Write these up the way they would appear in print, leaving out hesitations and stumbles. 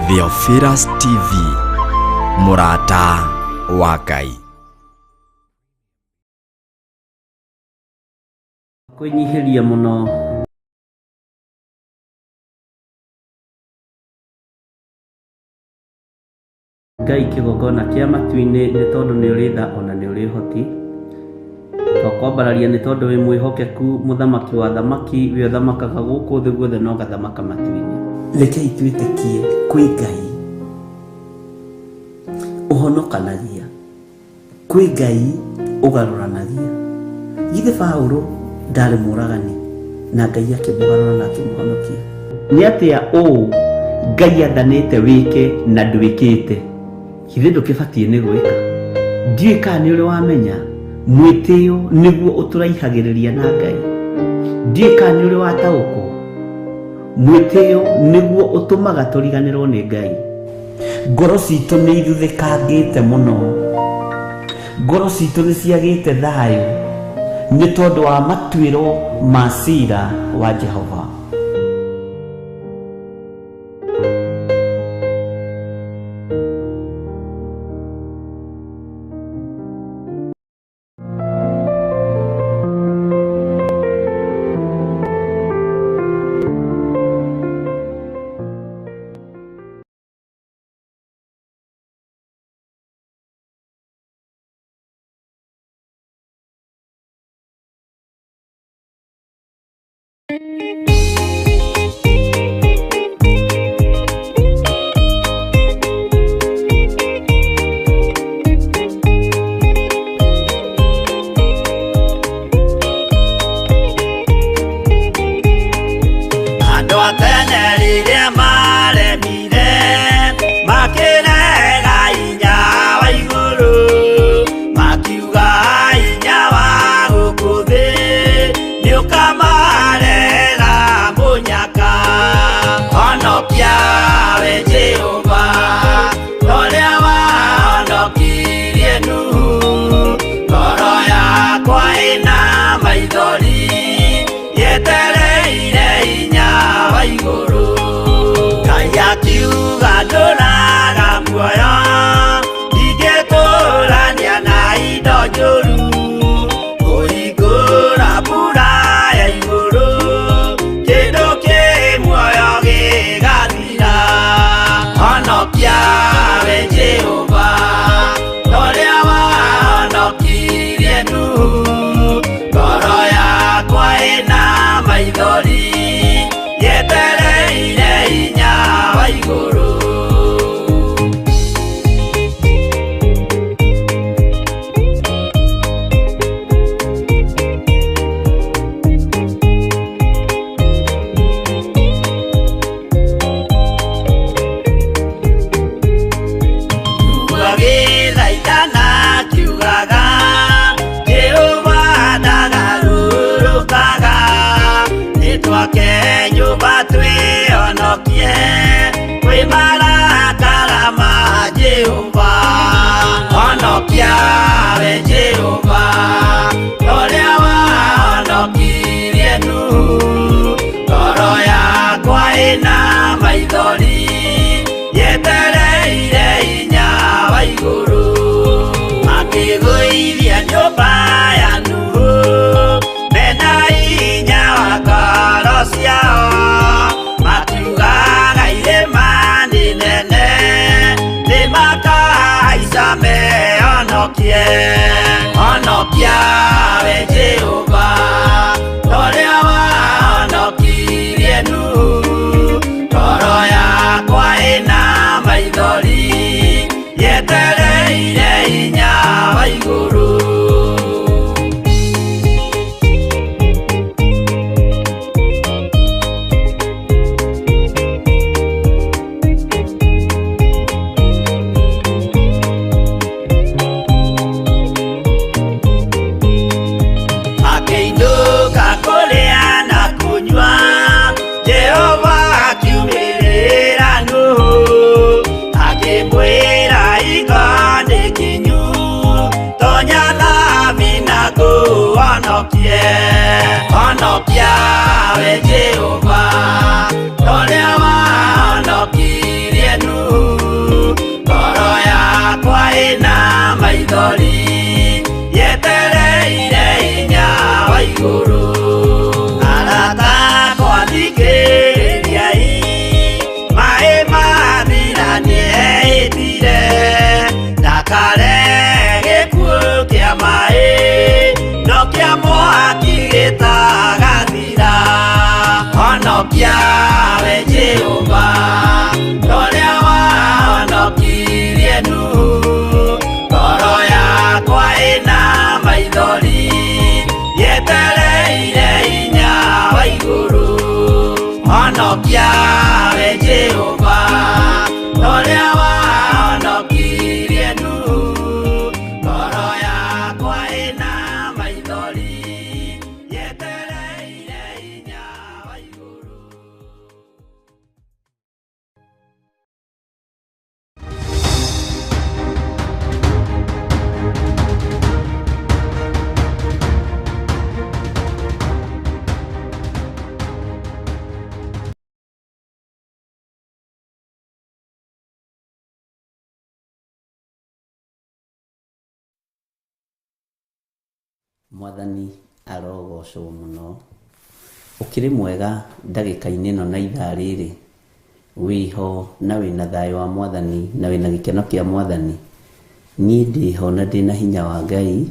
Theophilus TV, mũrata wa Ngai. Kwĩnyihĩria mũno. Ngai kĩgongona kĩa matu-inĩ nĩ tondũ nĩ ũrĩ tha ona nĩ ũrĩ ũhoti. Twakwambararia nĩ tondũ wĩ mwĩhokeku mũthamaki wa athamaki, we ũthamakaga gũkũ thĩ guothe na ũgathamaka matu-inĩ. Rekei twĩtĩkie kwĩ Ngai ũhonokanagia. Kwĩ Ngai ũgarũranagia. Githĩ Paũlũ ndarĩ mũũragani na Ngai akĩmũgarũra na akĩmũhonokia? Nĩ atĩa ũũ Ngai athanĩte wĩke na ndwĩkĩte? Githĩ ndũkĩbatiĩ nĩ gwĩka? Ndiũĩ kana nĩ ũrĩ wamenya mwĩtĩo nĩguo ũtũraihagĩrĩria na Ngai. Ndiũĩ kana nĩ ũrĩ wataũkwo mwĩtĩo nĩguo ũtũmaga tũriganĩrwo nĩ Ngai. Ngoro citũ nĩ ithuthĩkangĩte mũno. Ngoro citũ nĩ ciagĩte thayũ nĩ tondũ wa matuĩro ma cira wa Jehova. Andũ a tene rĩrĩa maremire makĩrega hinya wa igũrũ makiuga hinya wa gũkũ thĩ nĩũkamarehera mũnyaka. Honokia we Jehova ũrĩa wahonokirie Nuhu, ngoro yakwa ĩna maithori yetereire hinya wa igũrũ. Ngai akiuga ndũraga muoyo ndingĩtũrania na indo njũru, kũhingũra mbura ya igũrũ kĩndũ kĩ muoyo gĩgathira. Honokia we Jehova ũrĩa wahonokirie Nuhu, ngoro yakwa ĩna maithori yetereire hinya wa igũrũ. Agĩthaithana akiugaga Jehova ndagarũrũkaga, nĩtwake nyũmba twĩhonokie kwĩ marakara ma Jehova. Honokia we Jehova ũrĩa wahonokirie Nuhu, ngoro yakwa ĩna maithori yetereire hinya wa igũrũ. Makĩgũithia nyũmba ya Nuhu mena hinya wa ngoro ciao, makiugaga irĩma nĩ nene nĩmakahaica mehonokie. Honokia we Jehova ũrĩa wahonokirie Nuhu, ngoro yakwa ĩna maithori yetereire hinya wa igũrũ. Akĩinũka kũrĩa na kũnyua, Jehova akiumĩrĩra Nuhu, akĩmwĩra hingo nĩ kinyu, tonya thabina ngũhonokie. Honokia we Jehova ũrĩa wahonokirie Nuhu, wa igũrũ. Arata akwa thikĩrĩriai, maĩ mathira nĩehĩtire, ndakare gĩkuũ kĩa maĩ, no kĩa mwaki gĩtagathira. Honokia we Jehova, torĩa wahonokirie Nuhu. Ngoro yakwa ĩna maithori, yetereire hinya wa igũrũ. Honokia we Jehova, torĩa wahonokirie Nuhu. Ngoro yakwa ĩna maithori, yetereire hinya wa igũrũ. Mwathani arogocwo mũno. Ũkĩrĩ mwega ndagĩka-inĩ ĩno na ithaa rĩrĩ, wĩho na wĩna thayũ wa Mwathani na wĩna gĩkeno kĩa Mwathani. Niĩ ndĩho na ndĩna hinya wa Ngai,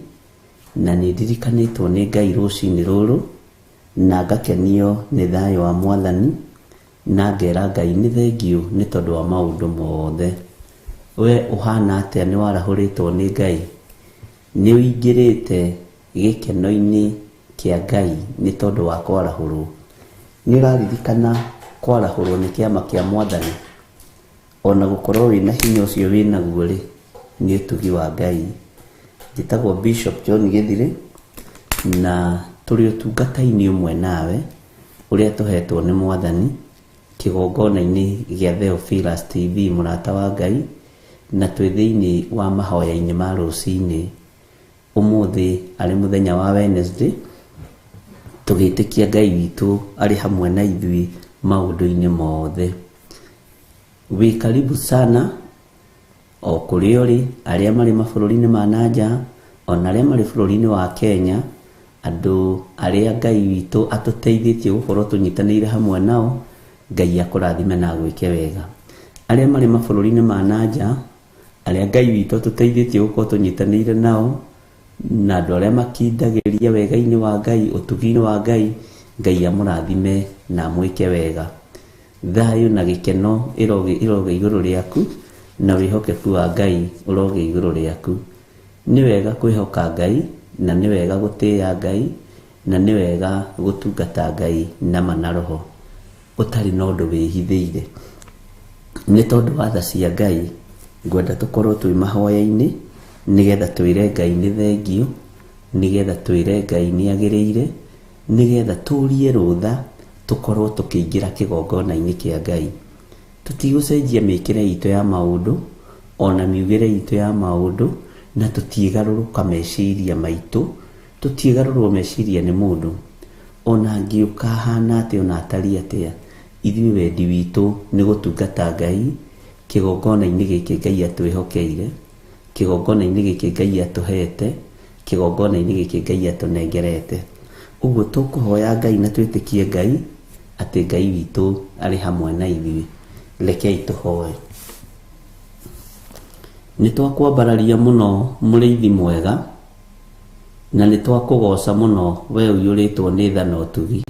na nĩ ndirikanĩtwo nĩ Ngai rũcinĩ rũrũ, na ngakenio nĩ thayũ wa Mwathani, na ngera Ngai nĩ thengiũ nĩ tondũ wa maũndũ mothe. We ũhana atĩa? Nĩ warahũrĩtwo nĩ Ngai? Nĩ ũingĩrĩte gĩkeno-inĩ kĩa Ngai nĩ tondũ wa kwarahũrwo? Nĩ ũraririkana kwarahũrwo nĩ kĩama kĩa Mwathani? Ona gũkorwo wĩna hinya ũcio wĩnaguo rĩ, nĩ ũtugi wa Ngai. Njĩtagwo Bishop John Gĩthirĩ, na tũrĩ ũtungata-inĩ ũmwe nawe ũrĩa tũhetwo nĩ Mwathani kĩgongona-inĩ gĩa Theophilus TV, mũrata wa Ngai, na twĩ thĩinĩ wa mahoya-inĩ ma rũcinĩ. Ũmũthĩ arĩ mũthenya wa Wednesday, tũgĩtĩkia Ngai witũ arĩ hamwe na ithuĩ maũndũ-inĩ mothe. Wĩ karibu sana o kũrĩa ũrĩ, arĩa marĩ mabũrũri-inĩ ma na nja, ona arĩa marĩ bũrũri-inĩ wa Kenya, andũ arĩa Ngai witũ atũteithĩtie gũkorwo tũnyitanĩire hamwe nao, Ngai akũrathime na agwĩke wega. Arĩa marĩ mabũrũri-inĩ ma na nja, arĩa Ngai witũ atũteithĩtie gũkorwo tũnyitanĩire nao, na andũ arĩa makindagĩria wega-inĩ wa Ngai, ũtugi-inĩ wa Ngai, Ngai amũrathime na amwĩke wega. Thayũ na gĩkeno ĩrogĩa igũrũ rĩaku, na wĩhokeku wa Ngai ũrogĩa igũrũ rĩaku. Nĩ wega kwĩhoka Ngai, na nĩ wega gũtĩĩa Ngai, na nĩ wega gũtungata Ngai na ma na roho, ũtarĩ na ũndũ wĩhithĩire. Nĩ tondũ wa tha cia Ngai, ngwenda tũkorwo twĩ mahoya-inĩ, nĩgetha twĩre Ngai nĩ thengiũ, nĩgetha twĩre Ngai nĩ agĩrĩire, nĩgetha tũrie rũtha tũkorwo tũkĩingĩra kĩgongona-inĩ kĩa Ngai. Tũtigũcenjia mĩkĩre itũ ya maũndũ, ona miugĩre itũ ya maũndũ, na tũtigarũrũka meciria maitũ, tũtigarũrwo meciria nĩ mũndũ. Ona angĩũka ahana atĩa, ona atariĩ atĩa, ithuĩ wendi witũ nĩ gũtungata Ngai kĩgongona-inĩ gĩkĩ Ngai atwĩhokeire, kĩgongona-inĩ gĩkĩ Ngai atũhete, kĩgongona-inĩ gĩkĩ Ngai atũnengerete. Ũguo tũkũhoya Ngai na twĩtĩkie Ngai atĩ Ngai witũ arĩ hamwe na ithuĩ. Rekei tũhoe. Nĩ twakwambararia mũno mũrĩithi mwega, na nĩ twakũgoca mũno we ũiyũrĩtwo nĩ tha na ũtugi.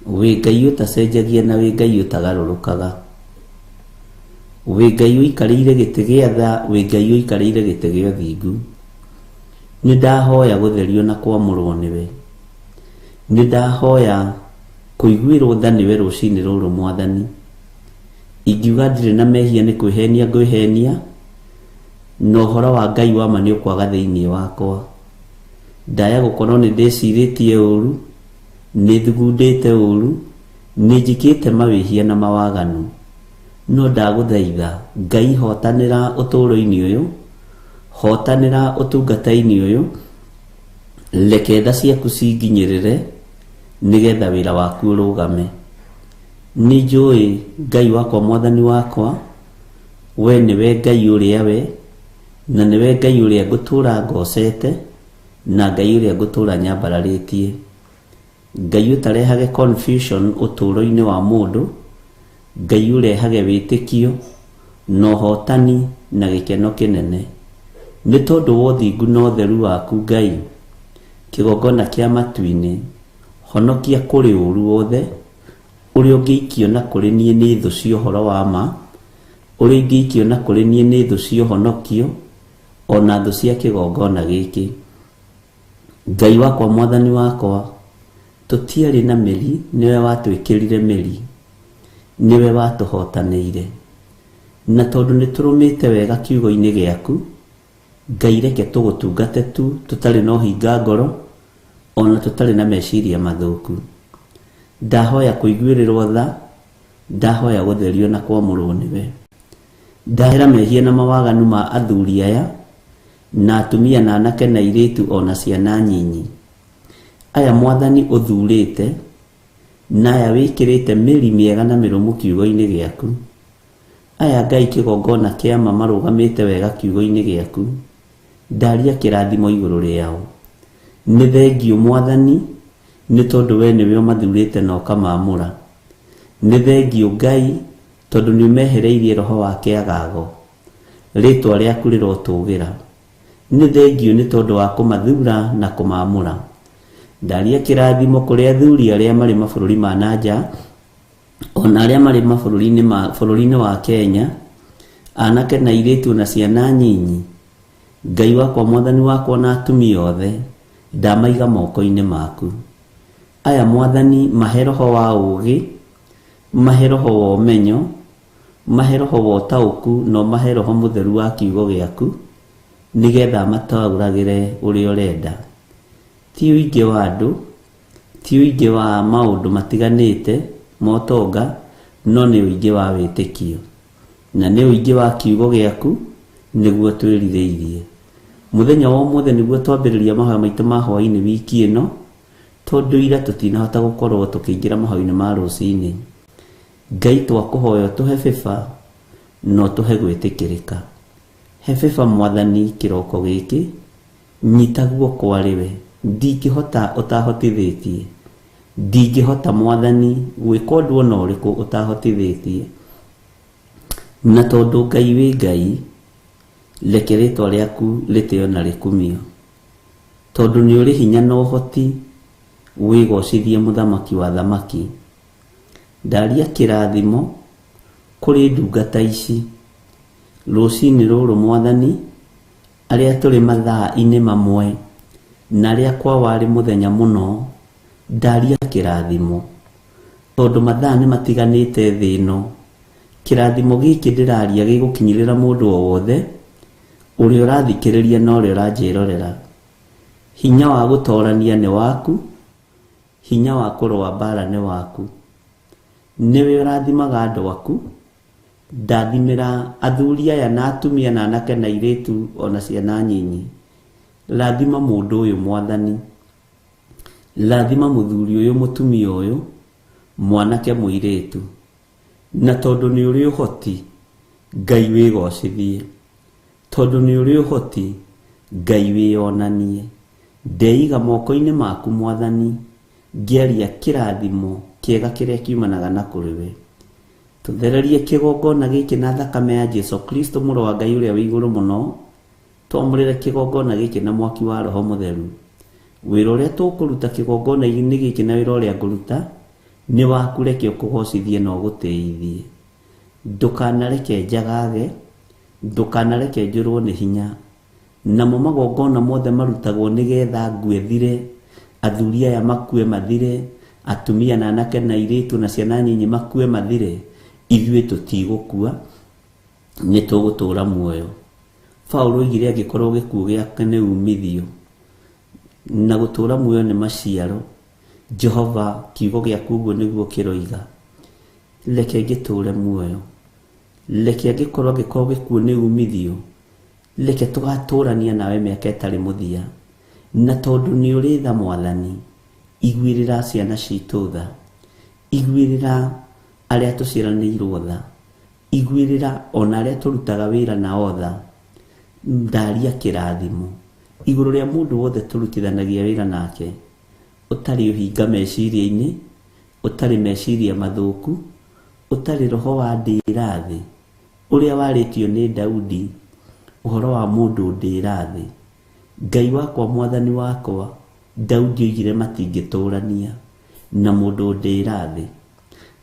Wĩ Ngai ũtacenjagia na wĩ Ngai ũtagarũrũkaga. Wĩ Ngai ũikarĩire gĩtĩ gĩa tha, wĩ Ngai ũikarĩire gĩtĩ gĩa ũthingu. Nĩ ndahoya gũtherio na kwamũrwo nĩwe. Nĩ ndahoya kũiguĩrwo tha nĩwe rũcinĩ rũrũ Mwathani. Ingiuga ndirĩ na mehia nĩ kwĩhenia ngwĩhenia, na ũhoro wa Ngai wa ma nĩ ũkwaga thĩinĩ wakwa. Ndaya gũkorwo nĩ ndĩcirĩtie ũru, nĩ thugundĩte ũru, nĩ njĩkĩte mawĩhia na mawaganu. No ndagũthaitha Ngai, hotanĩra ũtũũro-inĩ ũyũ, hotanĩra ũtungata-inĩ ũyũ, reke tha ciaku cinginyĩrĩre nĩgetha wĩra waku ũrũgame. Nĩ njũĩ Ngai wakwa, Mwathani wakwa, we nĩwe Ngai ũrĩa we, na nĩwe Ngai ũrĩa ngũtũũra ngocete, Na Ngai ũrĩa ngũtũũra nyambararĩtie. Ngai ũtarehage confusion ũtũũro-inĩ wa mũndũ, Ngai ũrehage wĩtĩkio na ũhotani na gĩkeno kĩnene. Nĩ tondũ wa ũthingu na ũtheru waku Ngai, kĩgongona kĩa matu-inĩ, honokia kũrĩ ũũru wothe ũrĩa ũngĩikio na kũrĩ niĩ nĩ thũ cia ũhoro wa ma, ũrĩa ingĩikio na kũrĩ niĩ nĩ thũ cia ũhonokio, ona thũ cia kĩgongona gĩkĩ. Ngai wakwa, mwathani wakwa, tũtiarĩ na mĩri, nĩwe watwĩkĩrire mĩri, nĩwe watũhotanĩire. Na tondũ nĩ tũrũmĩte wega kiugo-inĩ gĩaku, Ngai reke tũgũtungate tu tũtarĩ na ũhinga ngoro, ona tũtarĩ na meciria mathũku. Ndahoya kũiguĩrĩrwo tha, ndahoya gũtherio na kwamũrwo nĩwe. Ndahera mehia na mawaganu ma athuri aya, na atumia na anake na airĩtu ona ciana nyinyi. Aya mwathani ũthurĩte, na aya wĩkĩrĩte mĩri mĩega na mĩrũmu kiugo-inĩ gĩaku. Aya Ngai kĩgongona kĩa ma marũgamĩte wega kiugo-inĩ gĩaku, ndaria kĩrathimo igũrũ rĩao. Nĩ thengiũ mwathani, nĩ tondũ we nĩwe ũmathurĩte na ũkamaamũra. Nĩ thengiũ Ngai, tondũ nĩ ũmehereirie roho wa kĩagago. Rĩtwa rĩaku rĩrotũgĩra. Nĩ thengiũ nĩ tondũ wa kũmathura na kũmaamũra. Ndaria kĩrathimo kũrĩ athuri arĩa marĩ mabũrũri ma na nja, ona arĩa marĩ mabũrũri-inĩ ma bũrũri-inĩ wa Kenya, anake na airĩtu na ciana nyinyi. Ngai wakwa, mwathani wakwa na atumia othe, ndamaiga moko-inĩ maku. Aya mwathani mahe roho wa ũũgĩ, mahe roho wa ũmenyo, mahe roho wa ũtaũku na ũmahe roho mũtheru wa kiugo gĩaku, nĩgetha mataũragĩre ũrĩa ũrenda. Ti ũingĩ wa andũ, ti ũingĩ wa maũndũ matiganĩte ma ũtonga, no nĩ ũingĩ wa wĩtĩkio. Na nĩ ũingĩ wa kiugo gĩaku nĩguo twĩrirĩirie. Mũthenya wa ũmũthĩ nĩguo twambĩrĩria mahoya maitũ ma hwaĩ-inĩ wiki ĩno, tondũ ira tũtinahota gũkorwo tũkĩingĩra mahoya-inĩ ma rũcinĩ. Ngai twakũhoya ũtũhe favor na ũtũhe gwĩtĩkĩrĩka. He favor mwathani kĩroko gĩkĩ, nyita guoko arĩ we, ndingĩhota ũtahotithĩtie. Ndingĩhota mwathani gwĩka ũndũ ona ũrĩkũ ũtahotithĩtie. Na tondũ Ngai wĩ Ngai, reke rĩtwa rĩaku rĩtĩo na rĩkumio. Tondũ nĩ ũrĩ hinya na ũhoti, wĩgocithie mũthamaki wa thamaki. Ndaria kĩrathimo kũrĩ ndungata ici. Rũcinĩ rũrũ mwathani, arĩa tũrĩ mathaa-inĩ mamwe, na arĩa kwa warĩ mũthenya mũno, ndaria kĩrathimo. Tondũ mathaa nĩ matiganĩte thĩ ĩno, kĩrathimo gĩkĩ ndĩraria gĩgũkinyĩrĩra mũndũ o wothe, ũrĩa ũrathikĩrĩria na ũrĩa ũranjĩrorera. Hinya wa gũtorania nĩ waku, hinya wa kũrũa mbara nĩ waku. Nĩwe ũrathimaga andũ aku, ndathimĩra athuri aya na atumia na anake na airĩtu ona ciana nyinyi. Rathima mũndũ ũyũ mwathani, rathima mũthuri ũyũ, mũtumia ũyũ, mwanake mũirĩtu. Na tondũ nĩ ũrĩ ũhoti, Ngai wĩgocithie. Tondũ nĩ ũrĩ ũhoti, Ngai wĩyonanie. Ndeiga moko-inĩ maku mwathani, ngĩaria kĩrathimo kĩega kĩrĩa kiumanaga na kũrĩ we. Tũthererie kĩgongona gĩkĩ na thakame ya Jesu Kristo mũrũ wa Ngai ũrĩa wĩ igũrũ mũno, twamũrĩre kĩgongona gĩkĩ na mwaki wa Roho Mũtheru. Wĩra ũrĩa tũkũruta kĩgongona-inĩ gĩkĩ na wĩra ũrĩa ngũruta, nĩ waku reke ũkũgocithie na ũgũtĩithie. Ndũkanareke njagage, ndũkanareke njũrwo nĩ hinya. Namo magongona mothe marutagwo nĩgetha ngue thire, athuri aya makue mathire, atumia na anake na airĩtu na ciana nyinyi makue mathire, ithuĩ tũtigũkua, nĩ tũgũtũũra muoyo. Paulo oigire angĩkorwo gĩkuũ gĩake nĩ umithio, na gũtũũra muoyo nĩ maciaro, Jehova kiugo gĩaku ũguo nĩguo kĩroiga. Reke ngĩtũũre muoyo. Reke angĩkorwo gĩkuũ nĩ umithio, reke tũgatũrania nawe mĩaka ĩtarĩ mũthia. Na tondũ nĩ ũrĩ tha mwathani, iguĩrĩra ciana citũ tha, iguĩrĩra arĩa tũciaranĩirwo tha, iguĩrĩra ona arĩa tũrutaga wĩra nao tha. Ndaria kĩrathimo. Igũrũ rĩa mũndũ wothe tũrutithanagia wĩra nake, ũtarĩ ũhinga meciria-inĩ, ũtarĩ meciria mathũku, ũtarĩ roho wa ndĩra thĩ, ũrĩa warĩtio nĩ Daudi ũhoro wa mũndũ ndĩra thĩ. Ngai wakwa, mwathani wakwa, Daudi oigire matingĩtũrania na mũndũ ndĩra thĩ.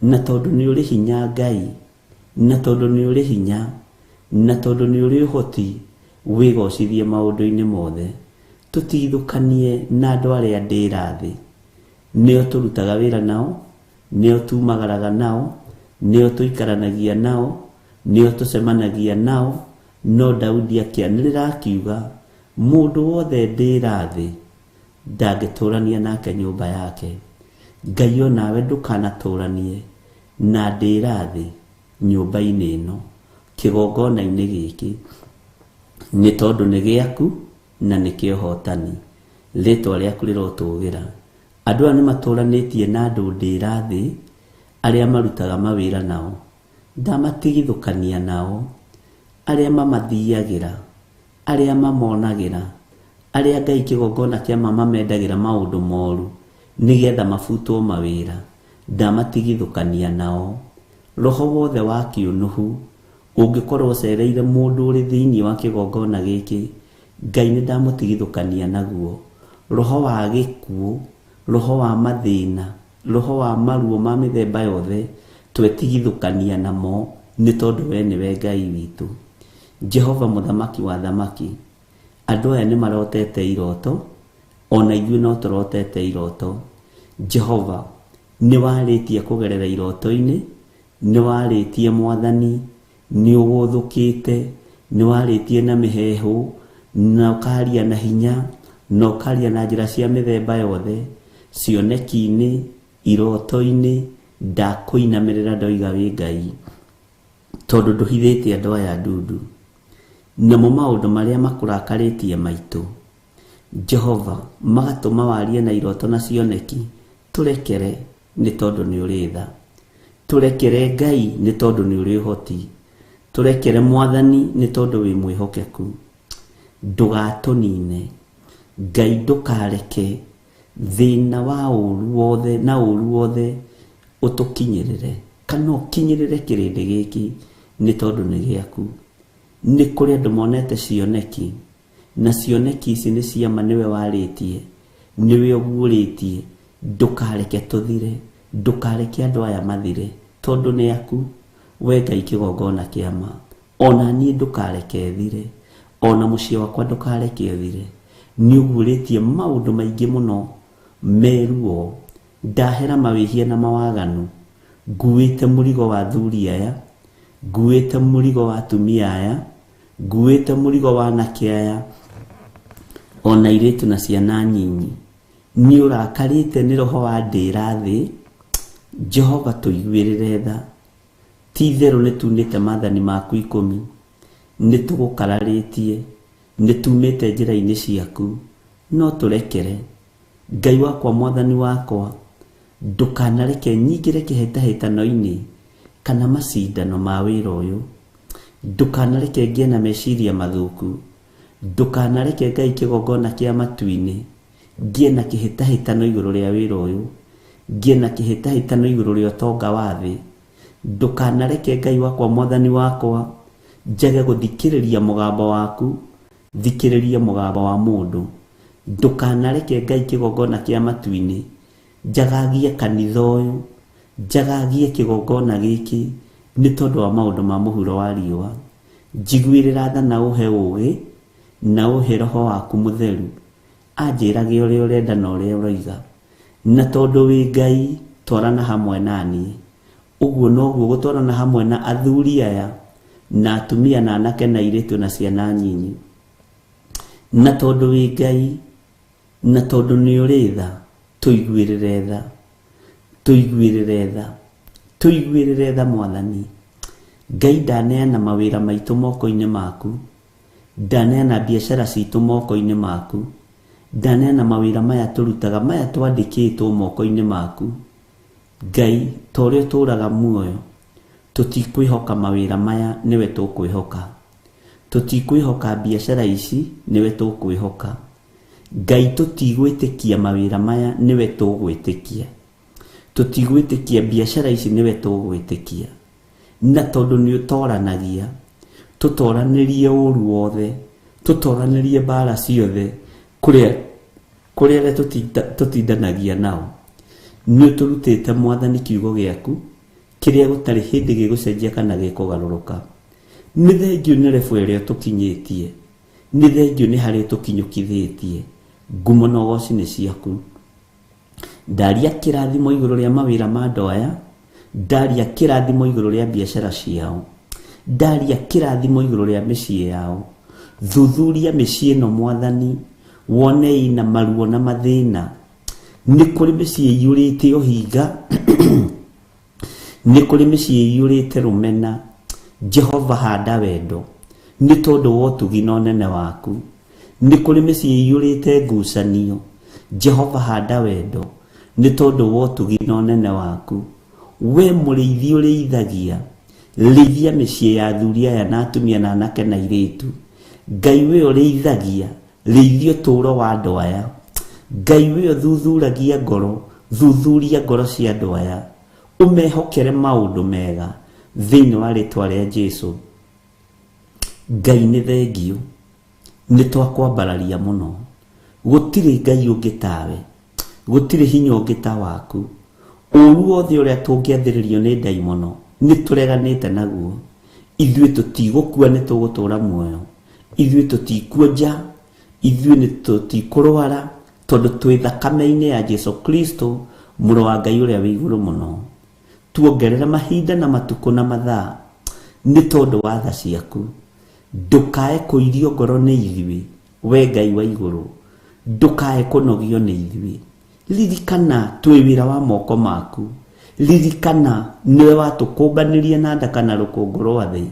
Na tondũ nĩ ũrĩ hinya Ngai, na tondũ nĩ ũrĩ hinya, na tondũ nĩ ũrĩ ũhoti, wĩgocithie maũndũ-inĩ mothe. Tũtigithũkanie na andũ arĩa ndĩra thĩ. Nĩo tũrutaga wĩra nao, nĩo tumagaraga nao, nĩo tũikaranagia nao, nĩo tũcemanagia nao. No Daudi akĩanĩrĩra akiuga, mũndũ wothe ndĩra thĩ ndangĩtũrania nake nyũmba yake. Ngai o nawe ndũkanatũranie na ndĩra thĩ nyũmba-inĩ ĩno, kĩgongona-inĩ gĩkĩ, nĩ tondũ nĩ gĩaku na nĩ kĩa ũhotani. Rĩtwa rĩaku rĩrotũgĩra. Andũ aya nĩ matũranĩtie na andũ ndĩra thĩ arĩa marutaga mawĩra nao. Ndamatigithũkania nao, arĩa mamathiagĩra, arĩa mamonagĩra, arĩa Ngai kĩgongona kĩa ma mamendagĩra maũndũ moru nĩgetha mabutwo mawĩra. Ndamatigithũkania nao. Roho wothe wa kĩũnũhu ũngĩkorwo ũcereire mũndũ ũrĩ thĩinĩ wa kĩgongona gĩkĩ, Ngai nĩ ndamũtigithũkania naguo. Roho wa gĩkuũ, roho wa mathĩna, roho wa maruo ma mĩthemba yothe, twetigithũkania namo nĩ tondũ we nĩwe Ngai witũ. Jehova mũthamaki wa thamaki, andũ aya nĩ marotete iroto, ona ithuĩ no tũrotete iroto. Jehova, nĩ warĩtie kũgerera iroto-inĩ, nĩ warĩtie mwathani, nĩ ũgũthũkĩte, nĩ warĩtie na mĩheehũ, na ũkaria na hinya, na ũkaria na njĩra cia mĩthemba yothe, cioneki-inĩ, iroto-inĩ, ndakũinamĩrĩra ndoiga wĩ Ngai, tondũ ndũhithĩte andũ aya ndundu. Namo maũndũ marĩa makũrakarĩtie maitũ, Jehova, magatũma warie na iroto na cioneki, tũrekere nĩ tondũ nĩ ũrĩ tha. Tũrekere Ngai nĩ tondũ nĩ ũrĩ ũhoti. Tũrekere mwathani nĩ tondũ wĩ mwĩhokeku. Ndũgatũnine. Ngai ndũkareke thĩna wa ũru wothe na ũru wothe ũtũkinyĩrĩre, kana ũkinyĩrĩre kĩrĩndĩ gĩkĩ nĩ tondũ nĩ gĩaku. Nĩ kũrĩ andũ monete cioneki, na cioneki ici nĩ ciama nĩwe warĩtie, nĩwe ũguũrĩtie. Ndũkareke tũthire, ndũkareke andũ aya mathire, tondũ nĩ aku. We Ngai kĩgongona kĩa ma, ona niĩ ndũkareke thire, ona mũciĩ wakwa ndũkareke ũthire. Nĩ ũguũrĩtie maũndũ maingĩ mũno meruo. Ndahera mawĩhia na mawaganu, nguĩte mũrigo wa athuri aya, nguĩte mũrigo wa atumia aya, nguĩte mũrigo wa anake aya, ona airĩtu na ciana nyinyi. Nĩ ũrakarĩte nĩ roho wa ndĩra thĩ. Jehova tũiguĩrĩre tha. Ti itherũ nĩ tunĩte maathani maku 10, nĩ tũgũkararĩtie, nĩ tumĩte njĩra-inĩ ciaku, no tũrekere. Ngai wakwa, mwathani wakwa, ndũkanareke nyingĩre kĩhĩtahĩtano-inĩ kana macindano ma wĩra ũyũ. Ndũkanareke ngĩe na meciria mathũku. Ndũkanareke Ngai kĩgongona kĩa matu-inĩ ngĩe na kĩhĩtahĩtano igũrũ rĩa wĩra ũyũ, ngĩe na kĩhĩtahĩtano igũrũ rĩa ũtonga wa thĩ. Ndũkanareke Ngai wakwa, mwathani wakwa, njage gũthikĩrĩria mũgambo waku, thikĩrĩrie mũgambo wa mũndũ. Ndũkanareke Ngai kĩgongona kĩa matu-inĩ njagagie kanitha ũyũ, njagagie kĩgongona gĩkĩ nĩ tondũ wa maũndũ ma mũhuro wa riũa. Njiguĩrĩra tha na ũhe ũũgĩ na ũhe roho waku mũtheru, anjĩrage ũrĩa ũrenda na ũrĩa ũroiga. Na tondũ wĩ Ngai, twarana hamwe na niĩ. Ũguo noguo gũtwarana hamwe na athuri aya na atumia na anake na airĩtu na ciana nyinyi. Na tondũ wĩ Ngai, na tondũ nĩ ũrĩ tha, tũiguĩrĩre tha, tũiguĩrĩre tha, tũiguĩrĩre tha mwathani. Ngai ndaneana mawĩra maitũ moko-inĩ maku, ndaneana biacara citũ moko-inĩ maku, ndaneana mawĩra maya tũrutaga maya twandĩkĩtwo moko-inĩ maku. Ngai, ta ũrĩa ũtũũraga muoyo, tũtikwĩhoka mawĩra maya, nĩwe tũkwĩhoka. Tũtikwĩhoka biacara ici, nĩwe tũkwĩhoka. Ngai tũtigwĩtĩkia mawĩra maya nĩwe tũgwĩtĩkia, tũtigwĩtĩkia biacara ici nĩwe tũgwĩtĩkia, na tondũ nĩ ũtoranagia, tũtoranĩrie ũru wothe, tũtoranĩrie mbara ciothe kũrĩa kũrĩ arĩa tũtindanagia nao. Nĩ ũtũrutĩte Mwathani kiugo gĩaku kĩrĩa gũtarĩ hĩndĩ gĩgũcenjia kana gĩkũgarũrũka. Nĩ thengiũ nĩ rebu ĩrĩa tũkinyĩtie, nĩ thengiũ nĩ harĩa tũkinyũkithĩtie. Ngumo na ũgoci nĩ ciaku. Ndaria kĩrathimo igũrũ rĩa mawĩra ma andũ aya, ndaria kĩrathimo igũrũ rĩa biacara ciao, ndaria kĩrathimo igũrũ rĩa mĩciĩ yao. Thuthuria mĩciĩ ĩno Mwathani, wone ĩna maruo na mathĩna. Nĩ kũrĩ mĩciĩ ĩiyũrĩte ũhinga, nĩ kũrĩ mĩciĩ ĩiyũrĩte rũmena. Jehova handa wendo nĩ tondũ wa ũtugi na ũnene waku. Nĩ kũrĩ mĩciĩ ĩiyũrĩte ngucanio. Jehova handa wendo nĩ tondũ wa ũtugi na ũnene waku. We mũrĩithi ũrĩithagia, rĩithia mĩciĩ ya athuri aya na atumia na anake na airĩtu. Ngai we ũrĩithagia, rĩithia ũtũũro wa andũ aya. Ngai we ũthuthuragia ngoro, thuthuria ngoro cia andũ aya, ũmehokere maũndũ mega thĩinĩ wa rĩtwa rĩa Jesu. Ngai nĩ thengiũ, nĩ twakwambararia mũno. Gũtirĩ Ngai ũngĩ tawe, gũtirĩ hinya ũngĩ ta waku. Ũru wothe ũrĩa tũngĩathĩrĩrio nĩ ndaimono nĩ tũreganĩte naguo. Ithuĩ tũtigũkua, nĩ tũgũtũũra muoyo. Ithuĩ tũtikuonja, ithuĩ nĩ tũtikũrwara, tondũ twĩ thakame-inĩ ya Jesu Kristo, mũrũ wa Ngai ũrĩa wĩ igũrũ mũno. Tuongerere mahinda na matukũ na mathaa nĩ tondũ wa tha ciaku. Ndũkae kũirio ngoro nĩ ithuĩ, we Ngai wa igũrũ, ndũkae kũnogio nĩ ithuĩ. Ririkana twĩ wĩra wa moko maku. Ririkana nĩwe watũkũmbanĩrie na nda kana rũkũngũ rwa thĩ.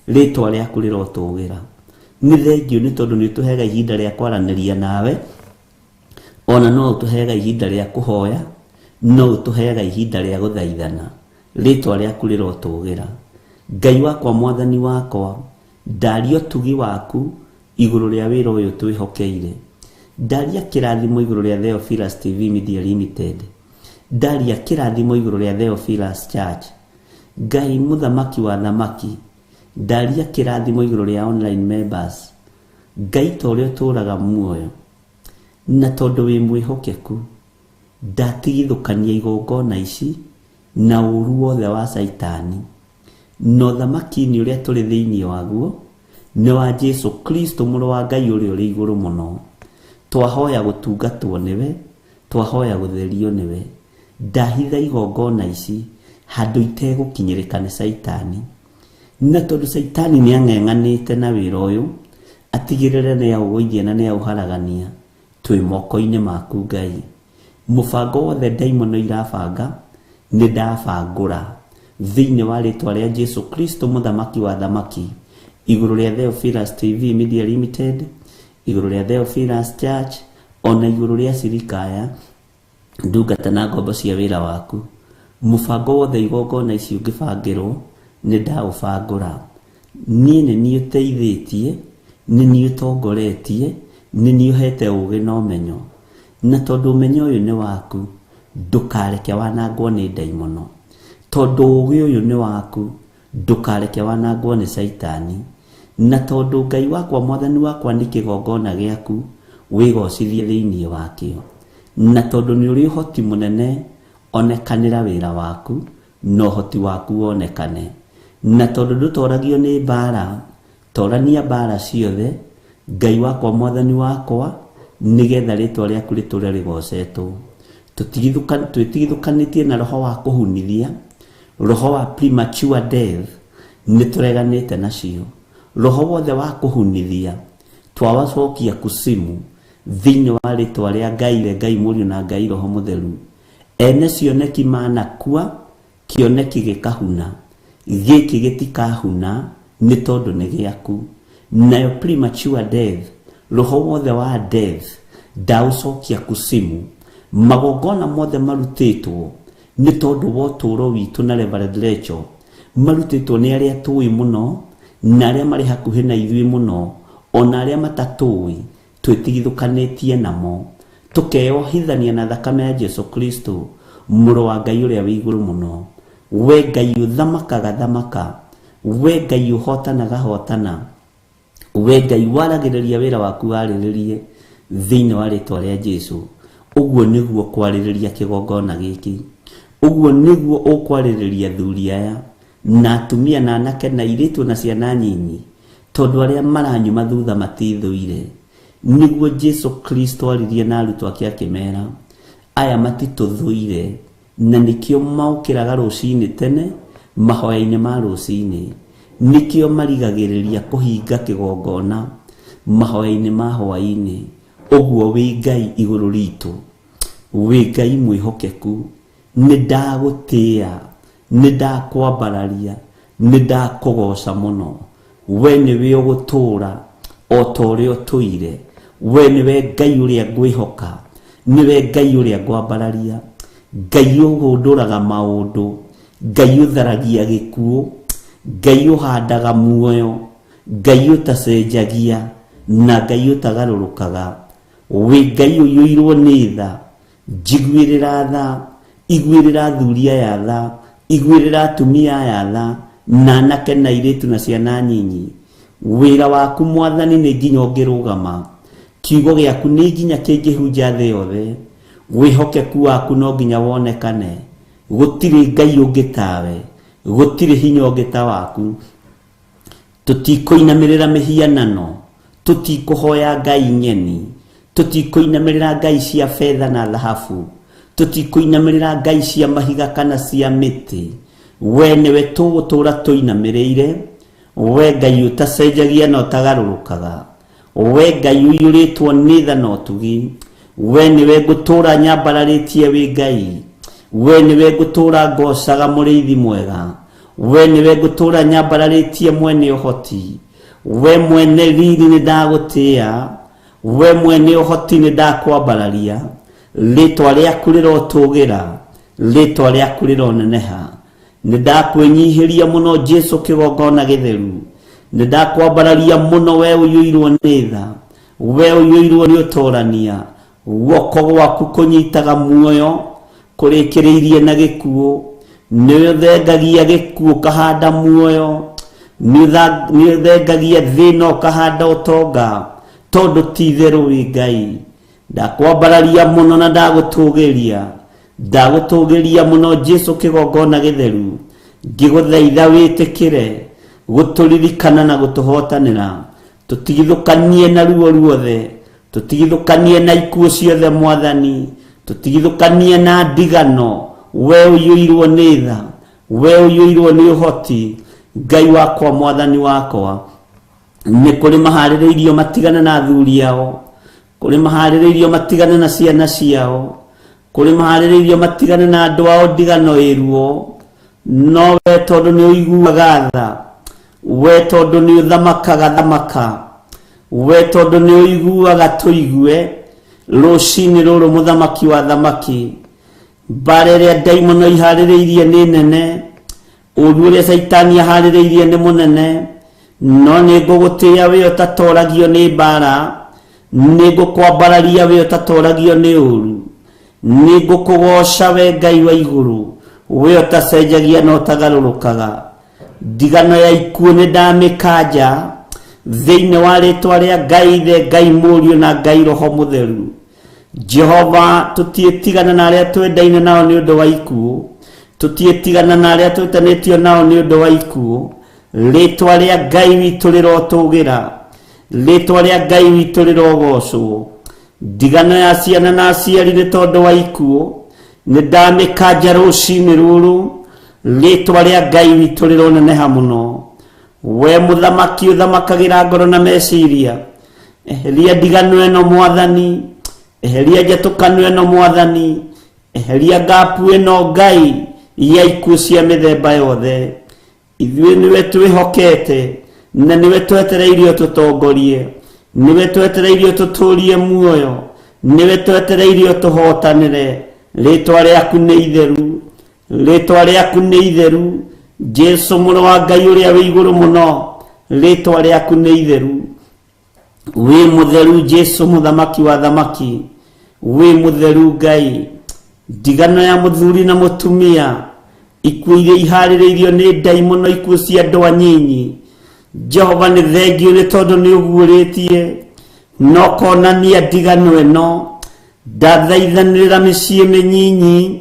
Rĩtwa rĩaku rĩrotũgĩra. Nĩ thengiũ nĩ tondũ nĩ ũtũheaga ihinda rĩa kwaranĩria nawe, ona no ũtũheaga ihinda rĩa kũhoya, no ũtũheaga ihinda rĩa gũthaithana. Rĩtwa rĩaku rĩrotũgĩra. Ngai wakwa, Mwathani wakwa, ndaria ũtugi waku igũrũ rĩa wĩra ũyũ twĩhokeire. Ndaria kĩrathimo igũrũ rĩa Theophilus TV Media Limited. Ndaria kĩrathimo igũrũ rĩa Theophilus Church. Ngai mũthamaki wa thamaki, ndaria kĩrathimo igũrũ rĩa online members. Ngai ta ũrĩa ũtũũraga muoyo, na tondũ wĩ mwĩhokeku, ndatigithũkania igongona ici na ũru wothe wa Caitani. Na ũthamaki-inĩ ũrĩa tũrĩ thĩinĩ waguo nĩ wa Jesu Kristo mũrũ wa Ngai ũrĩa ũrĩ igũrũ mũno. Twahoya gũtungatwo nĩwe, twahoya gũtherio nĩwe. Ndahitha igongona ici handũ itegũkinyĩrĩka nĩ Caitani. Na tondũ Caitani nĩ ang'eng'anĩte na wĩra ũyũ, atigĩrĩre nĩ aũgũithia na nĩ aũharagania, twĩ moko-inĩ maku Ngai. Mũbango wothe ndaimono irabanga, nĩ ndabangũra thĩinĩ wa rĩtwa rĩa Jesu Kristo mũthamaki wa thamaki, igũrũ rĩa Theophilus TV Media Limited, igũrũ rĩa Theophilus Church, ona igũrũ rĩa cirika aya ndungata na ngombo cia wĩra waku. Mũbango wothe igongona ici ũngĩbangĩrwo nĩ ndaũbangũra. Niĩ nĩ niĩ ũteithĩtie, nĩ niĩ ũtongoretie, nĩ niĩ ũhete ũũgĩ na ũmenyo. Na tondũ ũmenyo ũyũ nĩ waku, ndũkareke wanangwo nĩ ndaimono. Tondũ ũũgĩ ũyũ nĩ waku, ndũkareke wanangwo nĩ Caitani. Na tondũ Ngai wakwa, Mwathani wakwa, nĩ kĩgongona gĩaku, wĩgocithie thĩinĩ wakĩo. Na tondũ nĩ ũrĩ ũhoti mũnene, onekanĩra wĩra waku, na ũhoti waku wonekane. Na tondũ ndũtoragio nĩ mbara, torania mbara ciothe, Ngai wakwa, Mwathani wakwa, nĩgetha rĩtwa rĩaku rĩtũre rĩgocetwo. Twĩtigithũkanĩtie na roho wa kũhunithia, roho wa premature death, nĩ tũreganĩte nacio. Roho wothe wa kũhunithia, twawacokia kusimu, thĩinĩ wa rĩtwa rĩa Ngai, Ngai Mũriũ na Ngai Roho Mũtheru. Ene cioneki manakua, kĩoneki gĩkahuna, gĩkĩ gĩtikahuna nĩ tondũ nĩ gĩaku. Nayo premature death, roho wothe wa death, ndaũcokia kusimu. Magongona mothe marutĩtwo nĩ tondũ wa ũtũũro witũ na Reverend Rachel, marutĩtwo nĩ arĩa tũĩ mũno, na arĩa marĩ hakuhĩ na ithuĩ mũno, ona arĩa matatũĩ. Twĩtigithũkanĩtie namo, tũkeyohithania na thakame ya Jesu Kristo, Mũrũ wa Ngai ũrĩa wĩ igũrũ mũno. We Ngai ũthamakaga thamaka, we Ngai ũhotanaga hotana, we Ngai waragĩrĩria wĩra waku warĩrĩrie thĩinĩ wa rĩtwa rĩa Jesu. Ũguo nĩguo kwarĩrĩria kĩgongona gĩkĩ, ũguo nĩguo ũkwarĩrĩria athuri aya na atumia na anake na airĩtu na ciana nyinyi, tondũ arĩa maranyuma thutha matithũire. Nĩguo Jesu Kristo aririe na arutwo ake akĩmera, aya matitũthũire, na nĩkĩo maũkĩraga rũcinĩ tene mahoya-inĩ ma rũcinĩ, nĩkĩo marigagĩrĩria kũhinga kĩgongona mahoya-inĩ ma hwaĩ-inĩ. Ũguo wĩ Ngai igũrũ ritũ, wĩ Ngai mwĩhokeku, nĩ ndagũtĩĩa, nĩ ndakwambararia, nĩ ndakũgoca mũno. We nĩwe ũgũtũũra o ta ũrĩa ũtũire, we nĩwe Ngai ũrĩa ngwĩhoka, nĩwe Ngai ũrĩa ngwambararia, Ngai ũhũndũraga maũndũ, Ngai ũtharagia gĩkuũ, Ngai ũhandaga muoyo, Ngai ũtacenjagia na Ngai ũtagarũrũkaga. Wĩ Ngai ũiyũirwo nĩ tha, njiguĩrĩra tha, iguĩrĩra athuri aya tha, iguĩrĩra atumia aya tha, na anake na airĩtu na ciana nyinyi. Wĩra waku Mwathani nĩ nginya ũngĩrũgama, kiugo gĩaku nĩ nginya kĩngĩhunja thĩ yothe, wĩhokeku waku no nginya wonekane. Gũtirĩ Ngai ũngĩ tawe, gũtirĩ hinya ũngĩ ta waku. Tũtikũinamĩrĩra mĩhianano, tũtikũhoya ngai ng'eni, tũtikũinamĩrĩra ngai cia betha na thahabu, tũtikũinamĩrĩra ngai cia mahiga kana cia mĩtĩ. We nĩwe tũgũtũũra tũinamĩrĩire, we Ngai ũtacenjagia na ũtagarũrũkaga, we Ngai ũiyũrĩtwo nĩ tha na ũtugi. We nĩwe ngũtũũra nyambararĩtie wĩ Ngai, we nĩwe ngũtũũra ngocaga mũrĩithi mwega, we nĩwe ngũtũũra nyambararĩtie mwene ũhoti, we mwene riri nĩ ndagũtĩĩa, we mwene ũhoti nĩ ndakwambararia. Rĩtwa rĩaku rĩrotũgĩra, rĩtwa rĩaku rĩroneneha. Nĩ ndakwĩnyihĩria mũno Jesu kĩgongona gĩtheru, nĩ ndakwambararia mũno we ũiyũirwo nĩ tha, we ũiyũirwo nĩ ũtorania. Guoko gwaku kũnyitaga muoyo kũrĩkĩrĩirie na gĩkuũ, nĩ ũthengagia gĩkuũ ũkahanda muoyo, nĩ ũthengagia thĩna ũkahanda ũtonga, tondũ ti itherũ wĩ Ngai. Ndakwambararia mũno na ndagũtũgĩria, ndagũtũgĩria mũno Jesu kĩgongona gĩtheru, ngĩgũthaitha wĩtĩkĩre gũtũririkana na gũtũhotanĩra, tũtigithũkanie na ruo ruothe, tũtigithũkanie na ikuũ ciothe Mwathani, tũtigithũkanie na ndigano. We ũiyũirwo nĩ tha, we ũiyũirwo nĩ ũhoti, Ngai wakwa, Mwathani wakwa. Nĩ kũrĩ maharĩrĩirio matigane na athuri ao, kũrĩ maharĩrĩirio matigane na ciana ciao, kũrĩ maharĩrĩirio matigane na andũ ao ndigano ĩruo. No we tondũ nĩ ũiguaga tha, we tondũ nĩ ũthamakaga thamaka, we tondũ nĩ ũiguaga tũigue, rũcinĩ rũrũ mũthamaki wa thamaki, mbara ĩrĩa ndaimono iharĩrĩirie nĩ nene, ũru ũrĩa Caitani aharĩrĩirie nĩ mũnene, no nĩ ngũgũtĩĩa we ũtatoragio nĩ mbara, nĩ ngũkwambararia we ũtatoragio nĩ ũru, nĩ ngũkũgooca we Ngai wa igũrũ, we ũtacenjagia na ũtagarũrũkaga. Ndigano ya ikuũ nĩ ndamĩkanja thĩinĩ wa rĩtwa rĩa Ngai Ithe, Ngai Mũriũ na Ngai Roho Mũtheru. Jehova, tũtiĩtigana na arĩa twendaine nao nĩ ũndũ wa ikuũ, tũtiĩtigana na arĩa twĩtanĩtio nao nĩ ũndũ wa ikuũ. Rĩtwa rĩa Ngai witũ rĩrotũgĩra, rĩtwa rĩa Ngai witũ rĩrogocwo. Ndigano ya ciana na aciari nĩ tondũ wa ikuũ, nĩ ndamĩkanja rũcinĩ rũrũ. Rĩtwa rĩa Ngai witũ rĩroneneha mũno. We mũthamaki ũthamakagĩra ngoro na meciria, eheria ndigano ĩno Mwathani, eheria njatũkano ĩno Mwathani, eheria ngapu ĩno Ngai ya ikuũ cia mĩthemba yothe. Ithuĩ nĩwe twĩhokete na nĩwe twetereire ũtũtongorie, nĩwe twetereire ũtũtũrie muoyo, nĩwe twetereire ũtũhotanĩre. Rĩtwa rĩaku nĩ itheru, rĩtwa rĩaku nĩ itheru, Jesu mũrũ wa Ngai ũrĩa wĩ igũrũ mũno, rĩtwa rĩaku nĩ itheru. Wĩ mũtheru Jesu mũthamaki wa thamaki, wĩ mũtheru Ngai. Ndigano ya mũthuri na mũtumia, ikuũ iria iharĩrĩirio nĩ ndaimono, ikuũ cia andũ anyinyi. Jehova nĩ thengiũ nĩ tondũ nĩ ũguũrĩtie na ũkonania ndigano ĩno. Ndathaithanĩrĩra mĩciĩ mĩnyinyi,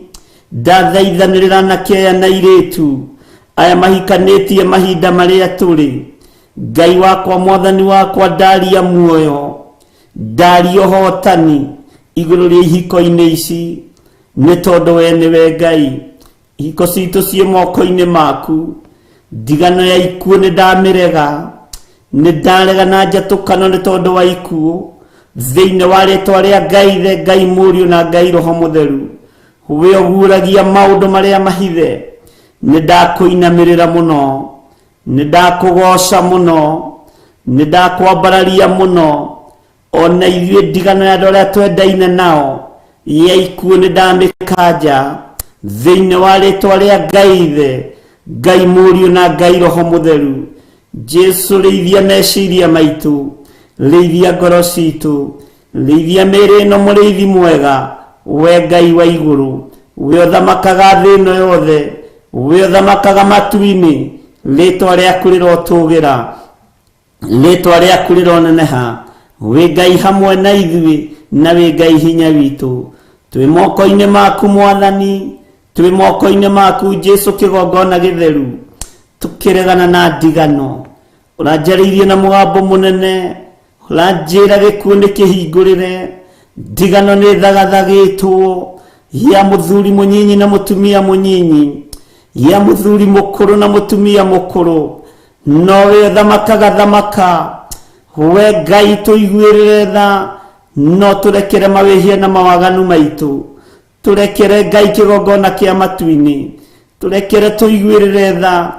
ndathaithanĩrĩra anake aya na airĩtu aya mahikanĩtie mahinda marĩa tũrĩ. Ngai wakwa, mwathani wakwa, ndaria muoyo, ndaria ũhotani igũrũ rĩa ihiko-inĩ ici, nĩ tondũ we nĩwe Ngai. Ihiko citũ ciĩ moko-inĩ maku. Ndigano ya ikuũ nĩ ndamĩrega, nĩ ndarega na njatũkano nĩ tondũ wa ikuũ, thĩinĩ wa rĩtwa rĩa Ngai Ithe, Ngai Mũriũ na Ngai Roho Mũtheru. We ũguũragia maũndũ marĩa mahithe, nĩ ndakũinamĩrĩra mũno, nĩ ndakũgooca mũno, nĩ ndakwambararia mũno. Ona ithuĩ ndigano ya andũ arĩa twendaine nao ya ikuũ nĩ ndamĩkanja thĩinĩ wa rĩtwa rĩa Ngai Ithe, Ngai Mũriũ na Ngai Roho Mũtheru. Jesu, rĩithia meciria maitũ, rĩithia ngoro citũ, rĩithia mĩĩrĩ ĩno, mũrĩithi mwega, we Ngai wa igũrũ, we ũthamakaga thĩ ĩno yothe, we ũthamakaga matu-inĩ, rĩtwa rĩaku rĩrotũgĩra, rĩtwa rĩaku rĩroneneha. Wĩ Ngai hamwe na ithuĩ na wĩ Ngai hinya witũ. Twĩ moko-inĩ maku mwathani, twĩ moko-inĩ maku Jesu, kĩgongona gĩtheru, tũkĩregana na ndigano. Ũranjarĩirie na mũgambo mũnene, ũranjĩra gĩkuũ nĩ kĩhingũrĩre, ndigano nĩ thagathagĩtwo ya mũthuri mũnyinyi na mũtumia mũnyinyi, ya mũthuri mũkũrũ na mũtumia mũkũrũ. Nowe ũthamakaga thamaka, we Ngai, tũiguĩrĩre tha, no tũrekere mawĩhia na mawaganu maitũ. Tũrekere Ngai kĩgongona kĩa matu-inĩ, tũrekere, tũiguĩrĩre tha.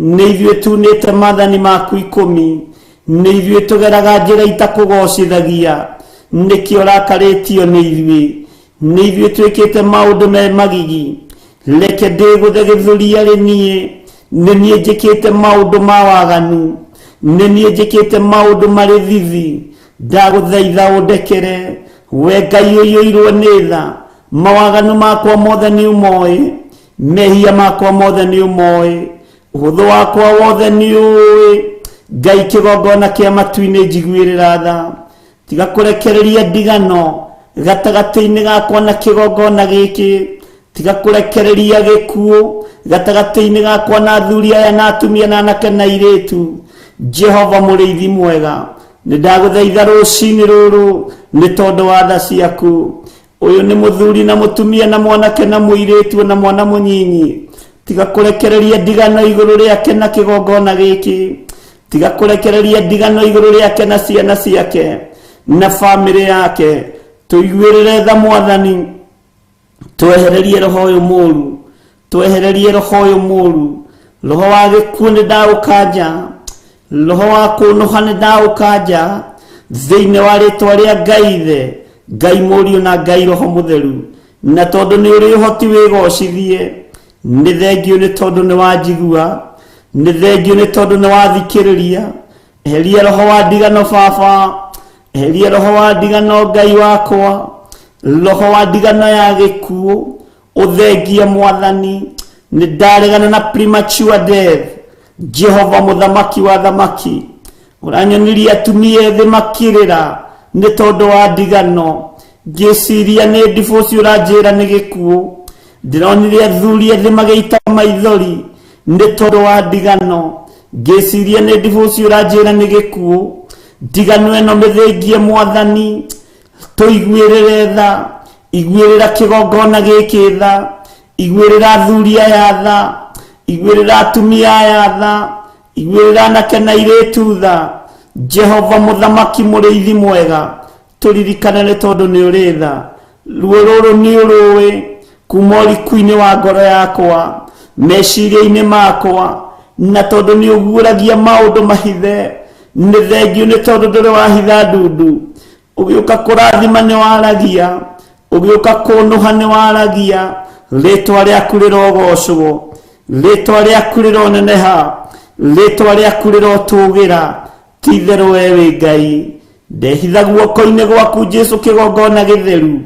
Nĩ ithuĩ tunĩte maathani maku 10, nĩ ithuĩ tũgeraga njĩra itakũgocithagia, nĩkĩo ũrakarĩtio nĩ ithuĩ. Nĩ ithuĩ twĩkĩte maũndũ me magigi. Reke ndĩgũthe gĩthũri arĩ niĩ, nĩ niĩ njĩkĩte maũndũ ma waganu, nĩ niĩ njĩkĩte maũndũ marĩ thithi. Ndagũthaitha ũndekere, we Ngai ũiyũirwo nĩ tha. Mawaganu makwa mothe nĩ ũmoĩ, mehia makwa mothe nĩ ũmoĩ, ũhũthũ wakwa wothe nĩ ũĩ. Ngai kĩgongona kĩa matu-inĩ, njiguĩrĩra tha. Tiga kũrekereria ndigano gatagatĩ-inĩ gakwa na kĩgongona gĩkĩ. Tiga kũrekereria gĩkuũ gatagatĩ-inĩ gakwa na athuri aya na atumia na anake na airĩtu. Jehova mũrĩithi mwega, nĩ ndagũthaitha rũcinĩ rũrũ nĩ tondũ wa tha ciaku. Ũyũ nĩ mũthuri na mũtumia na mwanake na mũirĩtu na mwana mũnyinyi. Tiga kũrekereria ndigano igũrũ rĩake na kĩgongona gĩkĩ. Tiga kũrekereria ndigano igũrũ rĩake na ciana ciake na bamĩrĩ yake. Tũiguĩrĩre tha mwathani, twehererie roho ũyũ mũru, twehererie roho ũyũ mũru. Roho wa gĩkuũ nĩ ndaũkanja, roho wa kũnũha nĩ ndaũkanja, thĩinĩ wa rĩtwa rĩa Ngai Ithe, Ngai Mũriũ na Ngai Roho Mũtheru. Na tondũ nĩ ũrĩ ũhoti wĩgocithie, nĩ thengiũ nĩ tondũ nĩ wanjigua, nĩ thengiũ nĩ tondũ nĩ wathikĩrĩria. Eheria roho wa ndigano baba, eheria roho wa ndigano Ngai wakwa, roho wa ndigano ya gĩkuũ ũthengie mwathani. Nĩ ndaregana na premature death. Jehova mũthamaki wa thamaki, ũranyonirie atumia ethĩ makĩrĩra nĩ tondũ wa ndigano, ngĩciria nĩ divorce, ũranjĩra nĩ gĩkuũ. Ndĩronire athuri ethĩ magĩita maithori nĩ tondũ wa ndigano, ngĩciria nĩ divorce, ũranjĩra nĩ gĩkuũ. Ndigano ĩno mĩthengie mwathani, tũiguĩrĩre tha. Iguĩrĩra kĩgongona gĩkĩ tha, iguĩrĩra athuri aya tha, iguĩrĩra atumia aya tha, iguĩrĩra anake na airĩtu tha. Jehova mũthamaki mũrĩithi mwega, tũririkane nĩ tondũ nĩ ũrĩ tha. Ruo rũrũ nĩ ũrũĩ kuma ũriku-inĩ wa ngoro yakwa, meciria-inĩ makwa, na tondũ nĩ ũguũragia maũndũ mahithe, nĩ thengiũ nĩ tondũ ndũrĩ wahitha ndundu. Ũgĩũka kũrathima nĩ waragia, ũgĩũka kũnũha nĩ waragia. Rĩtwa rĩaku rĩrogocwo, rĩtwa rĩaku rĩroneneha, rĩtwa rĩaku rĩrotũgĩra. Ti itherũ we wĩ Ngai. Ndehitha guoko-inĩ gwaku Jesu kĩgongona gĩtheru,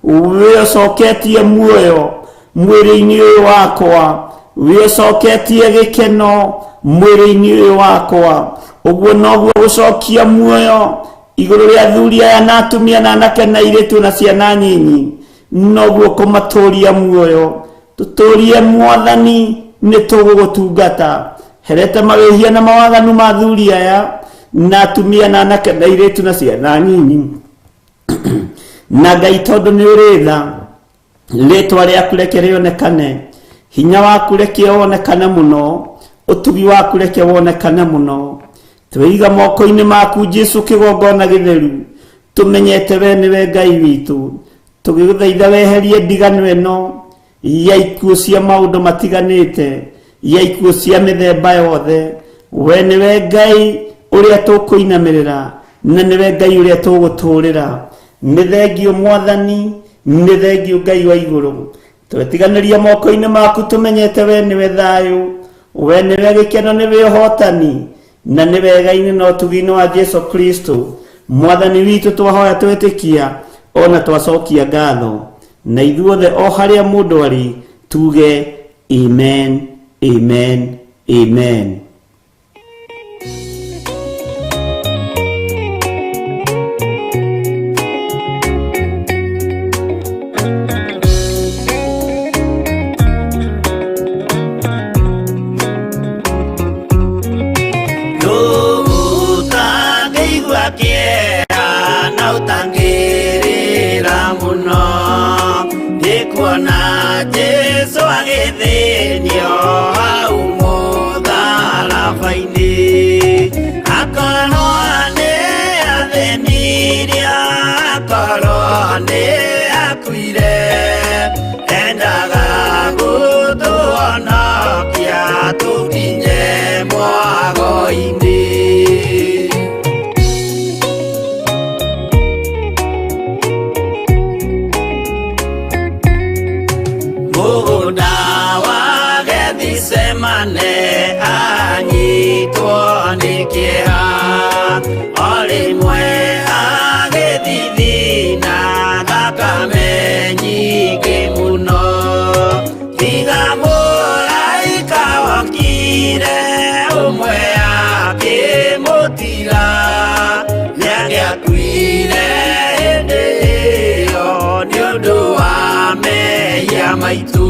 wĩ ũcoketie muoyo mwĩrĩ-inĩ ũyũ wakwa, wĩ ũcoketie gĩkeno mwĩrĩ-inĩ ũyũ wakwa. Ũguo noguo gũcokia muoyo igũrũ rĩa athuri aya na atumia na anake na airĩtu na ciana nyinyi, noguo kũmatũria muoyo. Tũtũrie Mwathani, nĩ tũgũgũtungata. Herete mawĩhia na mawaganu ma athuri aya na atumia na anake na airĩtu na ciana nyinyi. Na Ngai, tondũ nĩ ũrĩ tha, rĩtwa rĩaku reke rĩonekane, hinya waku reke wonekane mũno, ũtugi waku reke wonekane mũno. Twĩiga moko-inĩ maku Jesu kĩgongona gĩtheru, tũmenyete we nĩwe Ngai witũ. Tũgĩgũthaitha weherie ndigano ĩno ya ikuũ cia maũndũ matiganĩte, ya ikuũ cia mĩthemba yothe. We nĩwe Ngai ũrĩa tũkũinamĩrĩra, na nĩwe Ngai ũrĩa tũgũtũrĩra. Nĩ thengio Mwathani, nĩ thengio Ngai wa igũrũ. Twetiganĩria moko-inĩ maku tũmenyete we nĩwe thayũ, we nĩwe gĩkeno, nĩwe ũhotani, na nĩ wega-inĩ na ũtugi-inĩ wa Jesu Kristo Mwathani witũ twahoya twetĩkia ona twacokia ngatho. Na ithuothe o harĩa mũndũ arĩ tuge amen, amen, amen. Ũtangĩigua kĩeha na ũtangĩrĩra mũno, nĩ kuona Jesũ agĩthĩnio hau mũtharaba-inĩ. Akorwo nĩ athĩnirio, akorwo nĩ akuire, endaga gũtũhonokia tũkinye mwago-inĩ. Mũgũnda wa Gethisemane anyitwo nĩ kĩeha, o rĩmwe agĩthithina thakame nyingĩ mũno. Tiga mũraika wokire ũmwe akĩmũtiga, nĩangĩakuire hĩndĩ ĩyo nĩ ũndũ wa mehia maitũ.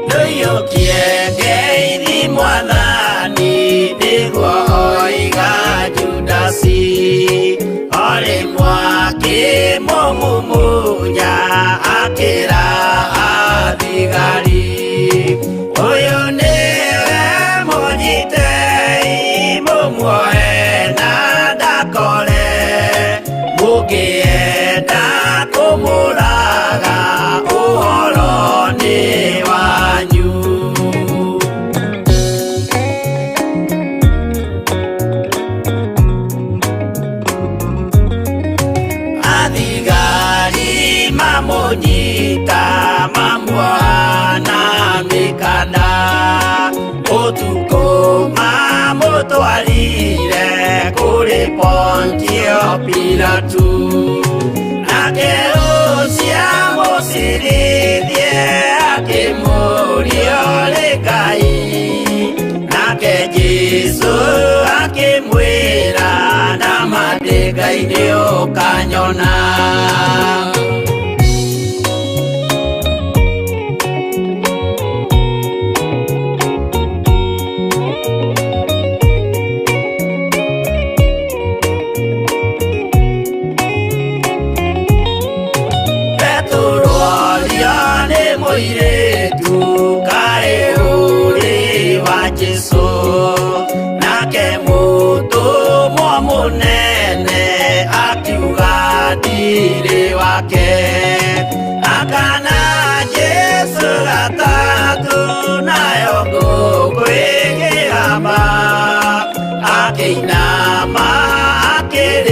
Ndũiyũkie ngeithi Mwathani, nĩguo oiga Judasi, o rĩmwe akĩmũmumunya akĩra athigari, ũyũ nĩwe mũnyitei mũmuoe na ndakore, mũngĩenda kũmũraga ũhoro nĩ wanyu. Athigari mamũnyita mamuoha na mĩkanda, ũtukũ mamũtwarire kũrĩ Pontio Pilatu. Nake ũcio amũcirithie akĩmũũria ũrĩ Ngai, nake Jesũ akĩmwĩra nama ndĩ Ngai nĩ ũkanyona. Petero orio nĩ mũirĩtu kaĩ ũrĩ wa Jesũ, nake mũtũmwo mũnene akiuga ndirĩ wake. Akana Jesũ gatatũ nayo ngũkũ ĩkĩgamba, akĩinama akĩrĩra.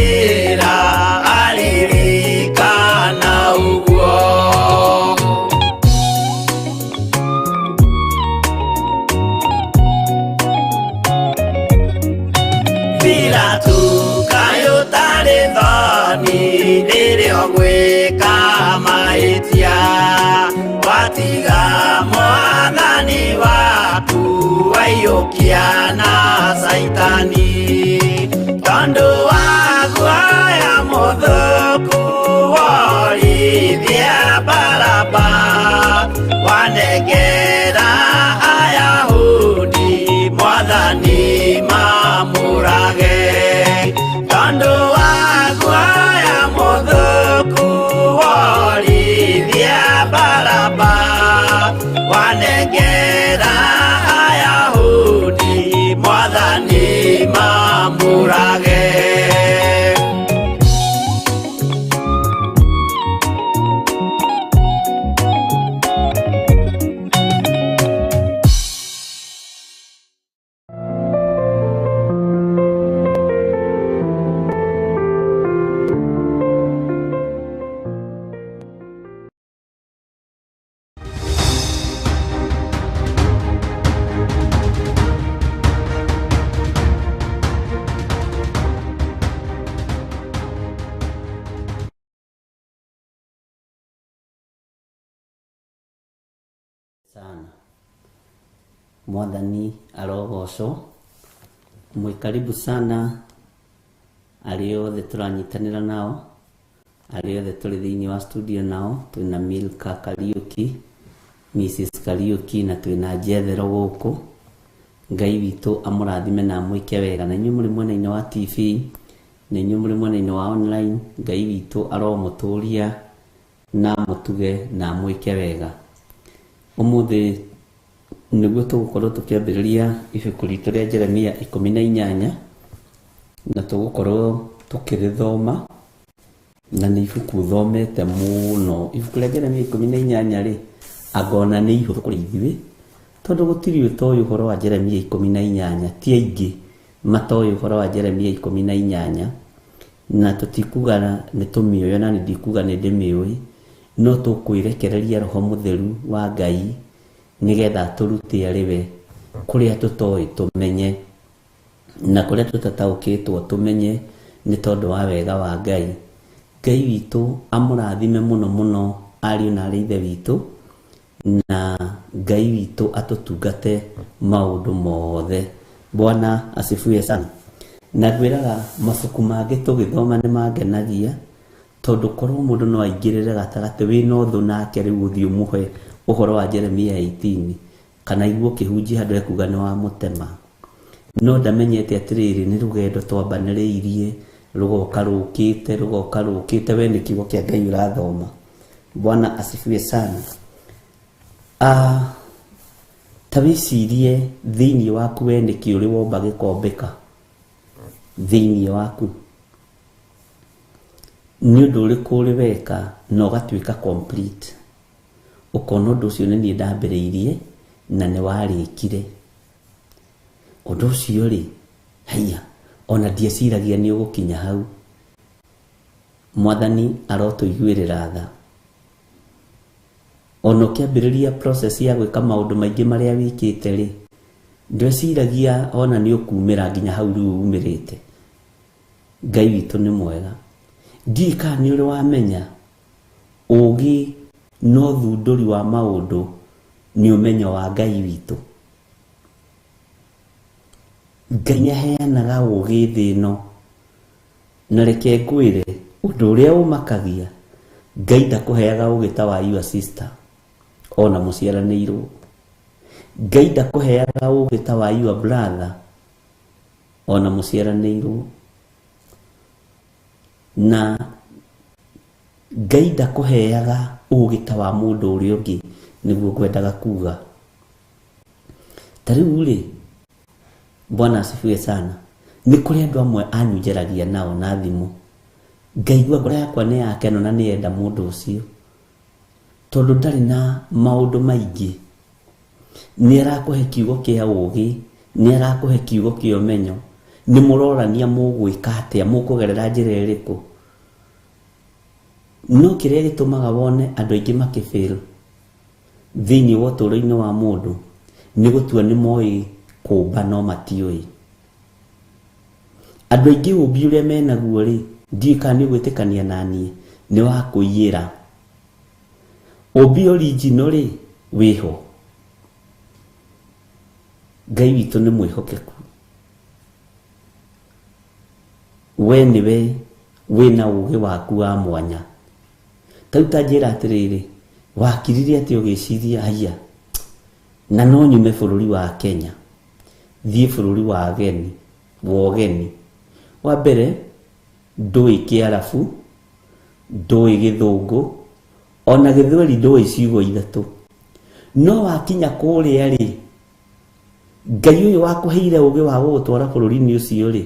Watiga mwathani waku waiyũkia na Caitani tondũ wa guoya mũthũku worithia Baraba wanengera Ayahudi mwathani mamũrage tondũ wa guoya mũthũku worithia Baraba wanengera Ayahudi mwathani mamũrage. Sana. Mwathani arogocwo. Mwĩ karibu sana arĩa othe tũranyitanĩra nao, arĩa othe tũrĩ thĩinĩ wa studio nao, twĩna Milka Kariuki, Mrs Kariuki na twĩna Jethero gũkũ. Ngai witũ amũrathime na amwĩke wega. Na inyuĩ mũrĩ mwena-inĩ wa TV, na inyuĩ mũrĩ mwena-inĩ wa online, Ngai witũ aromũtũria na amũtuge na amwĩke wega. Ũmũthĩ nĩguo tũgũkorwo tũkĩambĩrĩria ibuku ritũ rĩa Jeremia 18 na tũgũkorwo tũkĩrĩthoma, na nĩ ibuku thomete mũno. Ibuku rĩa Jeremia 18 rĩ, angona nĩ ihũthũ kũrĩ ithuĩ tondũ gũtirĩ ũtoĩ ũhoro wa Jeremia 18, ti aingĩ matoĩ ũhoro wa Jeremia 18, na tũtikuga nĩ tũmĩũĩ na nĩ ndikuga nĩ ndĩmĩũĩ, no tũkwĩrekereria Roho Mũtheru wa Ngai nĩgetha tũrute arĩ we kũrĩa tũtoĩ tũmenye na kũrĩa tũtataũkĩtwo tũmenye, nĩ tondũ wa wega wa Ngai. Ngai witũ amũrathime mũno mũno ariũ na arĩ ithe witũ, na Ngai witũ atũtungate maũndũ mothe. Bwana asifiwe sana. Na ngwĩraga mabuku mangĩ tũgĩthoma nĩ mangenagia, tondũ korwo mũndũ no aingĩrĩre gatagatĩ wĩna ũthũ nake rĩu ũthiĩ ũmũhe ũhoro wa Jeremia 18 kana iguo kĩhunjia handũ ekuga nĩ wamũtema, no ndamenyete atĩrĩrĩ nĩ rũgendo twambanĩrĩirie rũgoka rũkĩte rũgoka rũkĩte, we nĩ kiugo kĩa Ngai ũrathoma. Bwana asifiwe sana. Ta wĩcirie thĩinĩ waku we nĩkĩ ũrĩ womba gĩkombĩka thĩinĩ waku, nĩ ũndũ ũrĩkũ ũrĩ weka na ũgatuĩka complete, ũkona ũndũ ũcio nĩ niĩ ndambĩrĩirie na nĩ warĩkire. Ũndũ ũcio rĩ, haiya, ona ndieciragia nĩ ũgũkinya hau. Mwathani arotũiguĩrĩra tha. Ona ũkĩambĩrĩria process ya gwĩka maũndũ maingĩ marĩa wĩkĩte rĩ, ndweciragia ona nĩ ũkumĩra nginya hau rĩu umĩrĩte. Ngai witũ nĩ mwega. Ndiũĩ kana nĩ ũrĩ wamenya ũũgĩ na ũthundũri wa maũndũ nĩ ũmenyo wa Ngai witũ. Ngai nĩ aheanaga ũũgĩ thĩ ĩno, na reke ngwĩre ũndũ ũrĩa ũmakagia, Ngai ndakũheaga ũũgĩ ta wa your sister ona mũciaranĩirwo. Ngai ndakũheaga ũũgĩ ta wa your brother ona mũciaranĩirwo. Na Ngai ndakũheaga ũũgĩ ta wa mũndũ ũrĩa ũngĩ, nĩguo ngwendaga kuga. Ta rĩu rĩ, Bwana asifiwe sana, nĩ kũrĩ andũ amwe anyu njaragia nao na thimũ, ngaigua ngoro yakwa nĩ yakeno na nĩyenda mũndũ ũcio, tondũ ndarĩ na maũndũ maingĩ. Nĩ arakũhe kiugo kĩa ũũgĩ, nĩ arakũhe kiugo kĩa ũmenyo, nĩ mũrorania mũgwĩka atĩa, mũkũgerera njĩra ĩrĩkũ. No kĩrĩa gĩtũmaga wone andũ aingĩ makĩfail thĩinĩ wa ũtũũro-inĩ wa mũndũ nĩ gũtua nĩ moĩ kũmba no matiũĩ. Andũ aingĩ ũmbi ũrĩa menaguo rĩ, ndiũĩ kana nĩ ũgwĩtĩkania na niĩ, nĩ wa kũiyĩra. Ũmbi original rĩ, Wĩho. Ngai witũ nĩ mwĩhokeku. We nĩwe wĩna ũgĩ waku wa mwanya. Ta rĩu ta njĩra atĩrĩrĩ, wakirire atĩa ũgĩciria haiya, na no nyume bũrũri wa Kenya, thiĩ bũrũri wa ageni, wa ũgeni. Wa mbere, ndũĩ Kĩarabu, ndũĩ Gĩthũngũ, ona Gĩthweri ndũĩ ciugo ithatũ. No wakinya kũrĩa rĩ, Ngai ũyũ wakũheire ũgĩ wa gũgũtwara bũrũri-inĩ ũcio rĩ,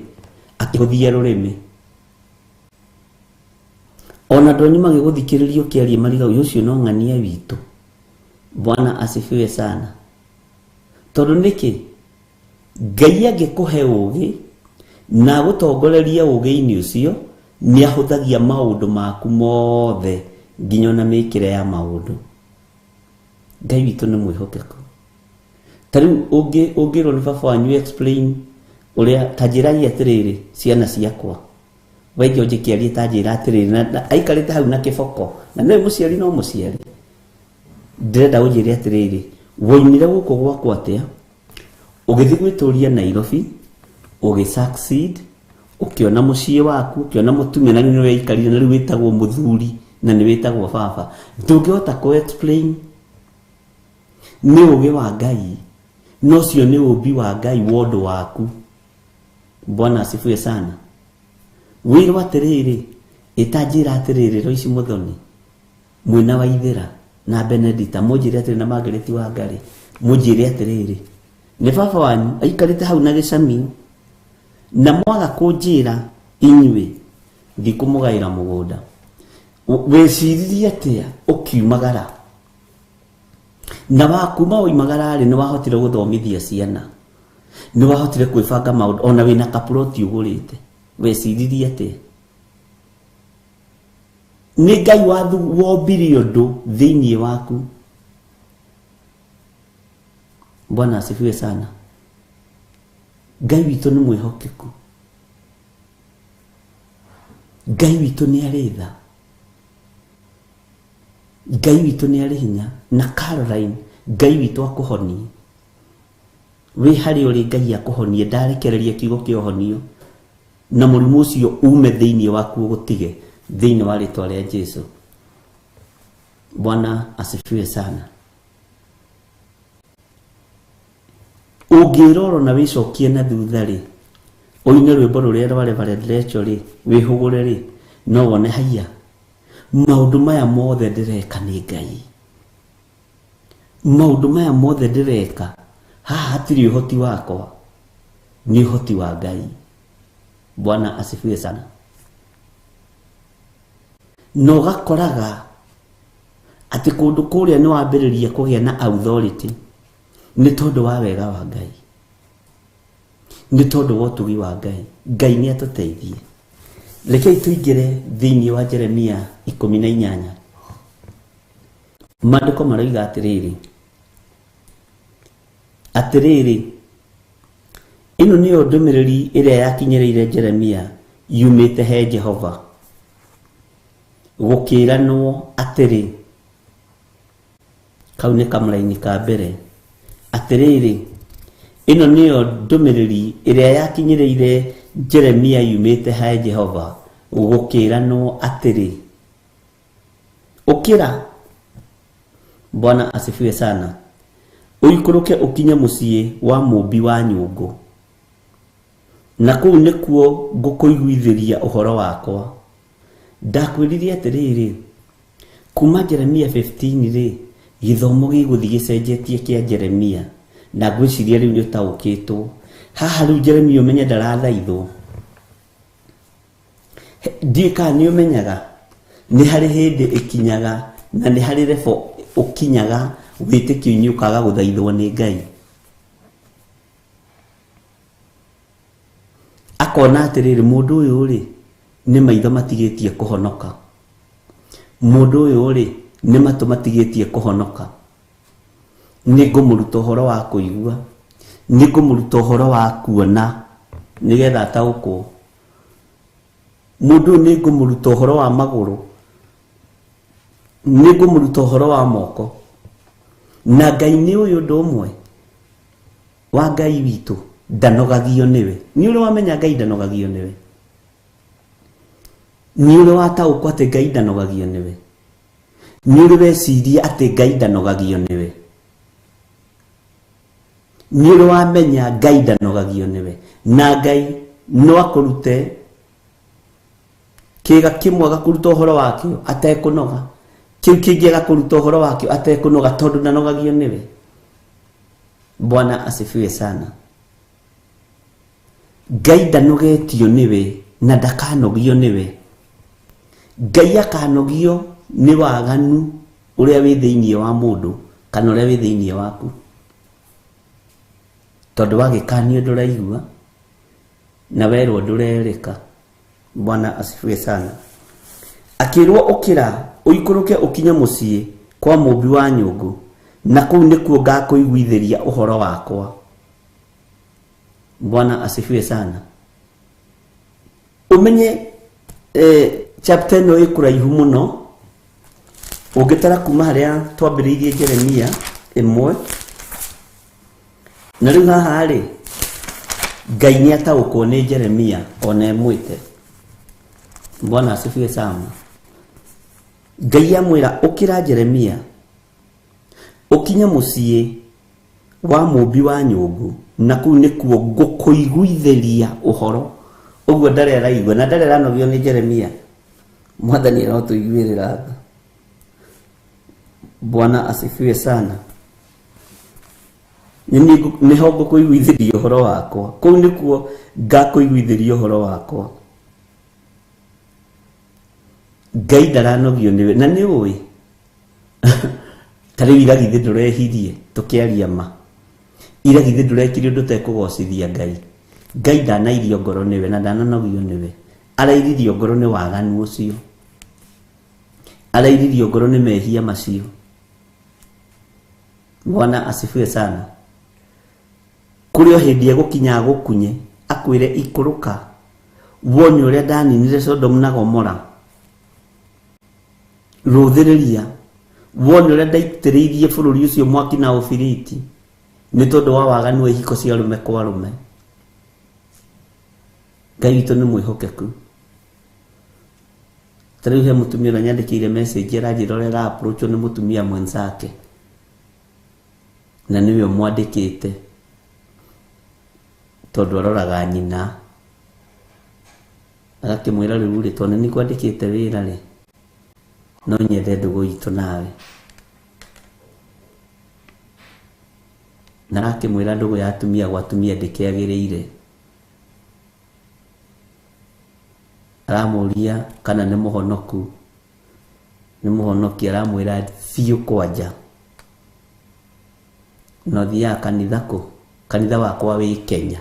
akĩhũthia rũrĩmĩ. Ona andũ anyu magĩgũthikĩrĩria ũkĩaria mariga ũyũ ũcio no ng'ania witũ. Bwana asifiwe sana. Tondũ nĩkĩ? Ngai angĩkũhe ũgĩ na agũtongorerie ũgĩ-inĩ ũcio, nĩ ahũthagia maũndũ maku mothe nginya ona mĩkĩre ya maũndũ. Ngai witũ nĩ mwĩhokeku. Ta rĩu ũngĩrwo nĩ baba wanyu explain ũrĩa, ta njĩrai atĩrĩrĩ ciana ciakwa, we George kĩarie ta njĩra atĩrĩrĩ, na aikarĩte hau na kĩboko, na nĩwe mũciari no mũciari. Ndĩrenda ũnjĩre atĩrĩrĩ, woimire gũkũ gwakwa atĩa, ũgĩthiĩ gwĩtũria Nairobi, ũgĩ succeed, ũkĩona mũciĩ waku, ũkĩona mũtumia na rĩu nĩwe aikarire na rĩu wĩtagwo mũthuri na nĩ wĩtagwo baba. Ndũngĩhota kũ explain. Nĩ ũgĩ wa Ngai, na ũcio nĩ ũmbi wa Ngai wa ũndũ waku. Bwana asifiwe sana. Wĩrwo atĩrĩrĩ, ĩta njĩra atĩrĩrĩ, Loice Muthoni, mwĩna Waithĩra na Benedita, mũnjĩre atĩrĩ na Margaret Wangari, mũnjĩre atĩrĩrĩ, nĩ baba wanyu aikarĩte hau na gĩcamio, na mwaga kũnjĩra inyuĩ ndikũmũgaĩra mũgũnda. Weciririe atĩa ũkiumagara? Na wakuma woimagara rĩ, nĩ wahotire gũthomithia ciana, nĩ wahotire kwĩbanga maũndũ, ona wĩna kaploti ũgũrĩte. Weciririe atĩa? Nĩ Ngai wombire ũndũ thĩinĩ waku. Bwana asifiwe sana. Ngai witũ nĩ mwĩhokeku. Ngai witũ nĩ arĩ tha. Ngai witũ nĩ arĩ hinya. Na Caroline, Ngai witũ akũhonie. Wĩ harĩa ũrĩ Ngai akũhonie. Ndarekereria kiugo kĩa ũhonio. Na mũrimũ ũcio ume thĩinĩ waku ũgũtige thĩinĩ wa rĩtwa rĩa Jesu. Bwana asifiwe sana. Ũngĩrora na wĩcokie na thutha rĩ, ũine rwĩmbo rũrĩa rwa Reverend Rachel rĩ, wĩhũgũre rĩ, no wone haiya, maũndũ maya mothe ndĩreka nĩ Ngai. Maũndũ maya mothe ndĩreka, haha hatirĩ ũhoti wakwa, nĩ ũhoti wa Ngai. Bwana asifiwe sana. Na ũgakoraga atĩ kũndũ kũrĩa nĩ wambĩrĩria kũgĩa na authority nĩ tondũ wa wega wa Ngai, nĩ tondũ wa ũtugi wa Ngai. Ngai nĩ atũteithie. Rekei tũingĩre thĩinĩ wa Jeremia 18. Maandĩko maroiga atĩrĩrĩ, atĩrĩrĩ, ĩno nĩyo ndũmĩrĩri ĩrĩa yakinyĩrĩire Jeremia yumĩte he Jehova, gũkĩranwo atĩrĩ, kau nĩ kamũraini ka mbere, atĩrĩrĩ, ĩno nĩyo ndũmĩrĩri ĩrĩa yakinyĩrĩire Jeremia yumĩte he Jehova, gũkĩranwo atĩrĩ, ũkĩra. Bwana asifiwe sana. Ũikũrũke ũkinye mũciĩ wa mũmbi wa nyũngũ, na kũu nĩkuo ngũkũiguithĩria ũhoro wakwa. Ndakwĩrire atĩrĩrĩ, kuma Jeremia 15 rĩ, gĩthomo gĩgũthiĩ gĩcenjetie kĩa Jeremia, na ngwĩciria rĩu nĩ ũtaũkĩtwo. Haha rĩu Jeremia ũmenye ndarathaithwo. Ndiũĩ kana nĩ ũmenyaga nĩ harĩ hĩndĩ ĩkinyaga na nĩ harĩ level ũkinyaga wĩtĩkio-inĩ ũkaga gũthaithwo nĩ Ngai. Akona atĩrĩrĩ, mũndũ ũyũ rĩ, nĩ maitho matigĩtie kũhonoka. Mũndũ ũyũ rĩ, nĩ matũ matigĩtie kũhonoka. Nĩ ngũmũruta ũhoro wa kũigua, nĩ ngũmũruta ũhoro wa kuona, nĩgetha ataũkwo. Mũndũ ũyũ nĩ ngũmũruta ũhoro wa magũrũ, nĩ ngũmũruta ũhoro wa moko. Na Ngai nĩ ũyũ ũndũ ũmwe wa Ngai witũ ndanogagio nĩwe. Nĩ ũrĩ wamenya Ngai ndanogagio nĩwe? Nĩ ũrĩ wataũkwo atĩ Ngai ndanogagio nĩwe? Nĩ ũrĩ weciria atĩ Ngai ndanogagio nĩwe? Nĩ ũrĩ wamenya Ngai ndanogagio nĩwe? Na Ngai no akũrute kĩga kĩmwe agakũruta ũhoro wakĩo atekũnoga, kĩu kĩngĩ agakũruta ũhoro wakĩo atekũnoga, tondũ ndanogagio nĩwe. Bwana asifiwe sana. Ngai ndanogetio nĩwe na ndakanogio nĩwe. Ngai akanogio nĩ waganu ũrĩa wĩ thĩinĩ wa mũndũ kana ũrĩa wĩ thĩinĩ waku, tondũ wagĩkanio ndũraigua na werwo ndũrerĩka. Bwana asifiwe sana. Akĩrwo ũkĩra ũikũrũke ũkinye mũciĩ kwa mũmbi wa nyũngũ, na kũu nĩkuo ngakũiguithĩria ũhoro wakwa. Bwana asifiwe sana. Ũmenye chapter ĩno ĩ kũraihu mũno, ũngĩtara kuma harĩa twambĩrĩirie Jeremia 1 na rĩu haha rĩ, Ngai nĩ ataũkwo nĩ Jeremia ona ĩmwĩte. Bwana asifiwe sana. Ngai amwĩra ũkĩra Jeremia ũkinye mũciĩ wa mũmbi wa nyũngũ, na kũu nĩkuo ngũkũiguithĩria ũhoro. Ũguo ndarĩ araigua na ndarĩ aranogio nĩ Jeremia. Mwathani arotũiguĩrĩra tha. Bwana asifiwe sana. Nĩho ngũkũiguithĩria ũhoro wakwa, kũu nĩkuo ngakũiguithĩria ũhoro wakwa. Ngai ndaranogio nĩwe, na nĩ ũĩ ta rĩu iragithĩ ndũrehirie, tũkĩaria ma, iragithĩ ndũrekire ũndũ ũtekũgocithia Ngai. Ngai ndanairio ngoro nĩwe na ndananogio nĩwe, arairirio ngoro nĩ waganu ũcio, arairirio ngoro nĩ mehia macio. Bwana asifiwe sana. Kũrĩ o hĩndĩ egũkinya agũkunye akwĩre ikũrũka wone ũrĩa ndaninire Sodomu na Gomora, rũthĩrĩria wone ũrĩa ndaitĩrĩirie bũrũri ũcio mwaki na ũbiriti nĩ tondũ wa waganu wa ihiko cia arũme kwa arũme. Ngai witũ nĩ mwĩhokeku. Ta rĩu he mũtumia ũrĩa nyandĩkĩire message aranjĩra ũrĩa ara approach nĩ mũtumia mwenzake, na nĩwe ũmwandĩkĩte tondũ aroraga nyina, agakĩmwĩra rĩu rĩ, tondũ nĩ kwandĩkĩte wĩra rĩ, no nyende ndũgũ itũ nawe. Na arakĩmwĩra ndũgũ ya atumia gwa atumia ndĩkĩagĩrĩire. Aramũria kana nĩ mũhonoku, nĩ mũhonoki, aramwĩra biũ kwanja. Na ũthiaga kanitha kũ? Kanitha wakwa wĩ Kenya.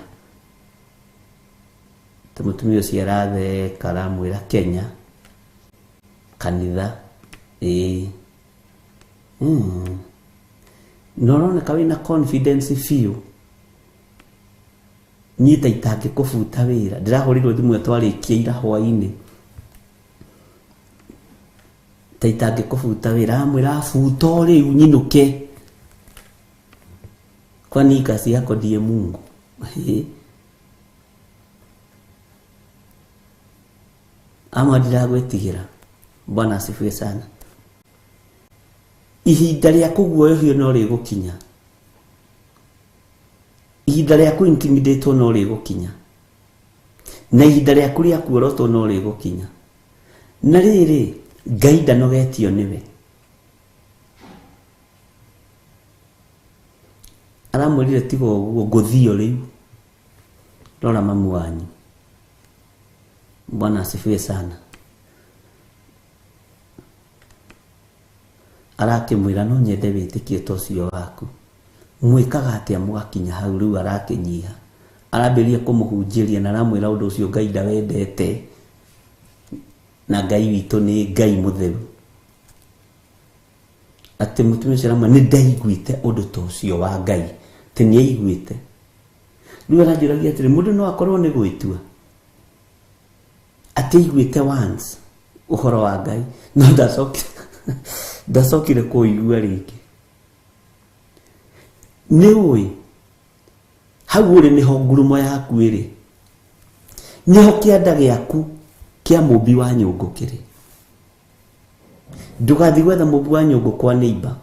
Ta mũtumia ũcio aratheka aramwĩra Kenya, kanitha, ĩĩ. Na ũroneka wĩna confidence biũ. Niĩ ta itangĩkũbuta wĩra. Ndĩrahũrĩirwo thimũ ĩyo twarĩkia ira hwainĩ. Ta itangĩkũbuta wĩra, aramwĩra buta o rĩu nyinũke. Kwani kazi yako ndiye Mungu? Ama ndiragwĩtigĩra. Bwana asifiwe sana. Ihinda rĩa kũguoyohio no rĩgũkinya. Ihinda rĩa kũ-intimidatwo no rĩgũkinya. Na ihinda rĩaku rĩa kuorotwo no rĩgũkinya. Na rĩrĩ, Ngai ndanogetio nĩwe. Aramwĩrire tiga ũguo ngũthiĩ o rĩu. Rora mamu wanyu. Bwana asifiwe sana. Arakĩmwĩra no nyende wĩtĩkio ta ũcio waku. Mwĩkaga atĩa mũgakinya hau? Rĩu arakĩnyiha, arambĩrĩria kũmũhunjĩria na aramwĩra ũndũ ũcio Ngai ndawendete, na Ngai witũ nĩ Ngai mũtheru. Atĩ mũtumia ũcio aramwĩra nĩ ndaiguĩte ũndũ ta ũcio wa Ngai, atĩ nĩ aiguĩte. Rĩu aranjũragia atĩrĩ, mũndũ no akorwo nĩ gwĩtua atĩ aiguĩte once ũhoro wa Ngai, no ndacokire kũũigua rĩngĩ. Nĩ ũĩ hau ũrĩ nĩho ngurumo yaku ĩrĩ, nĩho kĩanda gĩaku kĩa mũmbi wa nyũngũ kĩrĩ. Ndũgathiĩ gwetha mũmbi wa nyũngũ kwa neighbor.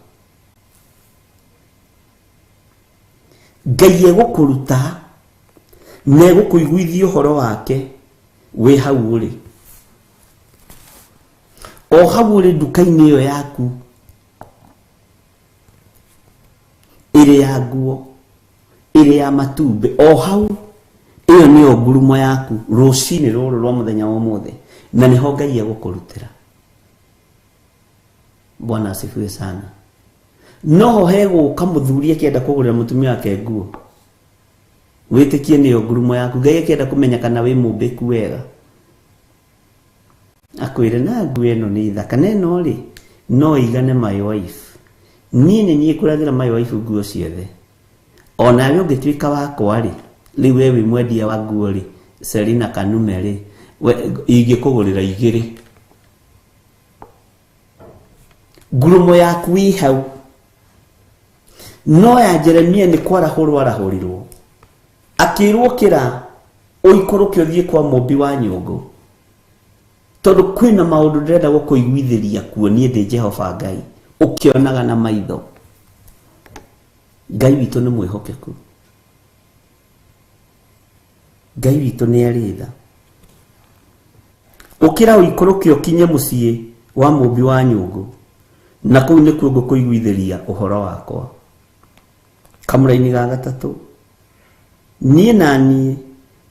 Ngai egũkũruta na egũkũiguithia ũhoro wake wĩ hau ũrĩ. O hau ũrĩ nduka-inĩ ĩyo yaku ĩrĩ ya nguo, ĩrĩ ya matumbĩ, o hau ĩyo nĩyo ngurumo yaku rũcinĩ rũrũ rwa mũthenya wa ũmũthĩ, na nĩho Ngai egũkũrutĩra. Bwana asifiwe sana. Noho hegũka mũthuri akĩenda kũgũrĩra mũtumia wake nguo, wĩtĩkie nĩyo ngurumo yaku. Ngai akĩenda kũmenya kana wĩ mũmbĩku wega, akwĩre na nguo ĩno nĩ thaka, na ĩno rĩ no ĩigane my wife. Niĩ nĩ niĩ kũrathĩra my wife nguo ciothe. Onawe ũngĩtuĩka wakwa rĩ, rĩu we wĩ mwendia wa nguo rĩ, Selina Kanume rĩ, ingĩkũgũrĩra igĩrĩ. Ngurumo yaku ĩ hau. No ya Jeremia nĩ kwarahũrwo arahũrirwo, akĩrwo kĩra ũikũrũke ũthiĩ kwa mũmbi wa nyũngũ, tondũ kwĩna maũndũ ndĩrenda gũkũiguithĩria kuo niĩ ndĩ Jehova Ngai, ũkĩonaga na maitho. Ngai witũ nĩ mwĩhokeku, Ngai witũ nĩ arĩ tha. Ũkĩra ũikũrũke ũkinye mũciĩ wa mũmbi wa nyũngũ, na kũu nĩkuo ngũkũiguithĩria ũhoro wakwa. Kamũraini ga gatatũ, niĩ na niĩ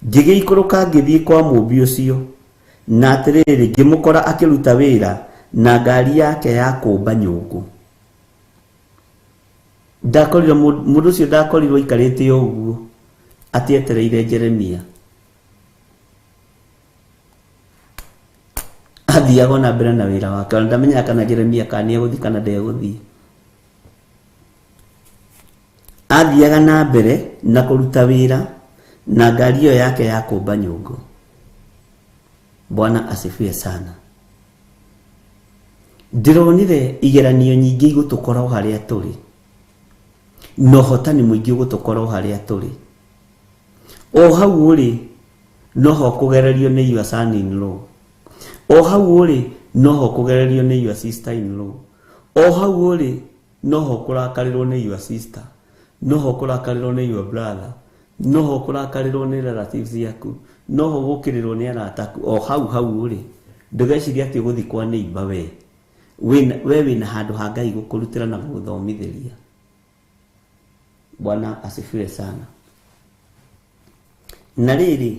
ngĩgĩikũrũka ngĩthiĩ kwa mũmbi ũcio, na atĩrĩrĩ, ngĩmũkora akĩruta wĩra na ngari yake ya kũmba nyũngũ. Ndakorire mũndũ ũcio, ndakorirwo aikarĩte o ũguo atietereire Jeremia. Athiaga ona mbere na wĩra wake, ona ndamenyaga kana Jeremia kana nĩegũthiĩ kana ndegũthiĩ. Athiaga na mbere na kũruta wĩra na ngari ĩyo yake ya kũmba nyũngũ. Bwana asifiwe sana. Ndĩronire igeranio nyingĩ igũtũkora o harĩa tũrĩ, na ũhotani mũingĩ ũgũtũkora o harĩa tũrĩ. O hau ũrĩ noho kũgererio nĩ your son in law, o hau ũrĩ noho kũgererio nĩ your sister in law, o hau ũrĩ noho kũrakarĩrwo nĩ your sister, noho kũrakarĩrwo nĩ your brother, noho kũrakarĩrwo nĩ relatives yaku, noho gũkĩrĩrwo nĩ arata aku. O hau hau ũrĩ, ndũgecirie atĩ ũgũthiĩ kwa neighbor. We we wĩna handũ ha Ngai gũkũrutĩra na gũgũthomithĩria. Bwana asifiwe sana. Na rĩrĩ,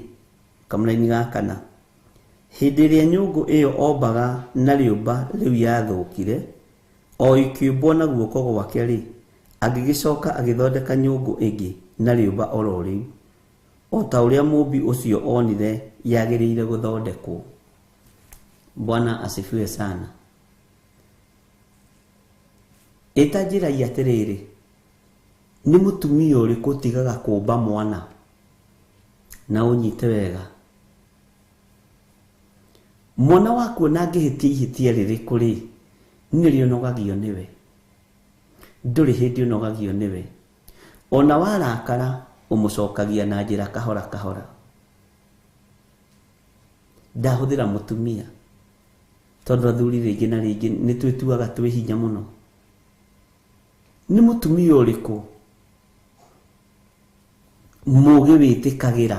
kamũraini ga kana, hĩndĩ ĩrĩa nyũngũ ĩyo ombaga na rĩũmba rĩu yathũkire, o ĩkĩũmbwo na guoko gwake rĩ, agĩgĩcoka agĩthondeka nyũngũ ĩngĩ na rĩũmba oro rĩu, o ta ũrĩa mũmbi ũcio onire yagĩrĩire gũthondekwo. Bwana asifiwe sana. Ĩta njĩrai atĩrĩrĩ, nĩ mũtumia ũrĩkũ ũtigaga kũmba mwana? Na ũnyite wega, mwana waku ona angĩhĩtia ihĩtia rĩrĩkũ rĩ, nĩrĩo ũnogagio nĩwe. Ndũrĩ hĩndĩ ũnogagio nĩwe. Ona warakara ũmũcokagia na njĩra kahora kahora. Ndahũthĩra mũtumia tondũ athuri rĩngĩ na rĩngĩ nĩ twĩtuaga twĩ hinya mũno. Nĩ mũtumia ũrĩkũ mũgĩ wĩtĩkagĩra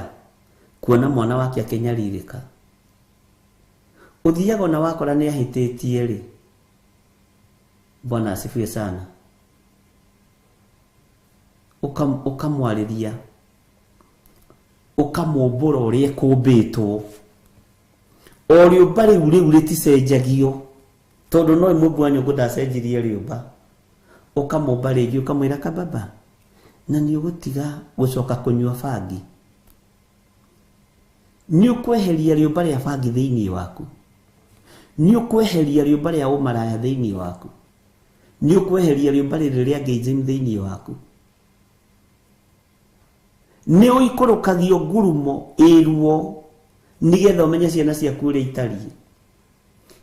kuona mwana wake akĩnyarirĩka? Ũthiaga ona wakora nĩ ahĩtĩtie rĩ, Bwana asifiwe sana, ũkamwarĩria, ũkamũmbũra ũrĩa ĩkũmbĩtwo. O rĩũmba rĩu rĩu rĩticenjagio, tondũ no mũmbi wa nyũngũ ndacenjirie rĩũmba. Ũkamũmba rĩngĩ, ũkamwĩra kababa, na nĩ ũgũtiga gũcoka kũnyua bangi, nĩ ũkweheria rĩũmba rĩa bangi thĩinĩ waku, nĩ ũkweheria rĩũmba rĩa ũmaraya thĩinĩ waku, nĩ ũkweheria rĩũmba rĩrĩ rĩa gayism thĩinĩ waku. Nĩ ũikũrũkagio ngurumo ĩruo nĩgetha ũmenye ciana ciaku ũrĩa itariĩ,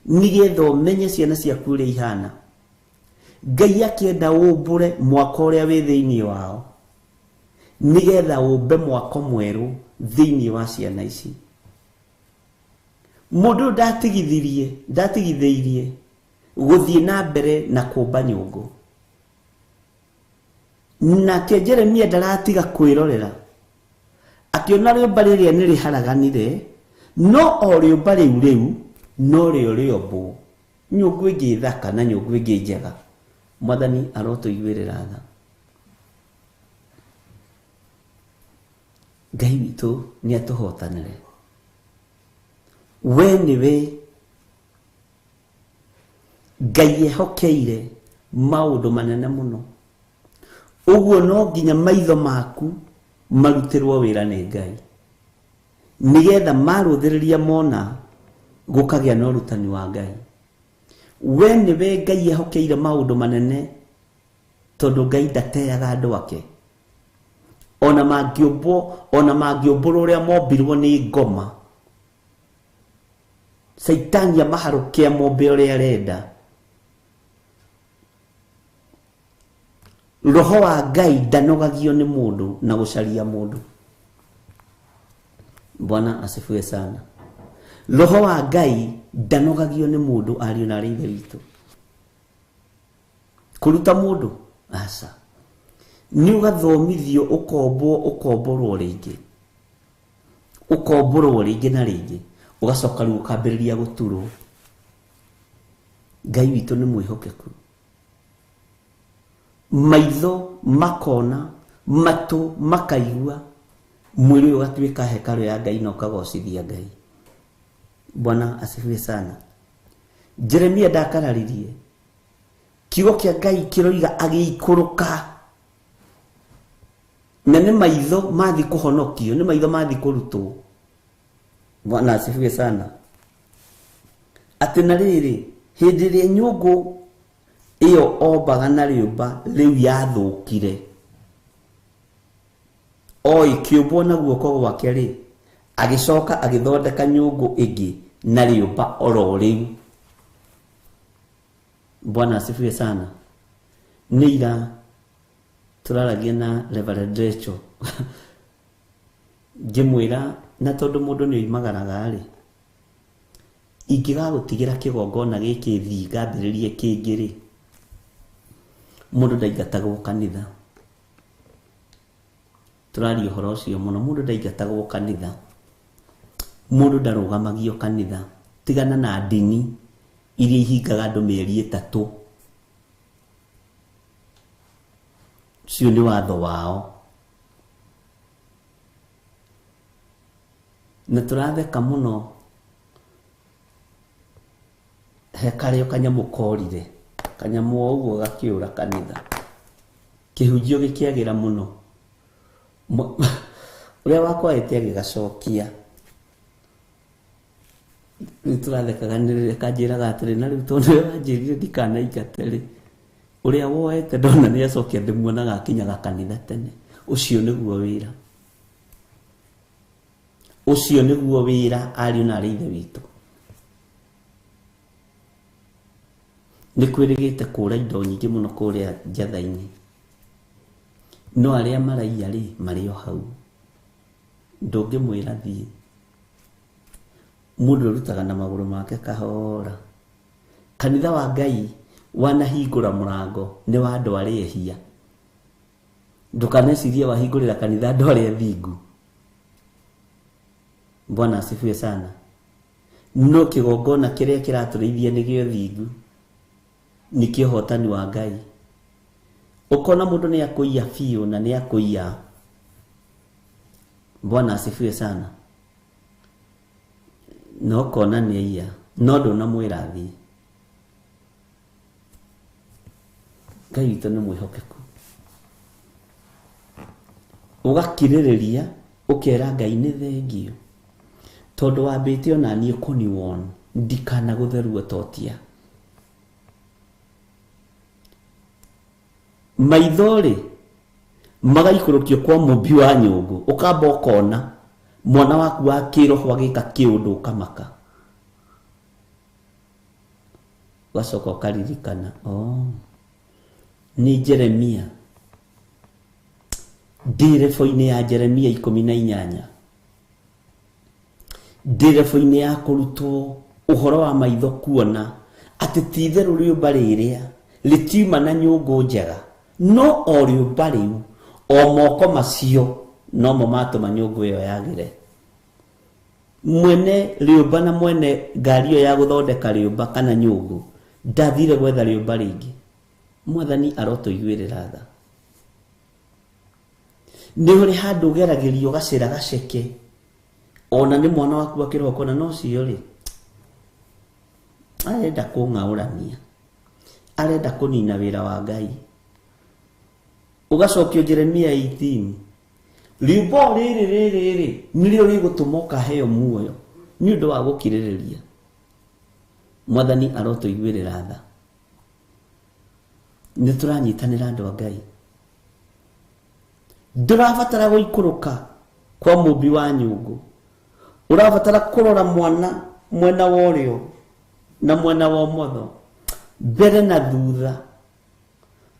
nĩgetha ũmenye ciana ciaku ũrĩa ihana. Ngai akĩenda ũmbũre mwako ũrĩa wĩ thĩinĩ wao nĩgetha ũmbe mwako mwerũ thĩinĩ wa ciana ici. Mũndũ ũyũ ndatigithĩirie gũthiĩ na mbere na kũmba nyũngũ. Nake Jeremia ndaratiga kwĩrorera, akĩona rĩũmba rĩrĩa nĩ rĩharaganire, no o rĩũmba rĩu rĩu no rĩo rĩombwo nyũngũ ĩngĩ thaka na nyũngũ ĩngĩ njega. Mwathani arotũiguĩrĩra tha. Ngai witũ nĩ atũhotanĩre. We nĩwe Ngai ehokeire maũndũ manene mũno. Ũguo no nginya maitho maku marutĩrwo wĩra nĩ Ngai, nĩgetha marũthĩrĩria mona gũkagĩa na ũrutani wa Ngai. We nĩwe Ngai ehokeire maũndũ manene, tondũ Ngai ndateaga andũ ake. Ona mangĩũmbwo, ona mangĩũmbũrwo ũrĩa mombirwo nĩ ngoma, Caitani amaharũke amombe ũrĩa arenda. Roho wa Ngai ndanogagio nĩ mũndũ na gũcaria mũndũ. Bwana asifiwe sana. Roho wa Ngai ndanogagio nĩ mũndũ, ariũ na arĩ ithe witũ. Kũruta mũndũ aca, nĩ ũgathomithio, ũkombwo, ũkomborwo rĩngĩ, ũkomborwo rĩngĩ na rĩngĩ, ũgacoka rĩu ũkambĩrĩria gũturwo. Ngai witũ nĩ mwĩhokeku. Maitho makona, matũ makaigua, mwĩrĩ ũyũ ũgatuĩka hekarũ ya Ngai na ũkagocithia Ngai. Bwana asifiwe sana. Jeremia ndakararirie, kiugo kĩa Ngai kĩroiga agĩikũrũka, na nĩ maitho mathi kũhonokio, nĩ maitho mathi kũrutwo. Bwana asifiwe sana. Atĩ na rĩrĩ, hĩndĩ ĩrĩa nyũngũ ĩyo ombaga na rĩũmba rĩu yathũkire, o ĩkĩũmbwo na guoko gwake rĩ, agĩcoka agĩthondeka nyũngũ ĩngĩ na rĩũmba oro rĩu. Bwana asifiwe sana. Nĩ ira tũraragia na Reverend Rachel, ngĩmwĩra na tondũ mũndũ nĩ oimagaraga rĩ, ingĩgagũtigĩra kĩgongona gĩkĩ thiĩ ngambĩrĩrie kĩngĩ rĩ, mũndũ ndaingatagwo kanitha. Tũraria ũhoro ũcio mũno, mũndũ ndaingatagwo kanitha, mũndũ ndarũgamagio kanitha. Tigana na ndini iria ihingaga andũ mĩeri 3, ũcio nĩ watho wao. Na tũratheka mũno, he karĩo kanyamũ korire, kanyamũ o ũguo gakĩũra kanitha, kĩhunjio gĩkĩagĩra mũno. Ũrĩa wakwaĩte agĩgacokia. Rĩu tũrathekaga nĩ kanjĩraga atĩrĩ, na rĩu tondũ ũrĩa wanjĩrire ndikanaingate rĩ, ũrĩa woete ndona nĩ acokia, ndĩmuonaga akinyaga kanitha tene. Ũcio nĩguo wĩra, ũcio nĩguo wĩra, ariũ na arĩ ithe witũ. Nĩ kwĩrĩgĩte kũra indo nyingĩ mũno kũrĩa njatha-inĩ, no arĩa maraiya rĩ marĩ o hau, ndũngĩmwĩra thiĩ. Mũndũ arutaga na magũrũ make kahora. Kanitha wa Ngai wanahingũra mũrango nĩ wa andũ arĩa ehia. Ndũkanecirie wahingũrĩra kanitha andũ arĩa thingu. Bwana asifiwe sana. No kĩgongona kĩrĩa kĩratũrĩithia nĩ gĩa ũthingu, nĩ kĩa ũhotani wa Ngai. Ũkona mũndũ nĩ akũiya biũ na nĩ akũiya. Bwana asifiwe sana. Na ũkona nĩ aiya, no ndũnamwĩra athiĩ. Ngai witũ nĩ mwĩhokeku. Ũgakirĩrĩria, ũkera Ngai nĩ thengio, tondũ wambĩte ona niĩ kũniwon, ndikanagũtheruo totia. Maitho rĩ magaikũrũkio kwa mũmbi wa nyũngũ, ũkamba ũkona mwana waku wa kĩroho agĩka kĩũndũ ũkamaka, ũgacoka ũkaririkana, oh, Nĩ Jeremia ndĩ rebo-inĩ ya Jeremia 18 ndĩ rebo-inĩ ya kũrutwo ũhoro wa maitho kuona atĩ ti itherũ rĩũmba rĩrĩa rĩtiuma na nyũngũ njega no o rĩũmba rĩu o moko macio nomo matũma nyũngũ ĩyo yagĩre. Mwene rĩũmba na mwene ngari ĩyo ya gũthondeka rĩũmba kana nyũngũ ndathire gwetha rĩũmba rĩngĩ. Mwathani arotũiguĩrĩra tha. Nĩ ũrĩ handũ ũgeragĩrio gacĩra gaceke ona nĩ mwana waku akĩroho na no cio rĩ arenda kũng'aũrania, arenda kũnina wĩra wa Ngai. Ũgacokio Jeremia 18 rĩũmba rĩrĩ rĩrĩ rĩ nĩrĩo rĩgũtũma ũkaheo muoyo nĩ ũndũ wa gũkirĩrĩria. Mwathani arotũiguĩrĩra tha. Nĩ tũranyitanĩra andũ a Ngai. Ndũrabatara gũikũrũka kwa mũmbi wa nyũngũ, ũrabatara kũrora mwana mwena wa ũrĩo na mwena wa ũmotho, mbere na thutha,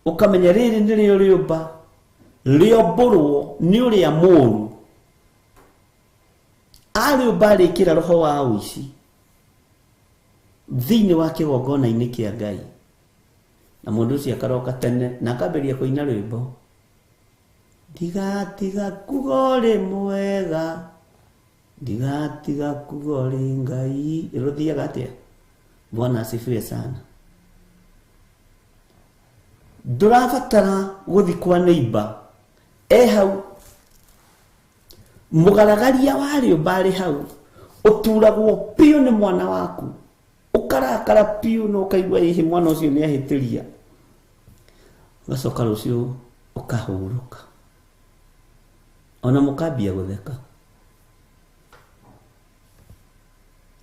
ũkamenya rĩrĩ nĩrĩo rĩũmba rĩombũrwo nĩ ũrĩa mũũru. Arĩũmba arĩkĩra roho wa ũici thĩinĩ wa kĩgongona-inĩ kĩa Ngai, na mũndũ ũcio akaroka tene na akambĩrĩria kũina rwĩmbo, ndigatiga kuga ũrĩ mwega, ndigatiga kuga ũrĩ Ngai. Rũthiaga atĩa? Bwana asifiwe sana. Ndũrabatara gũthi kwa neighbor e hau, mũgaragaria wa rĩũmba arĩ hau, ũturagwo biũ nĩ mwana waku, ũkarakara biũ na ũkaigua ĩhĩ mwana ũcio nĩ ahĩtĩria, ũgacoka rũciũ ũkahurũka ona mũkambia gũtheka.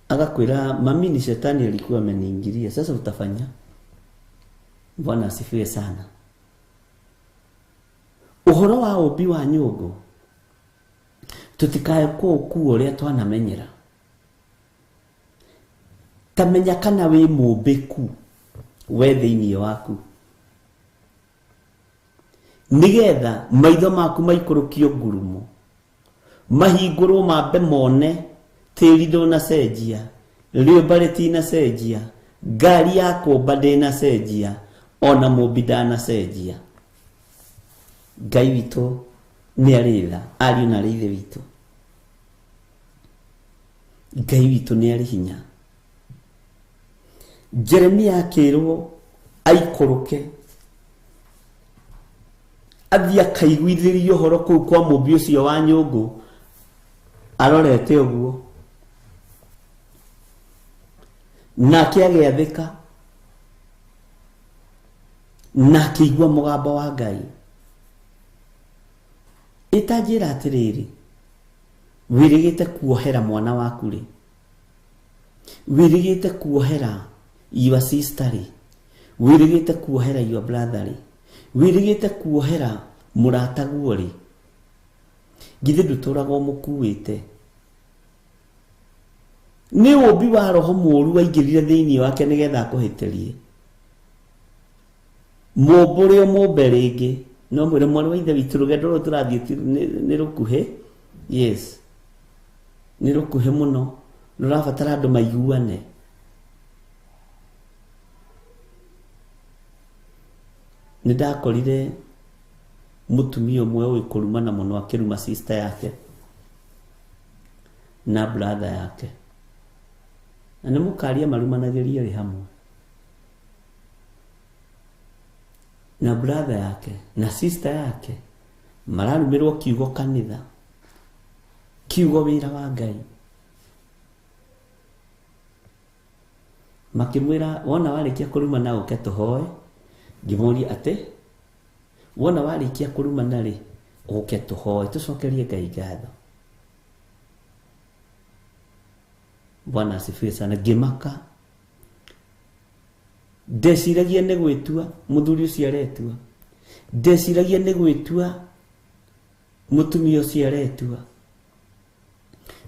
Agakwĩra mami ni shetani alikuwa ameniingilia, sasa utafanya? Bwana asifiwe sana. Ũhoro wa ũmbi wa nyũngũ tũtikae kũũkua ũrĩa twanamenyera. Ta menya kana wĩ mũmbĩku we thĩinĩ waku, nĩgetha maitho maku maikũrũkio ngurumo, mahingũrwo mambe mone tĩri ndũnacenjia, rĩũmba rĩtinacenjia, ngari ya kũmba ndĩnacenjia, ona mũmbi ndanacenjia. Ngai witũ nĩ arĩ tha, ariũ na arĩ ithe witũ. Ngai witũ nĩ arĩ hinya. Jeremia akĩrwo aikũrũke athiĩ akaiguithĩrie ũhoro kũu kwa mũmbi ũcio wa nyũngũ arorete ũguo, nake agĩathĩka na akĩigua mũgambo wa Ngai. Ĩtanjĩra atĩrĩrĩ, wĩrĩgĩte kuohera mwana waku rĩ, wĩrĩgĩte kuohera your sister rĩ, wĩrĩgĩte kuohera your brother rĩ, wĩrĩgĩte kuohera mũrataguo rĩ, githĩ ndũtũraga ũmũkuĩte? Nĩ ũmbi wa roho mũũru waingĩrire thĩinĩ wake nĩgetha akũhĩtĩrie. Mũmbũre ũmũmbe rĩngĩ, no mwĩre mwarĩ wa ithe witũ rũgendo rũrũ tũrathiĩ nĩ rũkuhĩ, yes, nĩ rũkuhĩ mũno, rũrabatara andũ maiguane. Nĩ ndakorire mũtumia ũmwe ũĩ kũrumana mũno akĩruma sister yake na brother yake, na nĩ mũkaria marumanagĩria rĩ hamwe na brother yake na sister yake, mararumĩrwo kiugo kanitha, kiugo wĩra wa Ngai. Makĩmwĩra wona warĩkia kũrumana ũke tũhoe. Ngĩmũria atĩ wona warĩkia kũrumana rĩ ũke tũhoe tũcokerie Ngai ngatho. Bwana asifiwe sana. Ngĩmaka, ndeciragia nĩ gwĩtua mũthuri ũcio aretua, ndeciragia nĩ gwĩtua mũtumia ũcio aretua,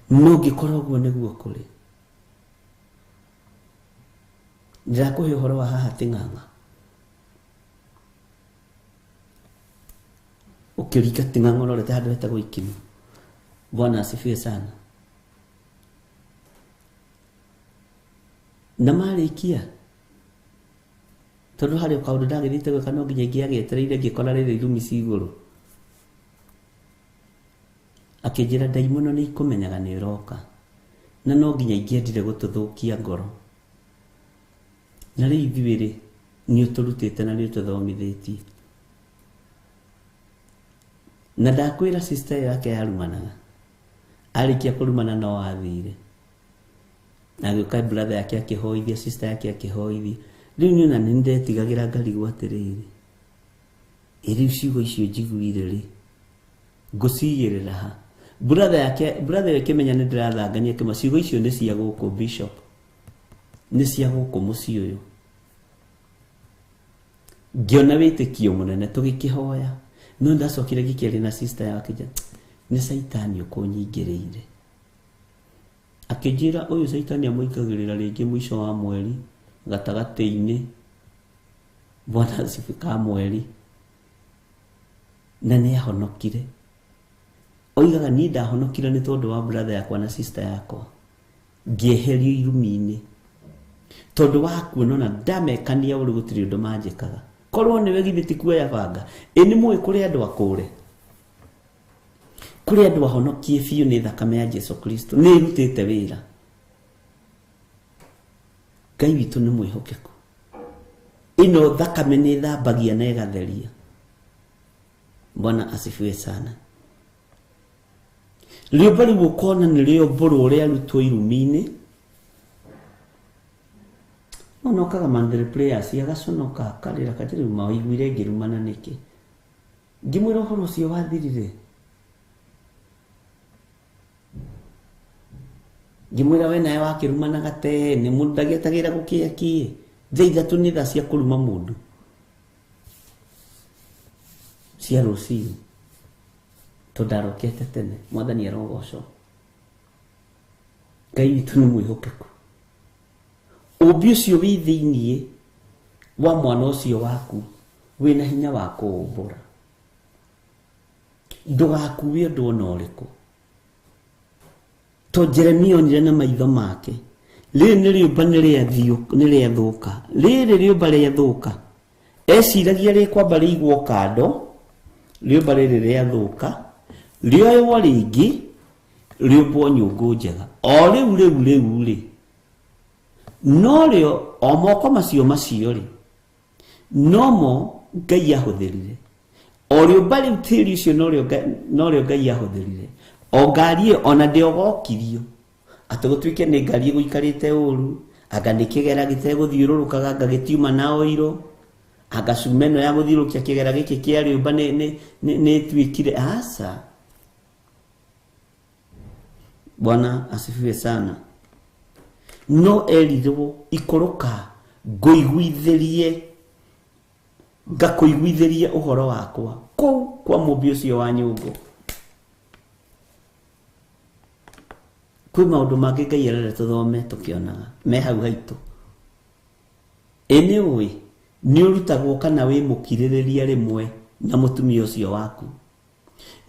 no ngĩkora ũguo nĩguo kũrĩ. Ndĩrakũhe ũhoro wa haha Ting'ang'a. Ũkĩringa ting'ang'o ũrorete handũ hetagwo Ikinu. Bwana asifiwe sana. Na marĩkia tondũ harĩ o kaũndũ ndagĩthiĩte gwĩka no nginya ingĩagĩetereire ngĩkora rĩrĩ irumi ci igũrũ. Akĩnjĩra ndaimono nĩ ikũmenyaga nĩ ũroka na no nginya ingĩendire gũtũthũkia ngoro. Na rĩu ithuĩ rĩ nĩ ũtũrutĩte na nĩ ũtũthomithĩtie. Na ndakwĩra sister ĩyo yake yarumanaga arĩkia kũrumana no athire na agĩũka brother yake akĩhoithia sister yake akĩhoithia. Rĩu niĩ ona nĩ ndetigagĩra ngarigwo atĩrĩrĩ, ĩ rĩu ciugo icio njiguire rĩ ngũcigĩrĩra ha? Brother yake brother ĩyo ĩkĩmenya nĩ ndĩrathangania kĩma ciugo icio nĩ cia gũkũ bishop, nĩ cia gũkũ mũciĩ ũyũ. Ngĩona wĩtĩkio mũnene tũgĩkĩhoya no ndacokire ngĩkĩaria na sister yake akĩnjĩra nĩ caitani ũkũnyingĩrĩire. Akĩnjĩra ũyũ caitani amũikagĩrĩra rĩngĩ mũico wa mweri gatagatĩ-inĩ, Bwana asifiwe, ka mweri, na nĩ ahonokire. Oigaga niĩ ndahonokire nĩ tondũ wa brother yakwa na sister yakwa ngĩeherio irumi-inĩ tondũ wa kuona ona ndamekania ũrĩ gũtirĩ ũndũ manjĩkaga. Korwo nĩwe githĩ ti kuoya banga. Ĩ nĩ mũĩ kũrĩ andũ akũre, kũrĩ andũ ahonokie biũ nĩ thakame ya Jesu Kristo nĩ ĩrutĩte wĩra. Ngai witũ nĩ mwĩhokeku. Ĩno thakame nĩ ĩthambagia na ĩgatheria. Bwana asifiwe sana. Rĩũmba rĩu ũkona nĩ rĩombũrwo rĩarutwo irumi-inĩ. No nokaga monthly prayers agaconoka akarĩra kanjĩra rĩu maiguire ngĩrumana nĩkĩ. Ngĩmwĩra ũhoro ũcio wathirire. Ngĩmwĩra we nawe wakĩrumanaga tene mũndũ ndagĩetagĩra gũkĩa kĩĩ. Thaa ithatũ nĩ thaa cia kũruma mũndũ cia rũcinĩ tondũ ndarokete tene. Mwathani arogocwo. Ngai witũ nĩ mwĩhokeku. Ũmbi ũcio wĩ thĩiniĩ wa mwana ũcio waku wĩna hinya wa kũũmbũra. Ndũgakue ũndũ ona ũrĩkũ. To Jeremia onire na maitho make rĩrĩ nĩ rĩũmba nĩ rĩathũka, rĩrĩ rĩũmba rĩathũka. Eciragia rĩkwamba rĩigwo kando, rĩũmba rĩrĩ rĩathũka rĩoywo rĩngĩ rĩũmbwo nyũngũ njega. O rĩu rĩu rĩu rĩ no rĩo o moko macio macio rĩ nomo Ngai ahũthĩrire. O rĩũmba rĩu tĩri ũcio norĩo Ngai ahũthĩrire. O ngari ĩyo ona ndĩogokirio atĩ gũtuĩke nĩ ngari ĩgũikarĩte ũru, anga nĩ kĩgera gĩtegũthiũrũrũkaga, anga gĩtiuma na oiro, anga cuma ĩno ya gũthiũrũrũkia kĩgera gĩkĩ kĩa rĩũmba nĩ ĩtuĩkire. Aca. Bwana asifiwe sana. No erirwo ikũrũka ngũiguithĩrie, ngakũiguithĩrie ũhoro wakwa kũu kwa mũmbi ũcio wa nyũngũ. Kwĩ maũndũ mangĩ Ngai arenda tũthome tũkĩonaga me hau haitũ. Ĩ nĩ ũĩ nĩ ũrutagwo kana wĩ mũkirĩrĩria rĩmwe na mũtumia ũcio waku,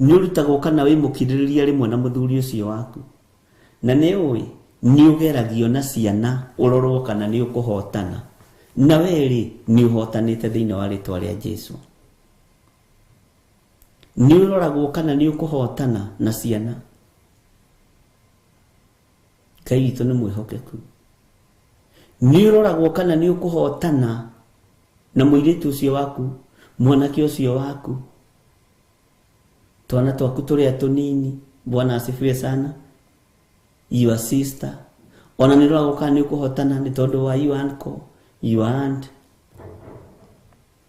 nĩ ũrutagwo kana wĩ mũkirĩrĩria rĩmwe na mũthuri ũcio waku, na nĩ ũĩ nĩ ũgeragio na ciana ũrorwo kana nĩ ũkũhotana, na we rĩ nĩ ũhotanĩte thĩinĩ wa rĩtwa rĩa Jesu. Nĩ ũroragwo kana nĩ ũkũhotana na ciana. Ngai witũ nĩ mwĩhokeku. Nĩ ũroragwo kana nĩ ũkũhotana na mũirĩtu ũcio waku, mwanake ũcio waku, twana twaku tũrĩa tũnini. Bwana asifiwe sana. Your sister ona nĩ ũroragwo kana nĩ ũkũhotana nĩ tondũ wa your uncle, your aunt.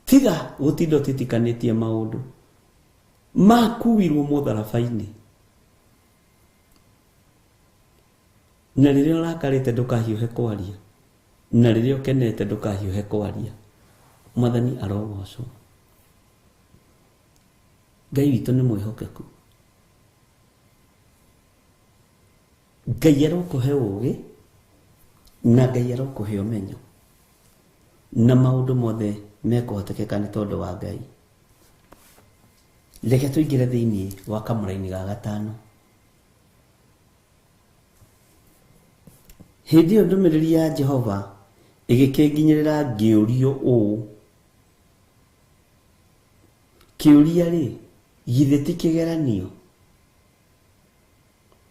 Tiga gũtinda ũtitikanĩtie maũndũ makuirwo mũtharaba-inĩ. Na rĩrĩa ũrakarĩte ndũkahiũhe kwaria, na rĩrĩa ũkenete ndũkahiũhe kwaria. Mwathani arogocwo. Ngai witũ nĩ mwĩhokeku. Ngai arokũhe ũũgĩ na Ngai arokũhe ũmenyo, na maũndũ mothe mekũhotekeka nĩ tondũ wa Ngai. Reke tũingĩre thĩinĩ wa kamũraini ga gatano. Hĩndĩ ĩyo ndũmĩrĩri ya Jehova ĩgĩkĩnginyĩrĩra ngĩũrio ũũ, kĩũria rĩ, githĩ ti kĩgeranio?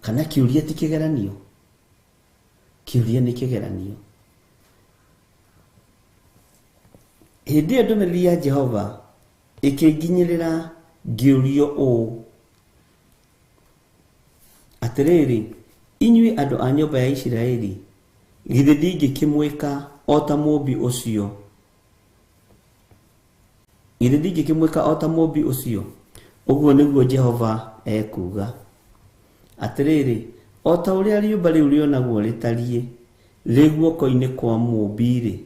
Kana kĩũria ti kĩgeranio? Kĩũria nĩ kĩgeranio. Hĩndĩ ĩyo ndũmĩrĩri ya Jehova ĩkĩnginyĩrĩra ngĩũrio ũũ, atĩrĩrĩ, inyuĩ andũ a nyũmba ya Isiraeli, githĩ ndingĩkĩmwĩka o ta mũũmbi ũcio? Githĩ ndingĩkĩmwĩka o ta mũũmbi ũcio? Ũguo nĩguo Jehova ekuuga. Atĩrĩrĩ, o ta ũrĩa rĩũmba rĩu rĩonagwo rĩtariĩ rĩ guoko-inĩ kwa mũũmbi-rĩ,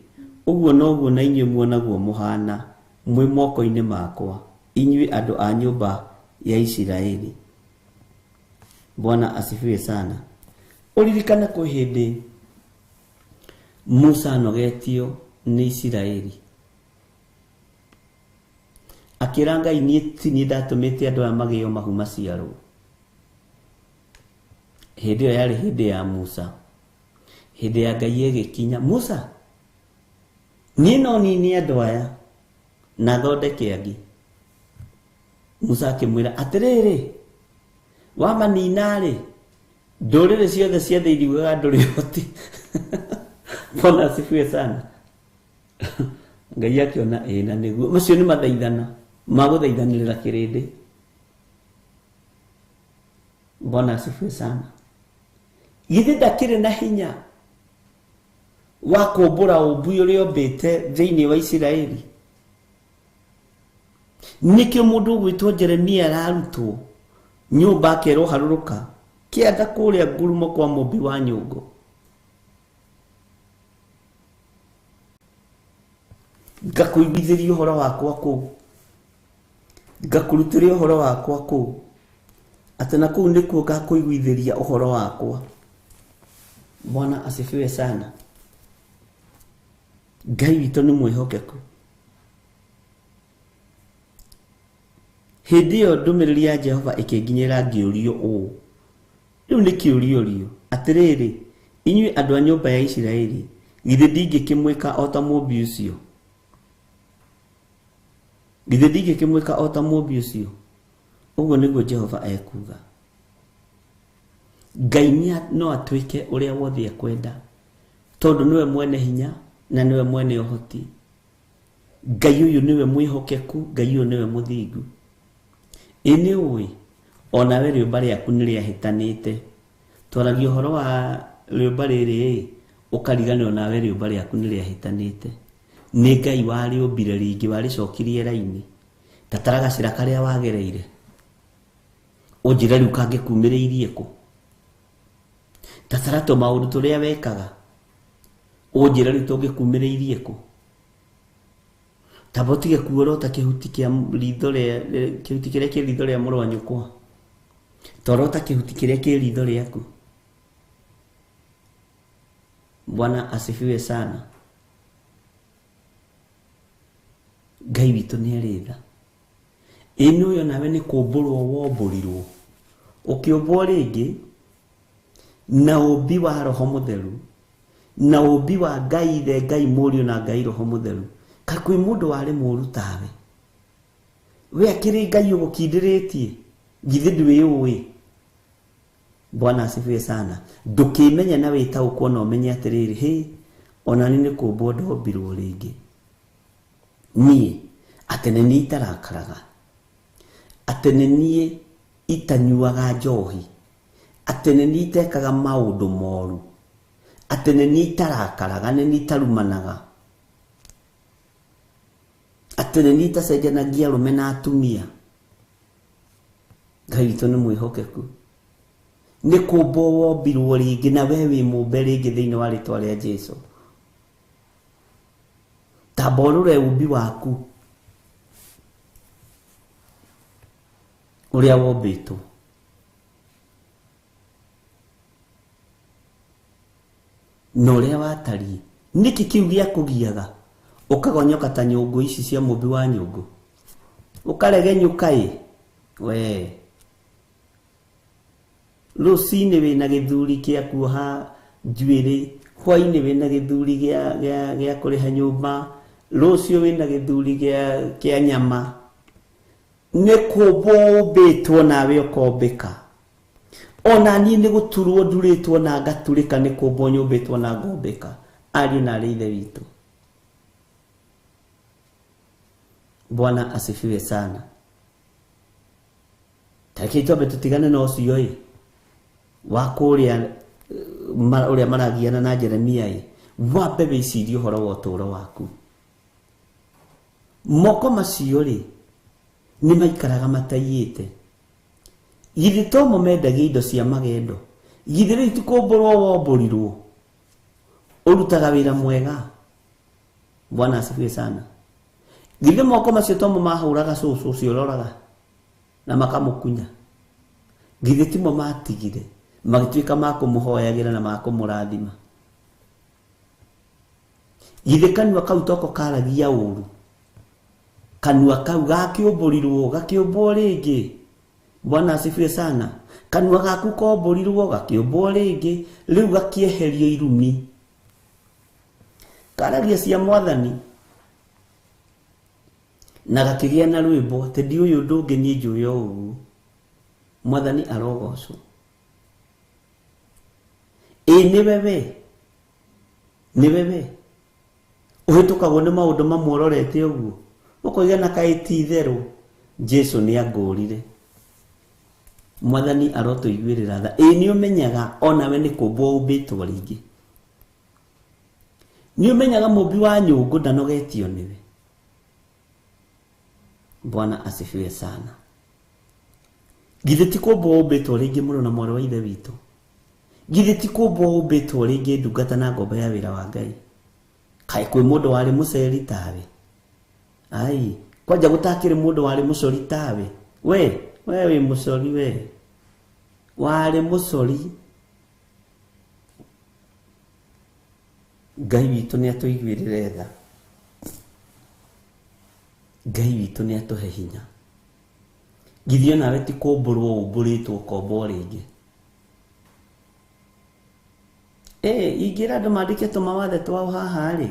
ũguo noguo na inyuĩ muonagwo mũhaana mwĩ moko-inĩ makwa, inyuĩ andũ a nyũmba ya Isiraeli. Bwana asifiwe sana. Ũririkane kwĩ hĩndĩ Musa anogetio nĩ Isiraeli, akĩra Ngai, niĩ ti niĩ ndatũmĩte andũ aya magĩo mahu maciarwo. Hĩndĩ ĩyo yarĩ hĩndĩ ya Musa, hĩndĩ ya Ngai ĩgĩkinya, Musa, niĩ no nini andũ aya na thondeke angĩ. Musa akĩmwĩra atĩrĩrĩ, wamanina-rĩ, ndũrĩrĩ ciothe cia thĩ iriugaga ndũrĩ ũhoti. Bwana asifiwe sana. Ngai akĩona ĩĩ na nĩguo, macio nĩ mathaithana magũthaithanĩrĩra kĩrĩndĩ. Bwana asifiwe sana. Githĩ ndakĩrĩ na hinya wa kũmbũra ũmbi ũrĩa ũmbĩte thĩinĩ wa Isiraeli? Nĩkĩo mũndũ ũgwĩtwo Jeremia ararutwo nyũmba akerwo harũrũka kĩanda kũrĩa ngurumo kwa mũmbi wa nyũngũ. Ngakũiguithĩria ũhoro wakwa kũu, ngakũrutĩria ũhoro wakwa kũu, atĩ na kũu nĩkuo ngakũiguithĩria ũhoro wakwa. Bwana asifiwe sana. Ngai witũ nĩ mwĩhokeku. Hĩndĩ ĩyo ndũmĩrĩri ya Jehova ĩkĩnginyĩra ngĩũrio ũũ, rĩu nĩ kĩũrio rio, atĩrĩrĩ, inyuĩ andũ a nyũmba ya Isiraeli, githĩ ndingĩkĩmwĩka o ta mũũmbi ũcio? Githĩ ndingĩkĩmwĩka o ta mũũmbi ũcio? Ũguo nĩguo Jehova ekuuga. Ngai no atuĩke ũrĩa wothe ekwenda, tondũ nĩwe mwene hinya na nĩwe mwene ũhoti. Ngai ũyũ nĩwe mwĩhokeku, Ngai ũyũ nĩwe mũthingu. Ĩ nĩ ũĩ, onawe rĩũmba rĩaku nĩ rĩahĩtanĩte. Twaragia ũhoro wa rĩũmba rĩrĩ, ũkariganĩrwo nawe rĩũmba rĩaku nĩ rĩahĩtanĩte. Nĩ Ngai warĩũmbire rĩngĩ, warĩcokirie raini. Ta tara gacĩra karĩa wagereire, ũnjĩre rĩu kangĩkumĩrĩirie kũ. Ta tara tũmaũndũ tũrĩa wekaga, ũnjĩre rĩu tũngĩkumĩrĩirie kũ. Tamba ũtige kuorota kĩhuti kĩa ritho rĩa kĩhuti kĩrĩa kĩ ritho rĩa mũrũ wa nyũkwa, torota kĩhuti kĩrĩa kĩ ritho rĩaku. Bwana asifiwe sana. Ngai witũ nĩ arĩ tha. Ĩ nĩ ũyũ nawe nĩ kũmbũrwo wombũrirwo, ũkĩũmbwo rĩngĩ na ũmbi wa Roho Mũtheru, na ũmbi wa Ngai Ithe, Ngai Mũriũ na Ngai Roho Mũtheru. Kaĩ kwĩ mũndũ warĩ mũũru tawe? We akĩrĩ Ngai ũgũkindĩrĩtie, githĩ ndwĩũĩ? Bwana asifiwe sana. Ndũkĩmenye na wĩtaũkwo na ũmenye atĩrĩrĩ, hĩ, ona niĩ nĩ kũmbwo ndombirwo rĩngĩ. Niĩ atĩ nĩ niĩ itarakaraga, atĩ nĩ niĩ itanyuaga njohi, atĩ nĩ niĩ itekaga maũndũ moru, atĩ nĩ niĩ itarakaraga, nĩ niĩ itarumanaga, atĩ nĩ niĩ itacenjanagia arũme na atumia. Ngai witũ nĩ mwĩhokeku. Nĩ kũmbwo wombirwo rĩngĩ na we wĩ mũmbe rĩngĩ thĩinĩ wa rĩtwa rĩa Jesu. Tamba ũrore ũmbi waku ũrĩa wombĩtwo. Na ũrĩa watariĩ. Nĩkĩ kĩu gĩakũgiaga ũkagonyoka ta nyũngũ ici cia mũmbi wa nyũngũ, ũkaregenyũka ĩ? We rũcinĩ wĩna gĩthuri kĩa kuoha njuĩrĩ, hwainĩ wĩna gĩthuri gĩa kũrĩha nyũmba, rũciũ wĩna gĩthuri kĩa nyama. Nĩ kũmbwo ũmbĩtwo nawe ũkombĩka. Ona niĩ nĩ gũturwo ndurĩtwo na ngaturĩka, nĩ kũmbwo nyũmbĩtwo na ngombĩka. Ariũ na arĩ ithe witũ, Bwana asifiwe sana. Tareke twambe tũtigane na ũcio ĩ wa kũrĩa ũrĩa maragiana na Jeremia ĩ, wambe wĩcirie ũhoro wa ũtũũro waku. Moko macio rĩ nĩ maikaraga mataiyĩte. Githĩ to mo mendagia indo cia magendo? Githĩ rĩu ti kũmbũrwo wombũrirwo? Ũrutaga wĩra mwega. Bwana asifiwe sana. Githĩ moko macio to mo mahũraga cũcũ ũcio ũroraga na makamũkunya? Githĩ timo matigire magĩtuĩka ma kũmũhoyagĩra na ma kũmũrathima? Githĩ kanua kau toko karagia ũru? Kanua kau gakĩũmbũrirwo gakĩũmbwo rĩngĩ. Bwana asifiwe sana. Kanua gaku kombũrirwo gakĩũmbwo rĩngĩ, rĩu gakĩeherio irumi. Karagia cia mwathani na gakĩgĩa na rwĩmbo atĩ ndiũĩ ũndũ ũngĩ niĩ njũĩ o ũguo. Mwathani arogocwo. Ĩ nĩwe we, nĩwe we ũhĩtũkagwo nĩ maũndũ mamwe ũrorete ũguo ũkoiga na kaĩ ti itherũ Jesu nĩ angũrire. Mwathani arotũiguĩrĩra tha. Ĩ nĩ ũmenyaga onawe nĩ kũmbwo ũmbĩtwo rĩngĩ. Nĩ ũmenyaga mũmbi wa nyũngũ ndanogetio nĩwe. Bwana asifiwe sana. Githĩ ti kũmbwo ũmbĩtwo rĩngĩ mũno na mwarĩ wa ithe witũ? Githĩ ti kũmbwo ũmbĩtwo rĩngĩ ndungata na ngombo ya wĩra wa Ngai? Kaĩ kwĩ mũndũ warĩ mũceri tawe? Ai, kwanja gũtakĩrĩ mũndũ warĩ mũcori tawe? We wĩ mũcori, we warĩ mũcori. Ngai witũ nĩ atũiguĩrĩre tha. Ngai witũ nĩ atũhe hinya. Githĩ onawe ti kũmbũrwo ũmbũrĩtwo ũkombwo rĩngĩ? Ingĩra andũ mandĩke tũmawathe twao haha rĩ,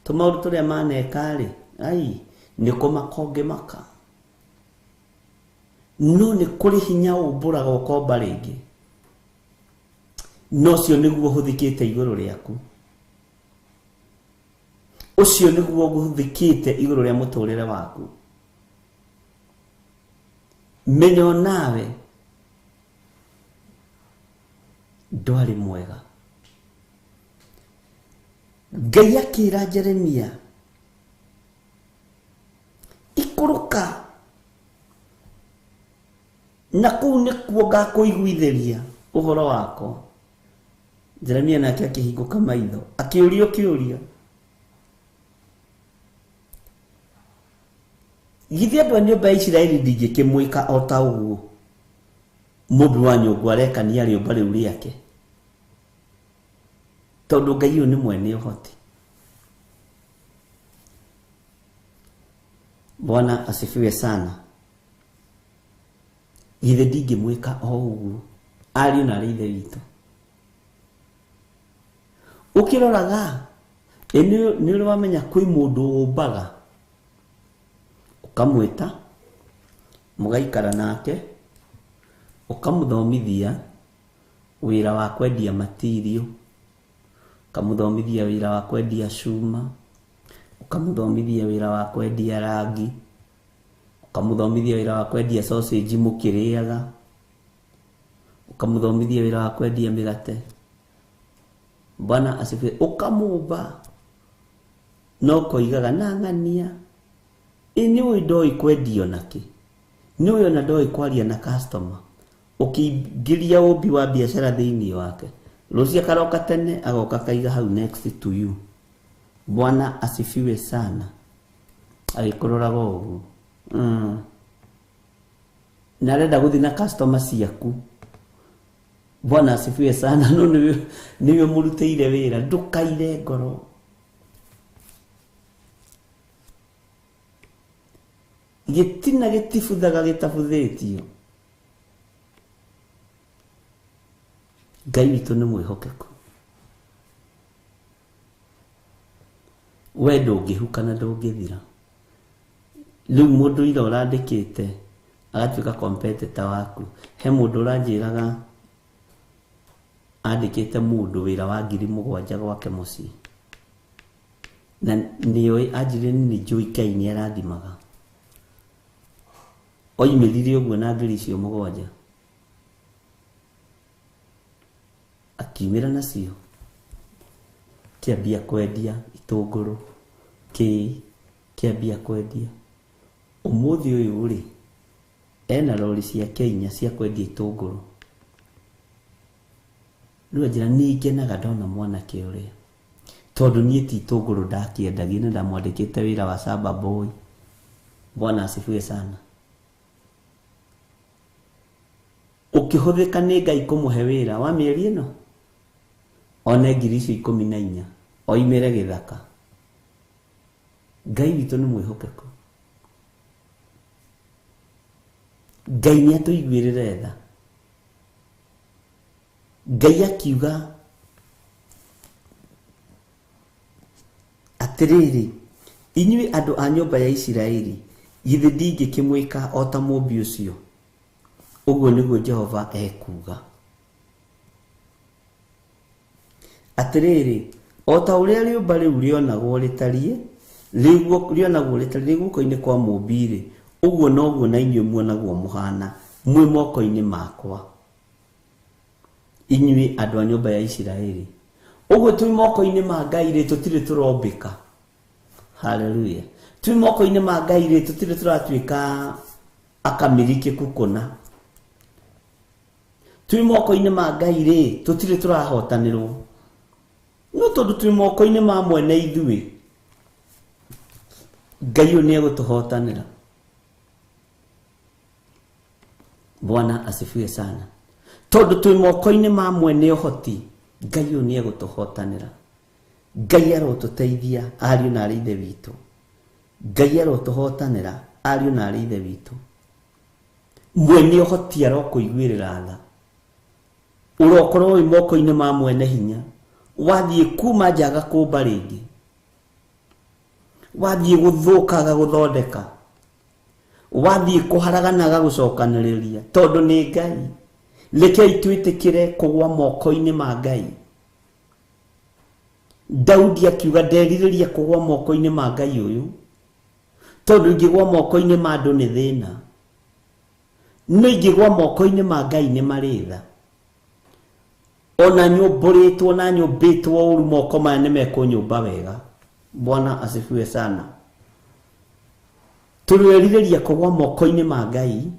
tũmaũndũ tũrĩa maneka rĩ, ai, nĩ kũmaka ũngĩmaka. No nĩ kũrĩ hinya ũmbũraga ũkomba rĩngĩ. No ũcio nĩguo ũhũthĩkĩte igũrũ rĩaku. Ũcio nĩguo ũhũthĩkĩte igũrũ rĩa mũtũrĩre waku. Menya onawe ndwarĩ mwega. Ngai akĩra Jeremia, ikũrũka na kũu nĩkuo ngakũiguithĩria ũhoro wakwa. Jeremia nake akĩhingũka maitho akĩũrio kĩũria, githĩ andũ a nyũmba ya Isiraeli ndingĩkĩmwĩka o ta ũguo mũmbi wa nyũngũ arekania rĩũmba rĩu rĩake? Tondũ Ngai ũyũ nĩ mwene ũhoti. Bwana asifiwe sana. Githĩ ndingĩmwĩka o ũguo ariũ na arĩ ithe witũ? Ũkĩroraga nĩ ũrĩ wamenya kwĩ mũndũ ũmbaga, ũkamwĩta mũgaikara nake, ũkamũthomithia wĩra wa kwendia matirio, ũkamũthomithia wĩra wa kwendia cuma, ũkamũthomithia wĩra wa kwendia rangi, ũkamũthomithia wĩra wa kwendia sausage mũkĩrĩaga, ũkamũthomithia wĩra wa kwendia mĩgate. Bwana asifiwe. Ũkamũmba no koigaga na ng'ania, ĩ nĩũĩ ndoĩ kwendio nakĩ, nĩũĩ ona ndoĩ kwaria na customer. Ũkĩingĩria ũmbi wa biacara thĩinĩ wake, rũciũ akaroka tene agoka akaiga hau next to you. Bwana asifiwe sana. Agĩkũroraga ũguo na arenda gũthiĩ na customer ciaku. Bwana asifiwe sana. No nĩwe mũrutĩire wĩra, ndũkaire ngoro. Gĩtina gĩtibuthaga gĩtabuthĩtio. Ngai witũ nĩ mwĩhokeku. We ndũngĩhuka na ndũngĩthira. Rĩu mũndũ ira ũrandĩkĩte agatuĩka competitor waku. He mũndũ ũranjĩraga andĩkĩte mũndũ wĩra wa 7,000 gwake mũciĩ. Na nĩoĩ anjĩrire nĩ njũĩ Ngai nĩ arathimaga. Oimĩrire ũguo na 7,000. Akiumĩra nacio. Kĩambia kwendia itũngũrũ, kĩambia kwendia. Ũmũthĩ ũyũ rĩ, ena rori ciake 4 cia kwendia itũngũrũ. Rĩu anjĩra niĩ ngenaga ndona mwanake ũrĩa. Tondũ niĩ ti itũngũrũ ndakĩendagia na ndamwandĩkĩte wĩra wa shamba boy. Bwana asifiwe sana. Ũkĩhũthĩka nĩ Ngai kũmũhe wĩra wa mĩeri ĩno, one 14,000 oimĩre gĩthaka. Ngai witũ nĩ mwĩhokeku. Ngai nĩ atũiguĩrĩre tha. Ngai akiuga atĩrĩrĩ, inyuĩ andũ a nyũmba ya Isiraeli, githĩ ndingĩkĩmwĩka o ta mũmbi ũcio? Ũguo nĩguo Jehova ekuuga. Atĩrĩrĩ, o ta ũrĩa rĩũmba rĩu rĩonagwo rĩtariĩ, rĩonagwo rĩtariĩ guoko-inĩ kwa mũmbi-rĩ, ũguo noguo na inyuĩ muonagwo mũhana mwĩ moko-inĩ makwa, inyuĩ andũ a nyũmba ya Isiraeli. Ũguo twĩ moko-inĩ ma Ngai rĩ, tũtirĩ tũrombĩka. Haleluya. Twĩ moko-inĩ ma Ngai rĩ, tũtirĩ tũratuĩka akamĩrikĩku kũna. Twĩ moko-inĩ ma Ngai rĩ, tũtirĩ tũrahotanĩrwo. No tondũ twĩ moko-inĩ ma mwene ithuĩ, Ngai ũyũ nĩ egũtũhotanĩra. Bwana asifiwe sana. Tondũ twĩ moko-inĩ ma mwene ũhoti, Ngai ũyũ nĩ egũtũhotanĩra. Ngai arotũteithia ariũ na arĩ ithe witũ. Ngai arotũhotanĩra ariũ na arĩ ithe witũ. Mwene ũhoti arokũiguĩrĩra tha. Ũrokorwo wĩ moko-inĩ ma mwene hinya. Wathiĩ kuma nja agakũmba rĩngĩ. Wathiĩ gũthũka agagũthondeka. Wathiĩ kũharagana agagũcokanĩrĩria. Tondũ nĩ Ngai. Rekei twĩtĩkĩre kũgwa moko-inĩ ma Ngai. Daudi akiuga nderirĩria kũgwa moko-inĩ ma Ngai ũyũ, tondũ ingĩgwa moko-inĩ ma andũ nĩ thĩna. No ingĩgwa moko-inĩ ma Ngai nĩ marĩ tha. Ona nyũmbũrĩtwo na nyũmbĩtwo ũru, moko maya nĩ mekũnyũmba wega. Bwana asifiwe sana. Tũrerirĩria kũgwa moko-inĩ ma Ngai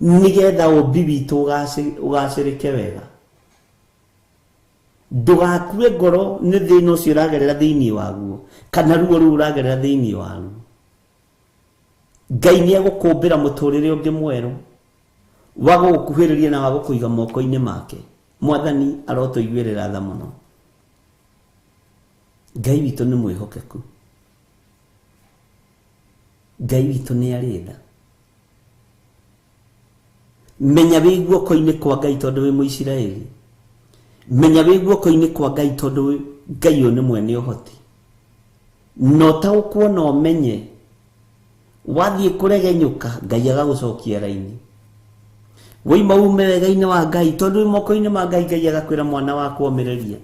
nĩgetha ũmbi witũ ũgacĩrĩke wega. Ndũgakue ngoro nĩ thĩna ũcio ũragerera thĩinĩ waguo, kana ruo rũu ũragerera thĩinĩ waruo. Ngai nĩ egũkũmbĩra mũtũrĩre ũngĩ mwerũ wa gũgũkuhĩrĩria na wa gũkũiga moko-inĩ make. Mwathani arotũiguĩrĩra tha mũno. Ngai witũ nĩ mwĩhokeku. Ngai witũ nĩ arĩ tha. Menya wĩ guoko-inĩ kwa Ngai tondũ wĩ Mũisiraeli. Menya wĩ guoko-inĩ kwa Ngai tondũ Ngai ũyũ nĩ mwene ũhoti. Na ũtaũkwo na ũmenye, wathiĩ kũregenyũka, Ngai agagũcokia raini. Woima ume wega-inĩ wa Ngai tondũ wĩ moko-inĩ ma Ngai, Ngai agakwĩra mwana wakwa ũmĩrĩria.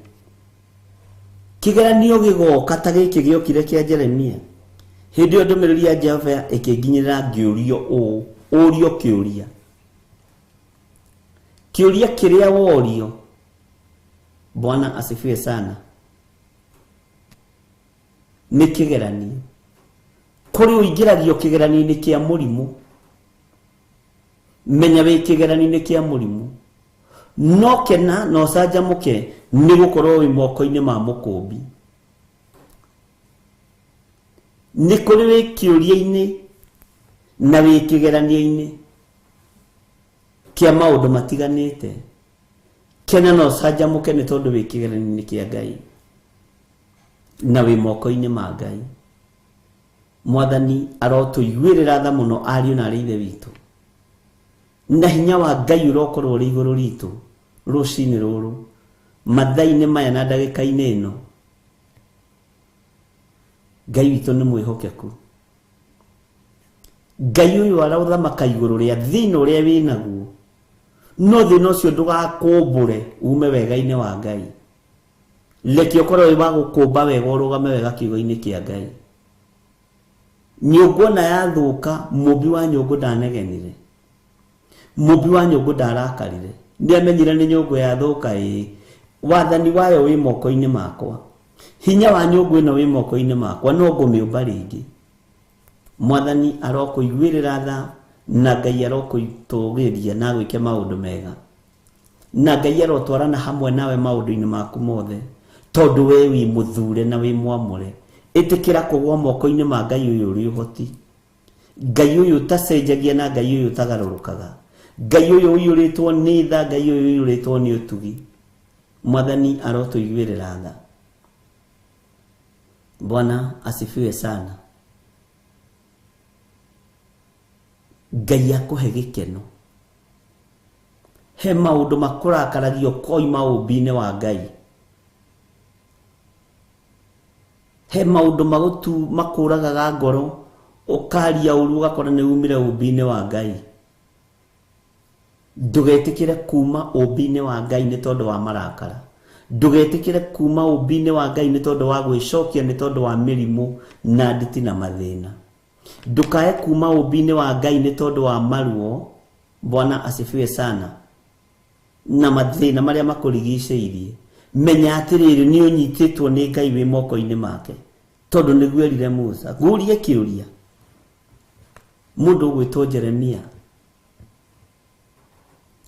Kĩgeranio gĩgoka ta gĩkĩ gĩokire kĩa Jeremia. Hĩndĩ ĩyo ndũmĩrĩri ya Jehova ĩkĩnginyĩrĩra ngĩũrio ũũ, ũrio kĩũria. Kĩũria kĩrĩa worio, Bwana asifiwe sana, nĩ kĩgeranio. Kũrĩ ũingĩragio kĩgeranio-inĩ kĩa mũrimũ. Menya wĩ kĩgeranio-inĩ kĩa mũrimũ. No kena na ũcanjamũke nĩ gũkorwo wĩ moko-inĩ ma mũkũmbi. Nĩ kũrĩ wĩ kĩũria-inĩ na wĩ kĩgeranio-inĩ kĩa maũndũ matiganĩte. Kena na ũcanjamũke nĩ tondũ wĩ kĩgeranio-inĩ kĩa Ngai na wĩ moko-inĩ ma Ngai. Mwathani arotũiguĩrĩra tha mũno ariũ na arĩ ithe witũ. Na hinya wa Ngai ũrokorwo ũrĩ igũrũ ritũ. Rũcinĩ rũrũ mathaa-inĩ maya na ndagĩka-inĩ ĩno Ngai witũ nĩ mwĩhokeku. Ngai ũyũ araũthamaka igũrũ rĩa thĩna ũrĩa wĩnaguo, no thĩna ũcio ndũgakũmbũre ume wega-inĩ wa Ngai. Reke ũkorwo wĩ wa gũkũmba wega, ũrũgame wega kiugo-inĩ kĩa Ngai. Nyũngũ ona yathũka, mũmbi wa nyũngũ ndanegenire, mũmbi wa nyũngũ ndarakarire, nĩamenyire nĩ nyũngũ yathũka. Ĩĩ, wathani wayo wĩ moko-inĩ makwa, hinya wa nyũngũ ĩno wĩ moko-inĩ makwa, no ngũmĩũmba rĩngĩ. Mwathani arokũiguĩrĩra tha, na Ngai arokũtũgĩria na agwĩke maũndũ mega, na Ngai arotwarana hamwe nawe maũndũ-inĩ maku mothe, tondũ we wĩ mũthure na wĩ mwamũre. Ĩtĩkĩra kũgwa moko-inĩ ma Ngai ũyũ ũrĩ ũhoti, Ngai ũyũ ũtacenjagia na Ngai ũyũ ũtagarũrũkaga, Ngai ũyũ ũiyũrĩtwo nĩ tha, Ngai ũyũ ũiyũrĩtwo nĩ ũtugi. Mwathani arotũiguĩrĩra tha. Bwana asifiwe sana. Ngai akũhe gĩkeno. He maũndũ makũrakaragio koima ũmbi-inĩ wa Ngai. He maũndũ makũragaga ngoro, ũkaria ũru ũgakora nĩ umire ũmbi-inĩ wa Ngai. Ndũgetĩkĩre kuma ũmbi-inĩ wa Ngai nĩ tondũ wa marakara. Ndũgetĩkĩre kuma ũmbi-inĩ wa Ngai nĩ tondũ wa gwĩcokia, nĩ tondũ wa mĩrimũ na nditi na mathĩna. Ndũkae kuma ũmbi-inĩ wa Ngai nĩ tondũ wa maruo. Bwana asifiwe sana. Na mathĩna marĩa makũrigicĩirie, menya atĩrĩrĩ, nĩ ũnyitĩtwo nĩ Ngai wĩ moko-inĩ make, tondũ nĩguo erire Musa. Ngũrie kĩũria, mũndũ ũgwĩtwo Jeremia,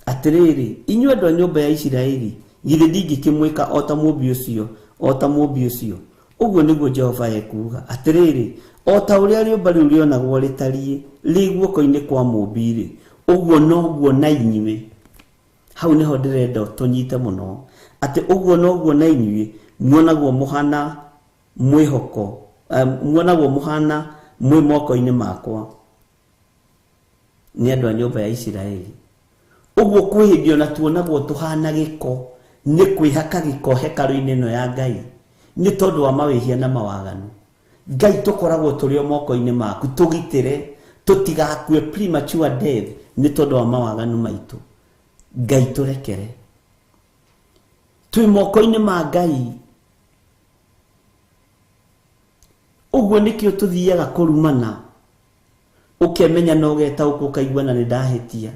atĩrĩrĩ, inyuĩ andũ a nyũmba ya Isiraeli, githĩ ndingĩkĩmwĩka o ta mũmbi ũcio, o ta mũmbi ũcio? Ũguo nĩguo Jehova ekuuga. Atĩrĩrĩ, o ta ũrĩa rĩũmba rĩu rĩonagwo rĩtariĩ rĩ guoko-inĩ kwa mũmbi-rĩ, ũguo noguo na inyuĩ. Hau nĩho ndĩrenda tũnyite mũno, atĩ ũguo noguo na inyuĩ muonagwo mũhana mwĩhoko, muonagwo mũhana mwĩ moko-inĩ makwa nĩ andũ a nyũmba ya Isiraeli. Ũguo kwĩ hĩndĩ ona tuonagwo tũhana gĩko, nĩ kwĩhaka gĩko hekarũ-inĩ ĩno ya Ngai nĩ tondũ wa mawĩhia na mawaganu. Ngai tũkoragwo tũrĩ o moko-inĩ maku, tũgitĩre tũtigakue premature death nĩ tondũ wa mawaganu maitũ. Ngai tũrekere, twĩ moko-inĩ ma Ngai. Ũguo nĩkĩo tũthiaga kũrumana, ũkemenya na ũgetaũkwo ũkaigua na nĩ ndahĩtia,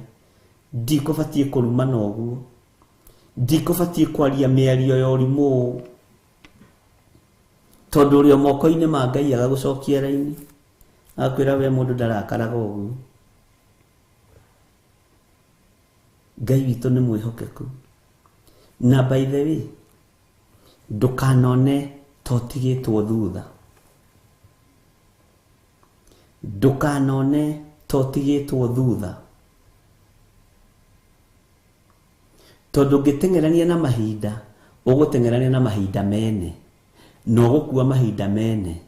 ndikũbatiĩ kũrumana ũguo, ndikũbatiĩ kwaria mĩario ya ũrimũ ũũ, tondũ ũrĩ o moko-inĩ ma Ngai agagũcokia raini, agakwĩra we mũndũ ndarakaraga ũguo. Ngai witũ nĩ mwĩhokeku. Na by the way, ndũkanone ta ũtigĩtwo thutha, ndũkanone ta ũtigĩtwo thutha, tondũ ũngĩteng'erania na mahinda, ũgũteng'erania na mahinda mene, na ũgũkua mahinda mene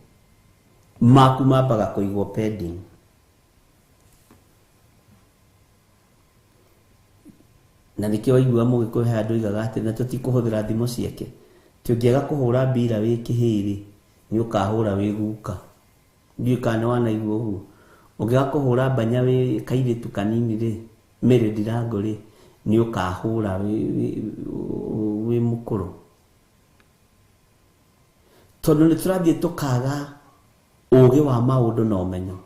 maku mambaga kũigwo pending. Na nĩkĩo waigua mũgĩkũyũ he andũ oigaga atĩ na tũtikũhũthĩra thimũ ciake, ti ũngĩaga kũhũra mbira wĩ kĩhĩrĩ nĩ ũkahũra wĩ guka. Ndiũĩ kana nĩ wanaigua ũguo. Ũngĩaga kũhũra mbanya wĩ kairĩtu kanini rĩ, Mary Ndirango rĩ, nĩ ũkahũra wĩ mũkũrũ. Tondũ nĩ tũrathiĩ tũkaga ũgĩ wa maũndũ na ũmenyo,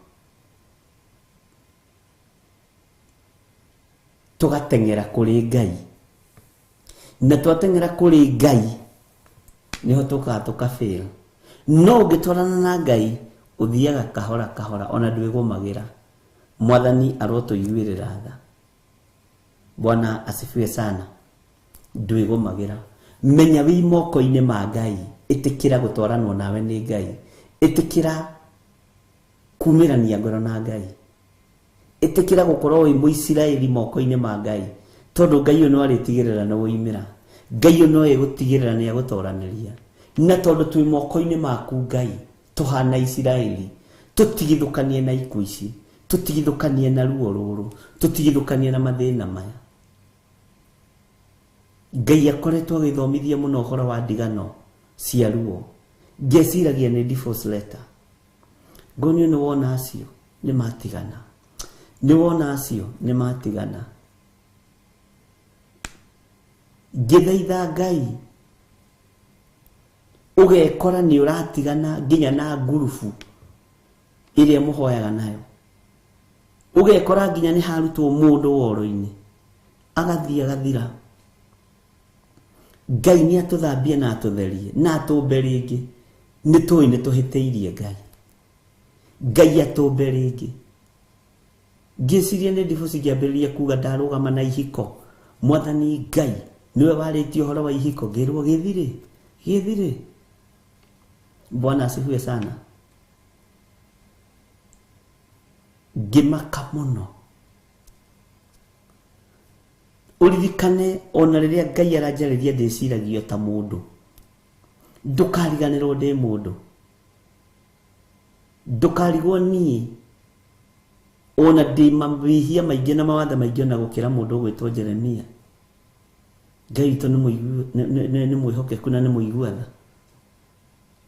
tũgateng'era kũrĩ Ngai, na twateng'era kũrĩ Ngai nĩho tũkaga tũkafail. No ũngĩtwarana na Ngai ũthiaga kahora kahora, ona ndwĩgũmagĩra. Mwathani arotũiguĩrĩra tha. Bwana asifiwe sana. Ndwĩgũmagĩra. Menya wĩ moko-inĩ ma Ngai, ĩtĩkĩra gũtwaranwo nawe nĩ Ngai, ĩtĩkĩra kumĩrania ngoro na Ngai, ĩtĩkĩra gũkorwo wĩ Mũisiraeli moko-inĩ ma Ngai, tondũ Ngai ũyũ no arĩtigĩrĩra nĩ woimĩra. Ngai ũyũ no egũtigĩrĩra nĩ agũtoranĩria. Na tondũ twĩ moko-inĩ maku Ngai, tũhana Isiraeli, tũtigithũkanie na ikuũ ici, tũtigithũkanie na ruo rũrũ, tũtigithũkanie na mathĩna maya. Ngai akoretwo agĩthomithia mũno ũhoro wa ndigano cia ruo. Ngeciragia nĩ divorce letter. Ngonio nĩ wona acio nĩ matigana, nĩ wona acio nĩ matigana. Ngĩthaitha Ngai ũgekora nĩ ũratigana nginya na ngurubu ĩrĩa mũhoyaga nayo, ũgekora nginya nĩ harutwo mũndũ woro-inĩ agathiĩ agathira. Ngai nĩ atũthambie na atũtherie na atũmbe rĩngĩ. Nĩ tũĩ nĩ tũhĩtĩirie Ngai, Ngai atũmbe rĩngĩ. Ngĩciria nĩ divorce, ngĩambĩrĩria kuga ndarũgama na ihiko. Mwathani Ngai nĩwe warĩtie ũhoro wa ihiko, ngĩrwo gĩthirĩ gĩthirĩ. Bwana asifiwe sana. Ngĩmaka mũno. Ũririkane ona rĩrĩa Ngai aranjarĩria ndĩciragia ta mũndũ, ndũkariganĩrwo ndĩ mũndũ, ndũkarigwo niĩ ona ndĩ mawĩhia maingĩ na mawathe maingĩ ona gũkĩra mũndũ ũgwĩtwo Jeremia. Ngai witũ nĩ mwĩhokeku na nĩ mũigua tha.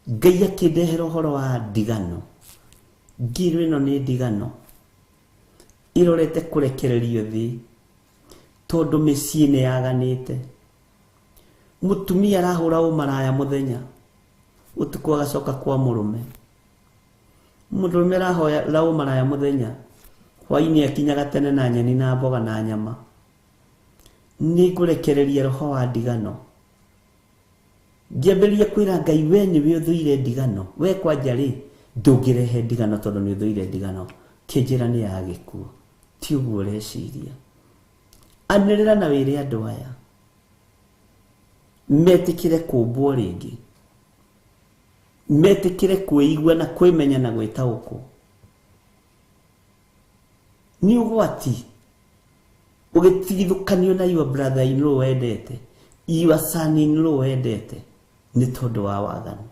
Ngai akĩndehera ũhoro wa ndigano, ngĩrwo ĩno nĩ ndigano ĩrorete kũrekererio thĩ tondũ mĩciĩ nĩ yaganĩte. Mũtumia arahũra ũmaraya mũthenya, ũtukũ agacoka kwa mũrũme. Mũndũrũme arahũra ũmaraya mũthenya, hwainĩ akinyaga tene na nyeni na mboga na nyama. Nĩ ngũrekereria roho wa ndigano. Ngĩambĩrĩria kwĩra Ngai, we nĩwe ũthũire ndigano, we kwanja rĩ ndũngĩrehe ndigano tondũ nĩ ũthũire ndigano. Kĩnjĩra nĩ ya gĩkuũ, ti ũguo ũreciria. Anĩrĩra na wĩre andũ aya metĩkĩre kũmbwo rĩngĩ, metĩkĩre kwĩigua na kwĩmenya na gwĩtaũkwo. Nĩ ũgwati ũgĩtigithũkanio na your brother in law wendete, your son in law wendete, nĩ tondũ wa waganu.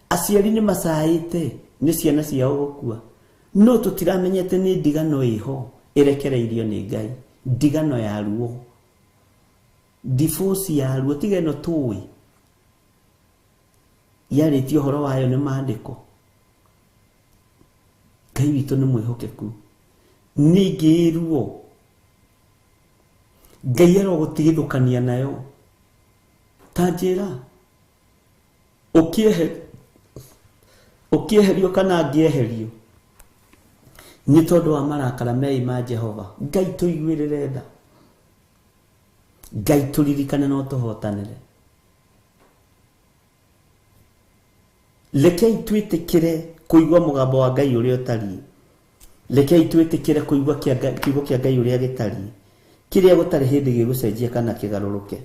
Aciari nĩ macaĩte nĩ ciana ciao gũkua, no tũtiramenyete nĩ ndigano ĩho ĩrekereirio nĩ Ngai, ndigano ya ruo, divorce ya ruo, tiga ĩno tũĩ yarĩtie ũhoro wayo nĩ maandĩko. Ngai witũ nĩ mwĩhokeku. Ningĩ ruo Ngai arogũtigithũkania nayo. Ta njĩra ũkĩeherio kana ngĩeherio nĩ tondũ wa marakara mei ma Jehova. Ngai tũiguĩrĩre tha, Ngai tũririkane no tũhotanĩre. Rekei twĩtĩkĩre kũigua mũgambo wa Ngai ũrĩa ũtariĩ. Rekei twĩtĩkĩre kũigua kiugo kĩa Ngai ũrĩa gĩtariĩ, kĩrĩa gũtarĩ hĩndĩ gĩgũcenjia kana kĩgarũrũke.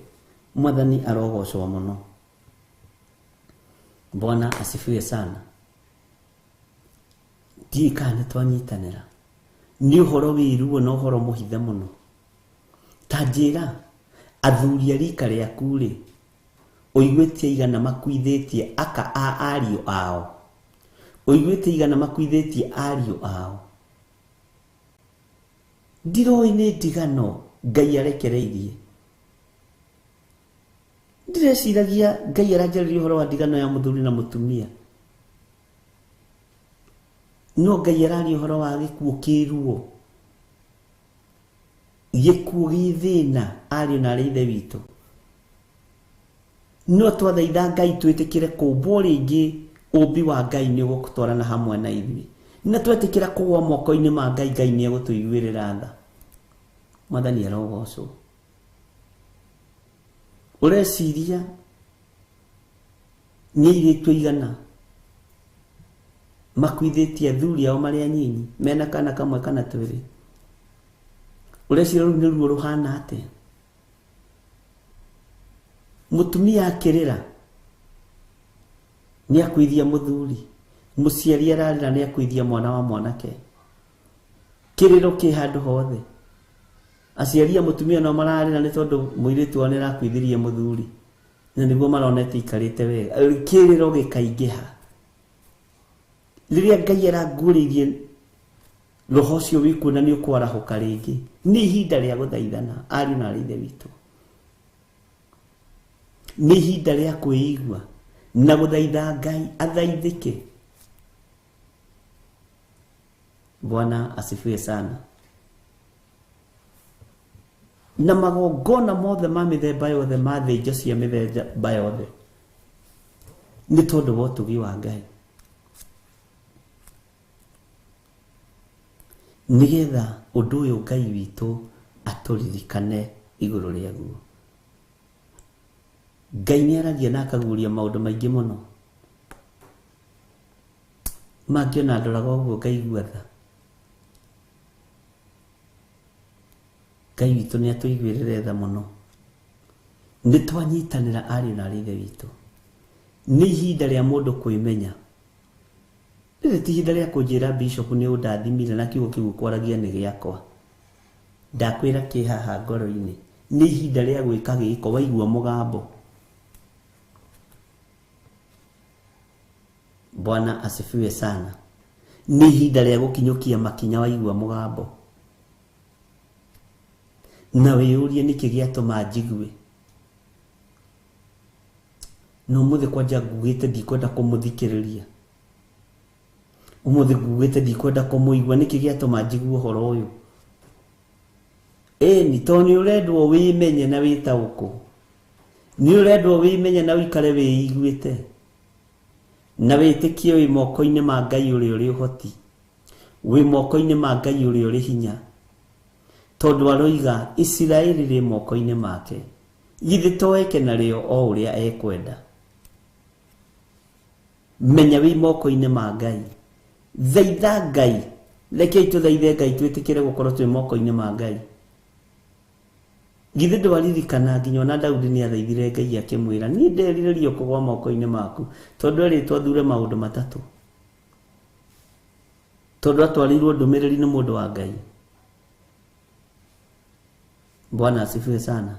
Mwathani arogocwo mũno. Bwana asifiwe sana. Ndiũĩ kana nĩ twanyitanĩra. Nĩ ũhoro wĩ ruo na ũhoro mũhithe mũno. Ta njĩra, athuri a rika rĩaku rĩ, ũiguĩte igana makuithĩtie aka a ariũ ao, ũiguĩte igana makuithĩtie ariũ ao. Ndiroĩ nĩ ndigano Ngai arekereirie. Ndireciragia Ngai aranjarĩria ũhoro wa ndigano ya mũthuri na mũtumia, no Ngai araria ũhoro wa gĩkuũ kĩruo, gĩkuũ gĩ thĩna, ariũ na arĩ ithe witũ. No twathaitha Ngai twĩtĩkĩre kũmbwo rĩngĩ, ũmbi wa Ngai nĩ ũgũtwarana hamwe na ithuĩ, na twetĩkĩra kũgwa moko-inĩ ma Ngai, Ngai nĩ egũtũiguĩrĩra tha. Mwathani arogocwo. Ũreciria nĩ airĩtu aigana makuithĩtie athuri ao marĩ anyinyi mena kana kamwe kana twĩrĩ? Ũreciria rũu nĩ ruo rũhana atĩa? Mũtumia akĩrĩra nĩ akuithia mũthuri, mũciari ararĩra nĩ akuithia mwana wa mwanake. Kĩrĩro kĩ handũ hothe. Aciari a mũtumia no mararĩra nĩ tondũ mũirĩtu wao nĩ arakuithirie mũthuri, na nĩguo maronete ikarĩte wega. Kĩrĩro gĩkaingĩha. Rĩrĩa Ngai aranguũrĩirie roho ũcio wĩkuo na nĩ ũkwarahũka rĩngĩ, nĩ ihinda rĩa gũthaithana ariũ na arĩ ithe witũ. Nĩ ihinda rĩa kwĩigua na gũthaitha Ngai athaithĩke. Bwana asifiwe sana. Na magongona mothe ma mĩthemba yothe, ma thĩnjo cia mĩthemba yothe, nĩ tondũ wa ũtugi wa Ngai, nĩgetha ũndũ ũyũ Ngai witũ atũririkane igũrũ rĩaguo. Ngai nĩ aragia na akaguũria maũndũ maingĩ mũno mangĩona ndoraga ũguo ngaigua tha. Ngai witũ nĩ atũiguĩrĩre tha mũno. Nĩ twanyitanĩra ariũ na aarĩ a Ithe witũ. Nĩ ihinda rĩa mũndũ kwĩmenya. Rĩrĩ ti ihinda rĩa kũnjĩra bishop nĩ ũndathimire na kiugo kĩu ũkwaragia nĩ gĩakwa. Ndakwĩra kĩ haha ngoro-inĩ. Nĩ ihinda rĩa gwĩka gĩko waigua mũgambo. Bwana asifiwe sana. Nĩ ihinda rĩa gũkinyũkia makinya waigua mũgambo. Na wĩyũrie nĩkĩ gĩatũma njigue. Na ũmũthĩ kwanja ngugĩte ndikwenda kũmũthikĩrĩria. Ũmũthĩ ngugĩte ndikwenda kũmũigua, nĩkĩ gĩatũma njigue ũhoro ũyũ? Ĩni, tondũ nĩ ũrendwo wĩmenye na wĩtaũkwo. Nĩ ũrendwo wĩmenye na ũikare wĩiguĩte. Na wĩtĩkie wĩ moko-inĩ ma Ngai ũrĩa ũrĩ ũhoti. Wĩ moko-inĩ ma Ngai ũrĩa ũrĩ hinya. Tondũ aroiga Isiraeli rĩ moko-inĩ make. Githĩ to eke narĩo o ũrĩa ekwenda. Menya wĩ moko-inĩ ma Ngai. Thaitha Ngai. Rekei tũthaithe Ngai twĩtĩkĩre gũkorwo twĩ moko-inĩ ma Ngai. Githĩ ndwaririkana nginya ona Daudi nĩ athaithire Ngai akĩmwĩra niĩ nderirĩria kũgwa moko-inĩ maku, tondũ erĩtwo athure maũndũ matatũ. Tondũ atwarĩirwo ndũmĩrĩri nĩ mũndũ wa Ngai. Bwana asifiwe sana.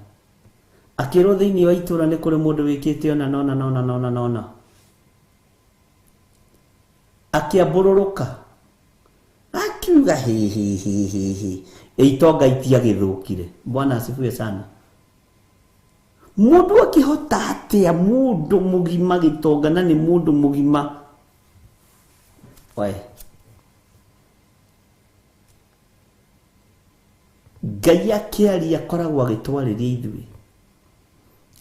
Akĩrwo thĩinĩ wa itũũra nĩ kũrĩ mũndũ wĩkĩte ona nona nona nona nona. Akĩambũrũrũka akiuga hi hi hi hi hi, itonga itiagĩthũkire. Bwana asifiwe sana. Mũndũ akĩhota atĩa mũndũ mũgima gĩtonga na nĩ mũndũ mũgima? Oe. Ngai akĩaria akoragwo agĩtwarĩria ithuĩ.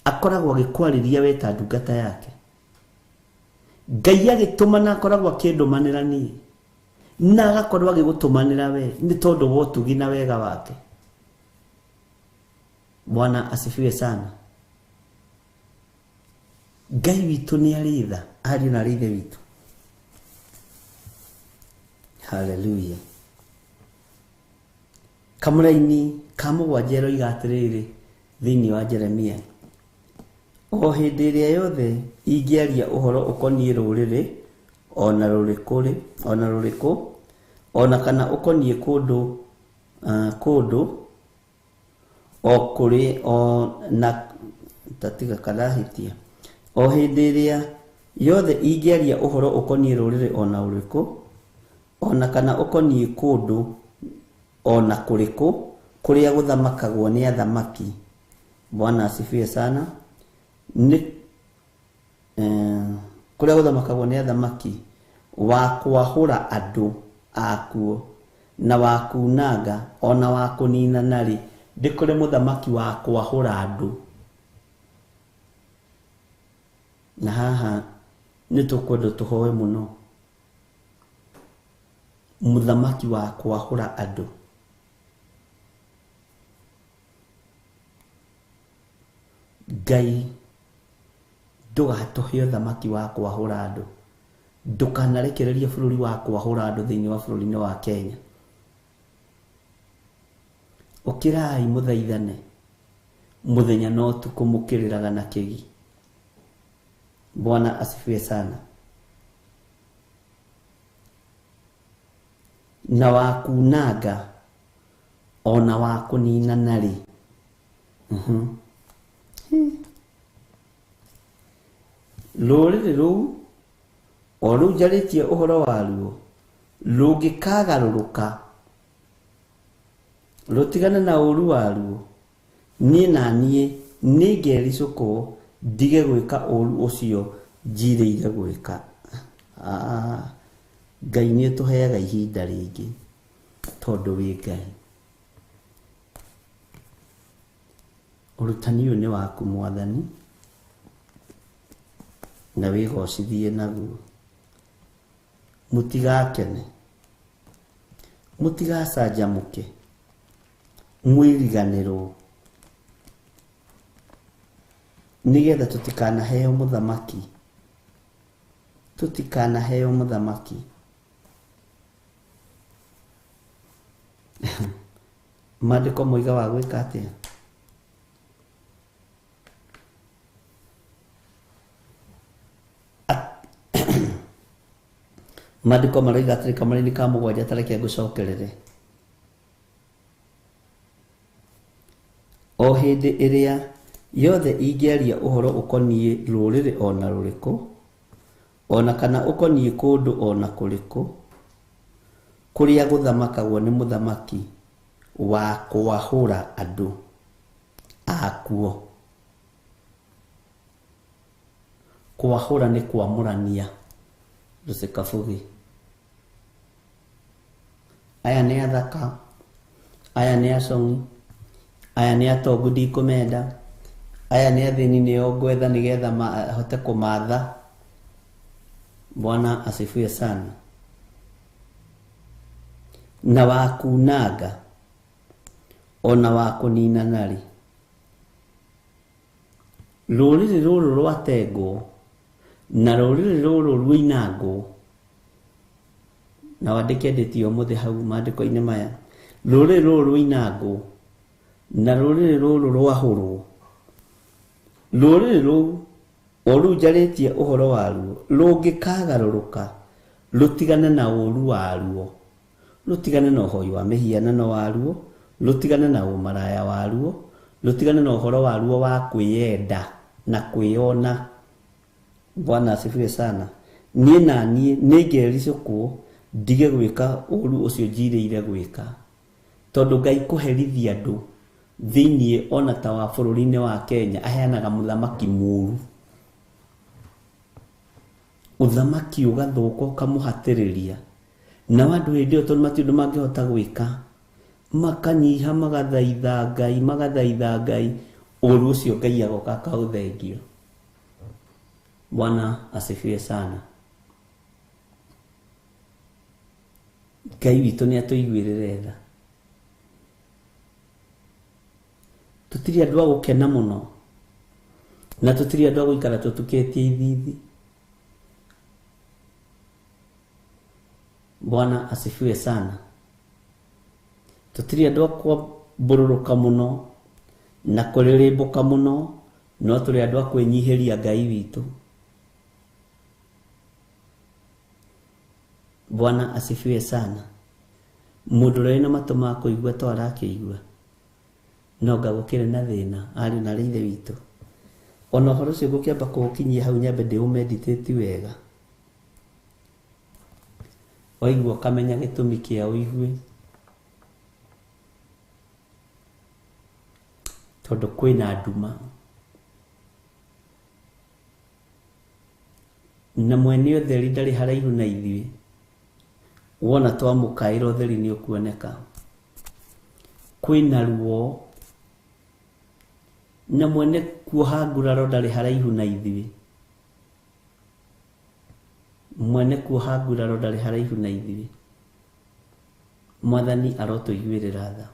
Akoragwo agĩkwarĩria we ta ndungata yake. Ngai agĩtũmana akoragwo akĩndũmanĩra niĩ. Na agakorwo agĩgũtũmanĩra we nĩ tondũ wa ũtugi na wega wake. Bwana asifiwe sana. Ngai witũ nĩ arĩ tha, ariũ na aarĩ a Ithe witũ. Hallelujah. Kamũraini ka mũgwanja ĩroiga atĩrĩrĩ thĩinĩ wa Jeremia, o hĩndĩ ĩrĩa yothe ingĩaria ũhoro ũkoniĩ rũrĩrĩ ona rũrĩkũ, ona rũrĩkũ, ona kana ũkoniĩ kũndũ kũndũ o kũrĩ o na tatiga karahĩtia, o hĩndĩ ĩrĩa yothe ingĩaria ũhoro ũkoniĩ rũrĩrĩ ona rũrĩkũ, ona kana ũkoniĩ kũndũ ona kũrĩkũ kũrĩa gũthamakagwo nĩ athamaki. Bwana asifiwe sana. Nĩ kũrĩa gũthamakagwo nĩ athamaki, wa kwahũra andũ akuo na wa kunanga ona wa kũninana rĩ, ndĩ kũrĩ mũthamaki wa kwahũra andũ. Na haha nĩ tũkwenda tũhoe mũno mũthamaki wa kwahũra andũ. Ngai ndũgatũhe ũthamaki wa kwahũra andũ. Ndũkanarekererie bũrũri wa kwahũra andũ thĩinĩ wa bũrũri-inĩ wa Kenya. Ũkĩrai mũthaithane mũthenya na ũtukũ mũkĩrĩraga na kĩgi. Bwana asifiwe sana. Na wa kunanga ona wa kũninana rĩ. Rũrĩrĩ rũu o rũu njarĩtie ũhoro waruo rũngĩkagarũrũka rũtigane na ũũru waruo, niĩ na niĩ nĩngericũkwo Ndige gwĩka ũru ũcio njirĩire gwĩka. Ngai nĩ ũtũheaga ihinda rĩngĩ tondũ wĩ Ngai. Ũrutani ũyũ nĩ waku Mwathani, na wĩgocithie naguo. Mũtigakene, mũtigacanjamũke, mwĩriganĩrwo, nĩgetha tũtikanaheo mũthamaki, tũtikanaheo mũthamaki. Maandĩko moiga wa gwĩka atĩa? Maandĩko maroiga atĩrĩ kamũraini ka mũgwanja, ta reke ngũcokerere. O hĩndĩ ĩrĩa yothe ingĩaria ũhoro ũkoniĩ rũrĩrĩ o na rũrĩkũ, o na kana ũkoniĩ kũndũ o na kũrĩkũ, kũrĩa gũthamakagwo nĩ mũthamaki wa kwahũra andũ akuo. Kwahũra nĩ kwamũrania. Rũcikabugi. Aya nĩ athaka, aya nĩ acong'i, aya nĩ atongu ndikũmenda, aya nĩ athĩni nĩo ngwetha nĩgetha hote kũmatha. Bwana asifiwe sana. Na wa kunanga ona wa kũninana-rĩ, rũrĩrĩ rũrũ rwatengwo na rũrĩrĩ rũrũ ruinangwo, na wandĩke ndĩti ũmũthĩ hau maandĩko-inĩ maya, rũrĩrĩ rũrũ ruinangwo na rũrĩrĩ rũrũ rwahũrwo, rũrĩrĩ rũu o rũu njarĩtie ũhoro waruo rũngĩkagarũrũka rũtigane na ũũru waruo, rũtigane na ũhoi wa mĩhianano waruo, rũtigane na ũmaraya waruo, rũtigane na ũhoro waruo wa kwĩyenda na kwĩyona. Bwana asifiwe sana. Niĩ na niĩ nĩngericũkwo ndige gwĩka ũũru ũcio njirĩire gwĩka, tondũ Ngai kũherithia andũ thĩiniĩ ona ta wa bũrũri-inĩ wa Kenya aheanaga mũthamaki mũũru, ũthamaki ũgathũka ũkamũhatĩrĩria, nao andũ hĩndĩ ĩyo tondũ matirĩ ũndũ mangĩhota gwĩka, makanyiha magathaitha Ngai, magathaitha Ngai, ũũru ũcio Ngai agoka akaũthengia. Bwana asifiwe sana. Ngai witũ nĩ atũiguĩrĩre tha. Tũtirĩ andũ a gũkena mũno, na tũtirĩ andũ a gũikara tũtukĩtie ithithi. Bwana asifiwe sana. Tũtirĩ andũ a kwambũrũrũka mũno na kũrĩrĩmbũka mũno, no tũrĩ andũ a kwĩnyihĩria Ngai witũ. Bwana asifiwe sana. Mũndũ ũrĩa wĩna matũ ma kũigua to arakĩigua, no nga gũkĩrĩ na thĩna ariũ na arĩ ithe witũ. Ona ũhoro ũcio ngũkĩamba kũũkinyia hau nyambe ndĩũmeditate wega, waigua ũkamenya gĩtũmi kĩa ũigue, tondũ kwĩna nduma na mwene ũtheri ndarĩ haraihu na ithuĩ. Wona twamũkaĩra ũtheri nĩ ũkuoneka. Kwĩna ruo na mwene kuoha nguraro ndarĩ haraihu na ithuĩ. Mwene kuoha nguraro ndarĩ haraihu na ithuĩ. Mwathani arotũiguĩrĩra tha.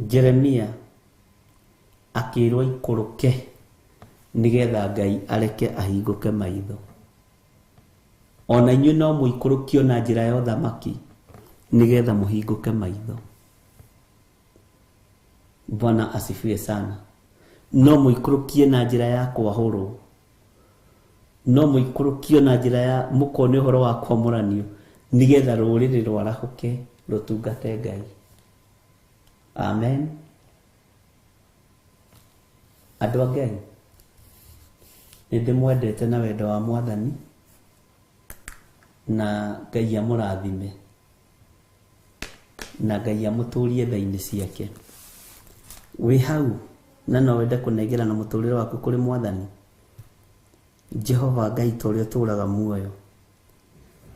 Jeremia akĩrwo aikũrũke nĩgetha Ngai areke ahingũke maitho. Ona inyuĩ no mũikũrũkio na njĩra ya ũthamaki nĩgetha mũhingũke maitho. Bwana asifiwe sana. No mũikũrũkie na njĩra ya kwahũrwo, no mũikũrũkio na njĩra ya mũkone ũhoro wa kwamũranio nĩgetha rũrĩrĩ rwarahũke rũtungate Ngai. Amen. Andũ a Ngai, nĩ ndĩmwendete na wendo wa Mwathani, na Ngai amũrathime, na Ngai amũtũrie tha-inĩ ciake. Wĩ hau Na no wende kũnengerana mũtũrĩre waku kũrĩ Mwathani? Jehova Ngai ta ũrĩa ũtũũraga muoyo,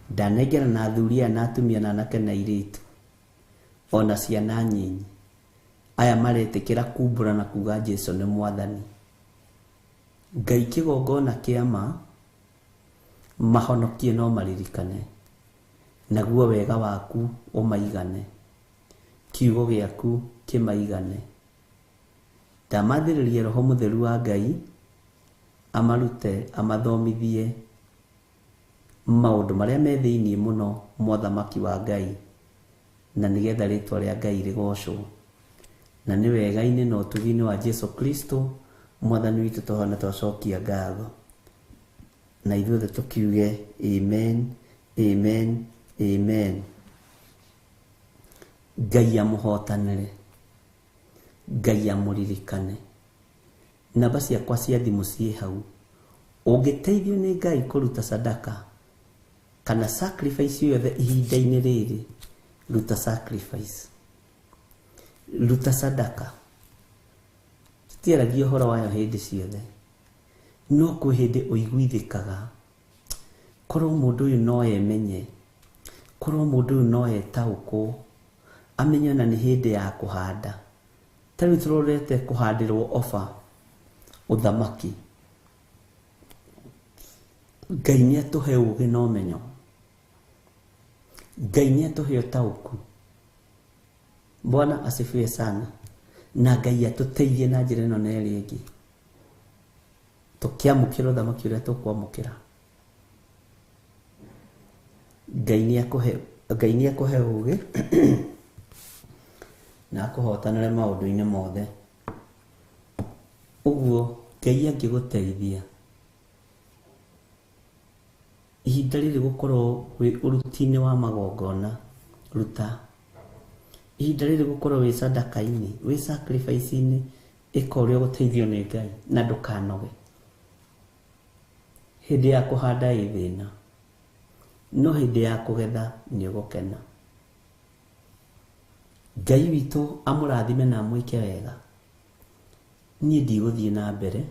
ndanengerana athuri aya na atumia na anake na airĩtu, ona ciana nyinyi, aya maretĩkĩra kumbũra na kuga Jesu nĩ Mwathani. Ngai kĩgongona kĩa ma, mahonokie no maririkane, naguo wega waku ũmaigane, kiugo gĩaku kĩmaigane. Ndamathĩrĩria Roho Mũtheru wa Ngai, amarute, amathomithie maũndũ marĩa me thĩinĩ mũno mothamaki wa Ngai, na nĩgetha rĩtwa rĩa Ngai rĩgocwo. Na nĩ wega-inĩ na ũtugi-inĩ wa Jesu Kristo Mwathani witũ tũhana twacokia ngatho. Na ithuothe tũkiuge amen, amen, amen. Ngai amũhotanĩre, Ngai amũririkane. Namba ciakwa cia thimũ ciĩ hau. Ũngĩteithio nĩ Ngai kũruta sadaka kana sacrifice yothe ihinda-inĩ rĩrĩ, ruta sacrifice, ruta sadaka. Tũtiaragia ũhoro wayo hĩndĩ ciothe, no kwĩ hĩndĩ ũiguithĩkaga korwo mũndũ ũyũ no emenye, korwo mũndũ ũyũ no etaũkwo, amenye ona nĩ hĩndĩ ya kũhanda. Ta rĩu tũrorete kũhandĩrwo oba ũthamaki. Ngai nĩ atũhe ũgĩ na ũmenyo, Ngai nĩ atũhe ũtaũku. Bwana asifiwe sana. Na Ngai atũteithie na njĩra ĩno na ĩrĩa ĩngĩ, tũkĩamũkĩra ũthamaki ũrĩa tũkwamũkĩra. Ngai nĩ akũhe, Ngai nĩ akũhe ũgĩ na akũhotanĩre maũndũ-inĩ mothe. Ũguo Ngai angĩgũteithia ihinda rĩrĩ gũkorwo wĩ ũruti-inĩ wa magongona, ruta. Ihinda rĩrĩ gũkorwo wĩ sadaka-inĩ, wĩ sacrifice-inĩ, ĩka ũrĩa ũgũteithio nĩ Ngai na ndũkanoge. Hĩndĩ ya kũhanda ĩ thĩna, no hĩndĩ ya kũgetha nĩ ũgũkena. Ngai witũ amũrathime na amwĩke wega. Niĩ ndigũthiĩ na mbere,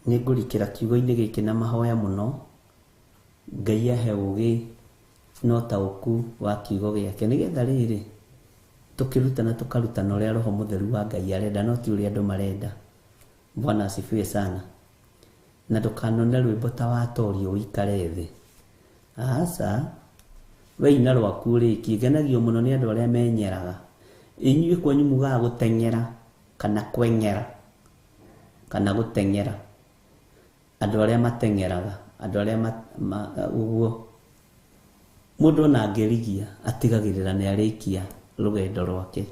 nĩ ngũrikĩra kiugo-inĩ gĩkĩ na mahoya mũno. Ngai ahe ũgĩ na ũtaũku wa kiugo gĩake, nĩgetha rĩrĩ tũkĩrutana tũkarutana ũrĩa Roho Mũtheru wa Ngai arenda, no ti ũrĩa andũ marenda. Bwana asifiwe sana. Na ndũkanone rwĩmbo ta watorio ũikare thĩ. Aca, we ina rwaku ũrĩkie. Ngenagio mũno nĩ andũ arĩa menyeraga. Inyuĩ kwanyu mugaga gũteng'era kana kweng'era kana gũteng'era. Andũ arĩa mateng'eraga, andũ arĩa ũguo. Mũndũ ona angĩrigia atigagĩrĩra nĩ arĩkia rũgendo rwake.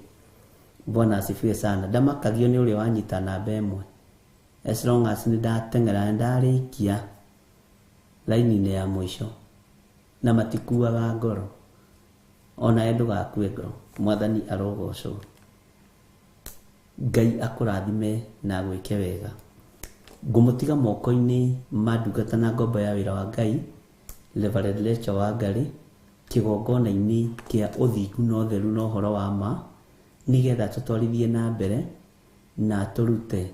Bwana asifiwe sana. Ndamakagio nĩ ũrĩa wanyita namba ĩmwe. As long as nĩ ndateng'era nĩ ndarĩkia raini-inĩ ya mũico, na matikuaga ngoro. Onawe ndũgakue ngoro. Mwathani arogocwo. Ngai akũrathime na agwĩke wega. Ngũmũtiga moko-inĩ ma ndungata na ngombo ya wĩra wa Ngai, Reverend Rachel Wangari, kĩgongona-inĩ kĩa ũthingu na ũtheru na ũhoro wa ma, nĩgetha tũtwarithie na mbere na tũrute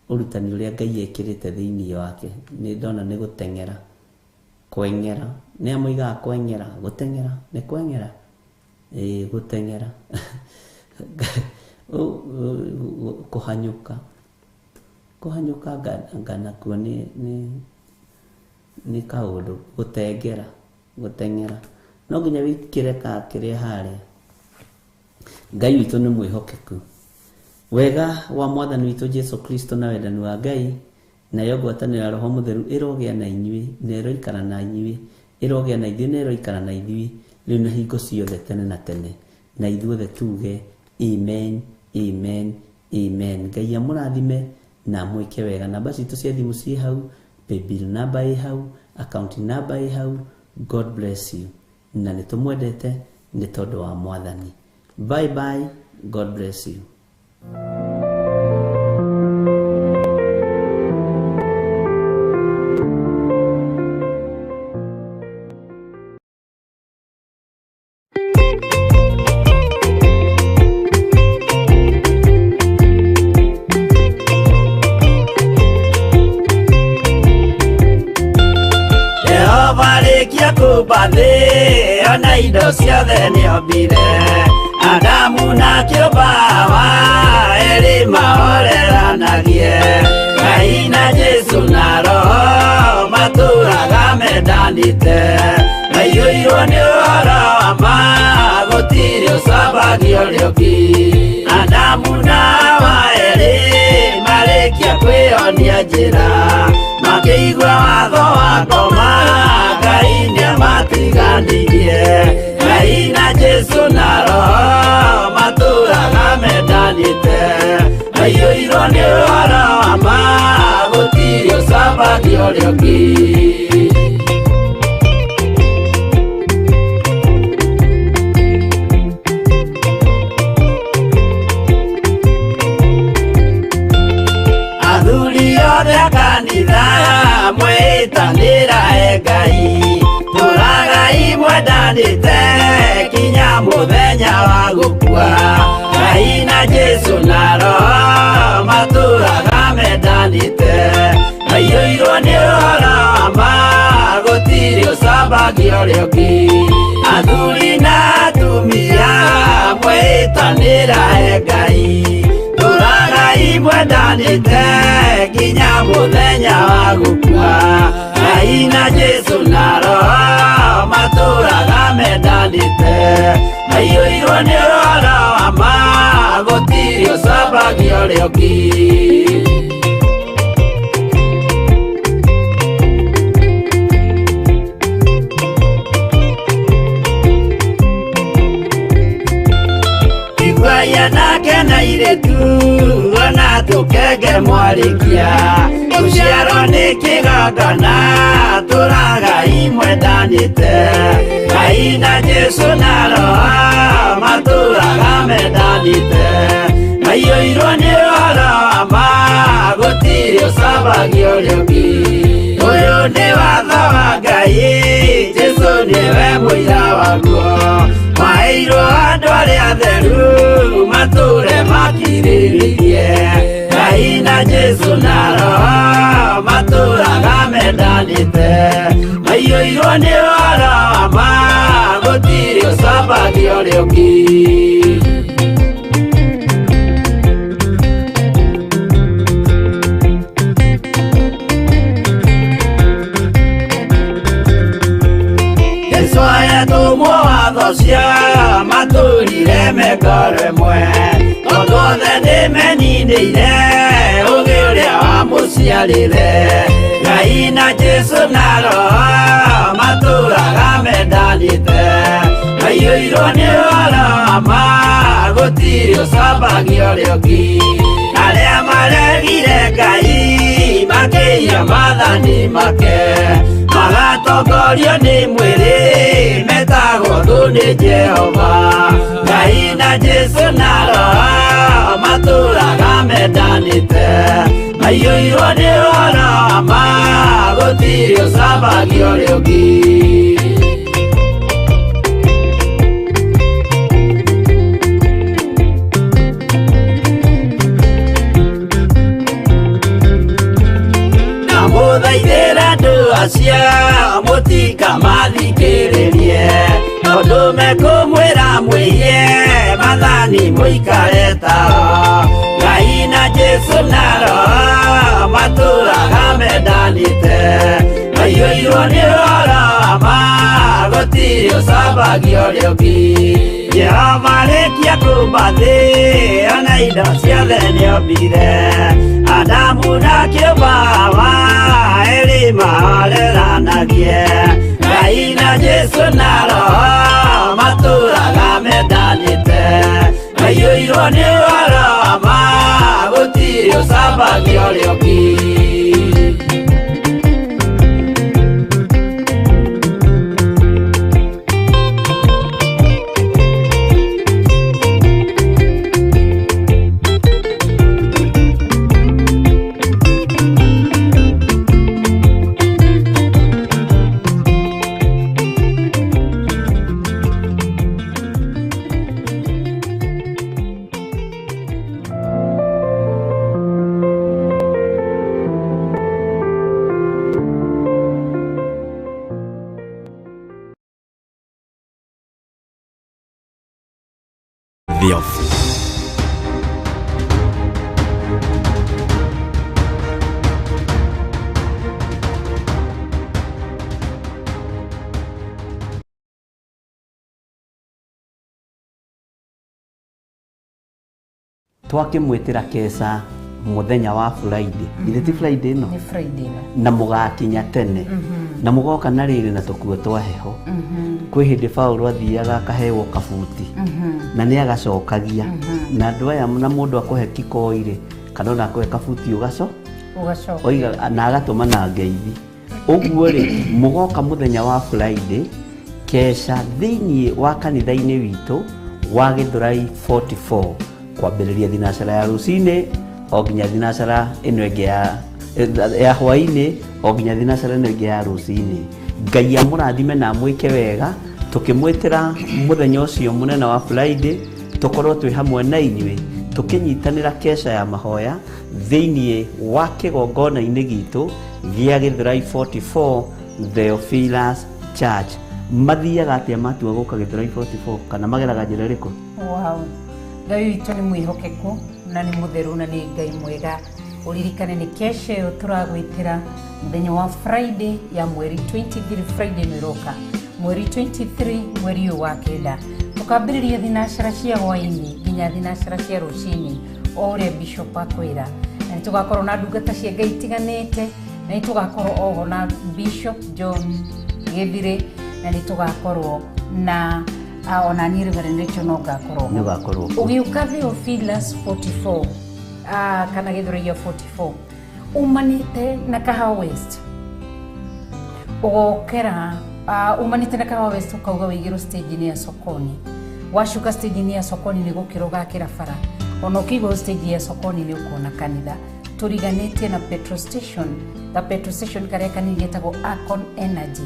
ũrutani ũrĩa Ngai ekĩrĩte thĩinĩ wake. Nĩ ndona nĩ gũteng'era, kweng'era, nĩ amoigaga kweng'era, gũteng'era, nĩ kweng'era, ĩĩ gũteng'era, kũhanyũka, kũhanyũka nganakuo nĩ kaũndũ, gũteng'era, gũteng'era. No nginya wĩkĩre ka kĩrĩa harĩa. Ngai witũ nĩ mwĩhokeku. Wega wa Mwathani witũ Jesu Kristo na wendani wa Ngai, nayo ngwatanĩro ya Roho Mũtheru ĩrogĩa na inyuĩ, na ĩroikara na inyuĩ, ĩrogĩa na ithuĩ na ĩroikara na ithuĩ, rĩu na hingo ciothe tene na tene. Na ithuothe tuge amen, amen, amen. Ngai amũrathime na amwĩke wega. Namba citũ cia thimũ ciĩ hau, paybill namba ĩ hau, account namba ĩ hau. God bless you. Na nĩ tũmwendete nĩ tondũ wa Mwathani. Bye bye. God bless you. kũmba thĩ ona indo ciothe nĩombire Adamu na kĩũmba Hawa erĩ mahoreranagie Ngai na Jesũ na Roho matũraga mendanĩte maiyũirwo nĩ ũhoro wa ma gũtirĩ ũcambagia ũrĩa ũngĩ Adamu na Hawa erĩ marĩkia kwĩyonia njĩra makĩigua watho wa ngoma Ngai nĩamatiganirie Ngai na Jesũ na Roho matũraga mendanĩte maiyũirwo nĩ ũhoro wa ma gũtirĩ ũcambagia ũrĩa ũngĩ. Athuri othe a kanitha mwĩtanĩra e Ngai tũragai mwendanĩte kinya mũthenya wa gũkua Ngai na Jesũ na Roho matũraga mendanĩte maiyũirwo nĩ ũhoro wa ma gũtirĩ ũcambagia ũrĩa ũngĩ Athuri na atumia mwĩtanĩra e Ngai tũragai mwendanĩte kinya mũthenya wa gũkua Ngai na Jesũ na Roho matũraga mendanĩte maiyũirwo nĩ ũhoro wa ma gũtirĩ ũcambagia ũrĩa ũngĩ. Iguaia nake na airĩtu ona tũkenge mwarĩkia gũciarwo nĩ kĩgongona tũragai mwendanĩte Ngai na Jesũ na Roho matũraga mendanĩte maiyũirwo nĩ ũhoro wa ma gũtirĩ ũcambagia ũrĩa ũngĩ Ũyũ nĩ watho wa Ngai Jesũ nĩwe mũira waguo maheirwo andũ arĩa atheru matũre makirĩrĩirie Ngai na Jesũ na Roho matũraga mendanĩte maiyũirwo nĩ ũhoro wa ma gũtirĩ ũcambagia ũrĩa ũngĩ. Jesũ ayatũmwo watho cia matũrire mekore mwe tondũ othe nĩmeninĩire ũgĩ ũrĩa wamũciarire Ngai na Jesũ na Roho matũraga mendanĩte maiyũirwo nĩ ũhoro wa ma gũtirĩ ũcambagia ũrĩa ũngĩ Arĩa maregire Ngai makĩiya maathani make magatongorio nĩ mwĩrĩ metagwo thũ nĩ Jehova Ngai na Jesũ na Roho matũraga mendanĩte maiyũirwo nĩ ũhoro wa ma gũtirĩ ũcambagia ũrĩa ũngĩ. Ndamũthaithĩra andũ acio mũtikamathikĩrĩrie tondũ mekũmwĩra mwĩiye maathani mũikare tao Ngai na Jesũ na Roho matũraga mendanĩte maiyũirwo nĩ ũhoro wa ma gũtirĩ ũcambagia ũrĩa ũngĩ Jehova arĩkia kũmba thĩ ona indo ciothe nĩombire Adamu na kĩũmba Hawa erĩ mahoreranagie Ngai na Jesũ na Roho matũraga mendanĩte maiyũirwo nĩ ũhoro wa ma gũtirĩ ũcambagia ũrĩa ũngĩ. Theophilus. Twakĩmwĩtĩra keca mũthenya wa Friday, githĩ ti Friday ĩno? Nĩ Friday ĩno. Na mũgakinya tene na mũgoka na rĩrĩ na tũkuo twa heho. Kwĩ hĩndĩ Paũlũ athiaga akaheo kabuti na nĩ agacokagia na andũ aya, na mũndũ akũhe kikoi rĩ, kana ona akũhe kabuti ũgaco Ũgacoka. Oiga na agatũma na ngeithi ũguo rĩ, mũgoka mũthenya wa Friday keca thĩinĩ wa kanitha-inĩ witũ wa Gĩthũrai 44, kwambĩrĩria thinacara ya rũcinĩ o nginya thinacara ĩno ĩngĩ ya hwaĩ-inĩ, o nginya thinacara ĩno ĩngĩ ya rũcinĩ. Ngai amũrathime na amwĩke wega. Tũkĩmwĩtĩra mũthenya ũcio mũnene wa Friday, tũkorwo twĩ hamwe na inyuĩ tũkĩnyitanĩra keca ya mahoya thĩinĩ wa kĩgongona-inĩ gitũ gĩa Gĩthũrai 44 Theophilus Church. Mathiaga atĩa matua gũka Gĩthũrai 44, kana mageraga njĩra ĩrĩkũ? Wow. Ngai witũ nĩ mwĩhokeku na nĩ mũtheru na nĩ Ngai mwega. Ũririkane nĩ kesha ĩyo tũragwĩtĩra mũthenya wa Friday ya mweri 23, Friday ĩno ĩroka, mweri 23, mweri ũyũ wa kenda. Tũkambĩrĩria thinacara cia hwaĩ-inĩ nginya thinacara cia rũcinĩ, o ũrĩa Bishop akwĩra. Na nĩ tũgakorwo na ndungata cia Ngai itiganĩte, na nĩ tũgakorwo oho na Bishop John Gĩthirĩ, na nĩ tũgakorwo na ona niĩ Reverend Rachel no ngakorwo Nĩ ũgakorwo kuo. Ũgĩũka Theophilus 44 kana Gĩthũrai 44, umanĩte na Kahawa West, ũgokera umanĩte na Kahawa West, ũkauga wĩigĩrwo stage-inĩ ya Sokoni. Wacuka stage-inĩ ya Sokoni, nĩ gũkĩra ũgakĩra bara. Ona ũkĩigwo stage ya Sokoni nĩ ũkuona kanitha tũriganĩtie na petrol station, ta petrol station karĩa kanini getagwo Akon Energy.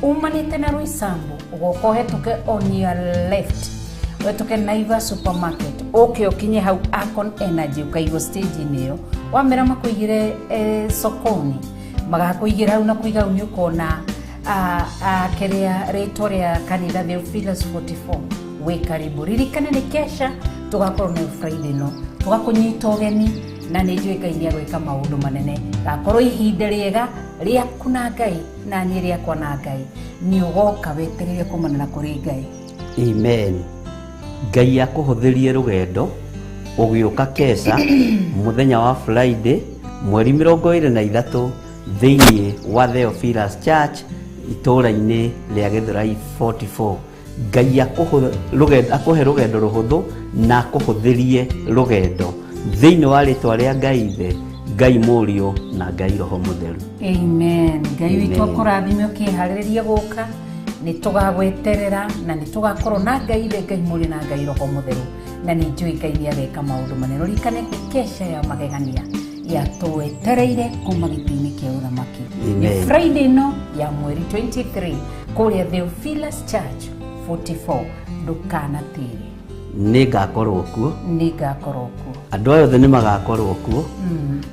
Umanĩte na Roysambu, ũgoka ũhetũke on your left, ũhetũke Naivas supermarket, ũke ũkinye hau Akon Energy, ũkaigwo stage-inĩ ĩyo. Wamera makũigĩre Sokoni, magakũigĩra hau, na kũiga hau nĩ ũkona kĩrĩa rĩtwa rĩa kanitha Theophilus 44. Wĩ karibu. Ririkana nĩ kesha tũgakorwo nayo Friday no tũgakũnyita ũgeni, na nĩ njũĩ Ngai nĩ agwĩka maũndũ manene. Gakorwo ihinda rĩega rĩaku na Ngai, na niĩ rĩakwa na Ngai. Nĩ ũgoka wetereire kumana na kũrĩ Ngai. Amen. Ngai akũhũthĩrie rũgendo ũgĩũka keca mũthenya wa Friday mweri 23 thĩinĩ wa Theophilus Church itũũra-inĩ rĩa Gĩthũrai 44. Ngai akũhe rũgendo rũhũthũ na akũhũthĩrie rũgendo thĩinĩ wa rĩtwa rĩa Ngai Ithe, Ngai Mũriũ na Ngai Roho Mũtheru. Amen. Ngai witũ Amen. akũrathime ũkĩharĩrĩria gũka. Nĩ tũgagweterera na nĩ tũgakorwo na Ngai Ithe, Ngai Mũriũ na Ngai Roho Mũtheru, na nĩ njũĩ Ngai nĩ ageka maũndũ manene. Ũririkane kesha ya magegania yatwetereire kuma gĩtĩ-inĩ kĩa ũthamaki. Nĩ Amen. Friday ĩno ya mweri 23 kũrĩa Theophilus Church 44. Ndũkanatĩre. Nĩ ngakorwo kuo. Nĩ ngakorwo kuo. Andũ aya othe nĩ magakorwo kuo,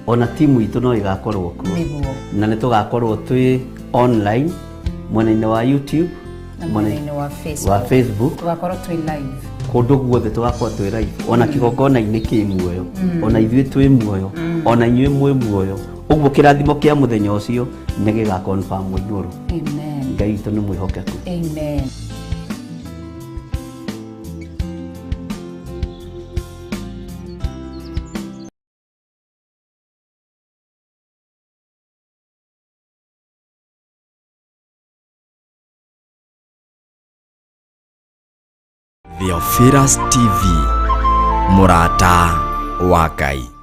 ona timu itũ no ĩgakorwo kuo. Nĩguo. Na nĩ tũgakorwo twĩ online mwena-inĩ wa YouTube na mwena mwena-inĩ wa wa Facebook. Facebook. Tũgakorwo twĩ live. Kũndũ guothe tũgakorwo twĩ live, ona kĩgongona-inĩ kĩ muoyo, ona ithuĩ twĩ muoyo, ona inyuĩ mwĩ muoyo. Ũguo kĩrathimo kĩa mũthenya ũcio nĩ gĩgakonfirm igũrũ. Amen. Ngai witũ nĩ mwĩhokeku. Amen. Theophilus TV, mũrata wa Ngai.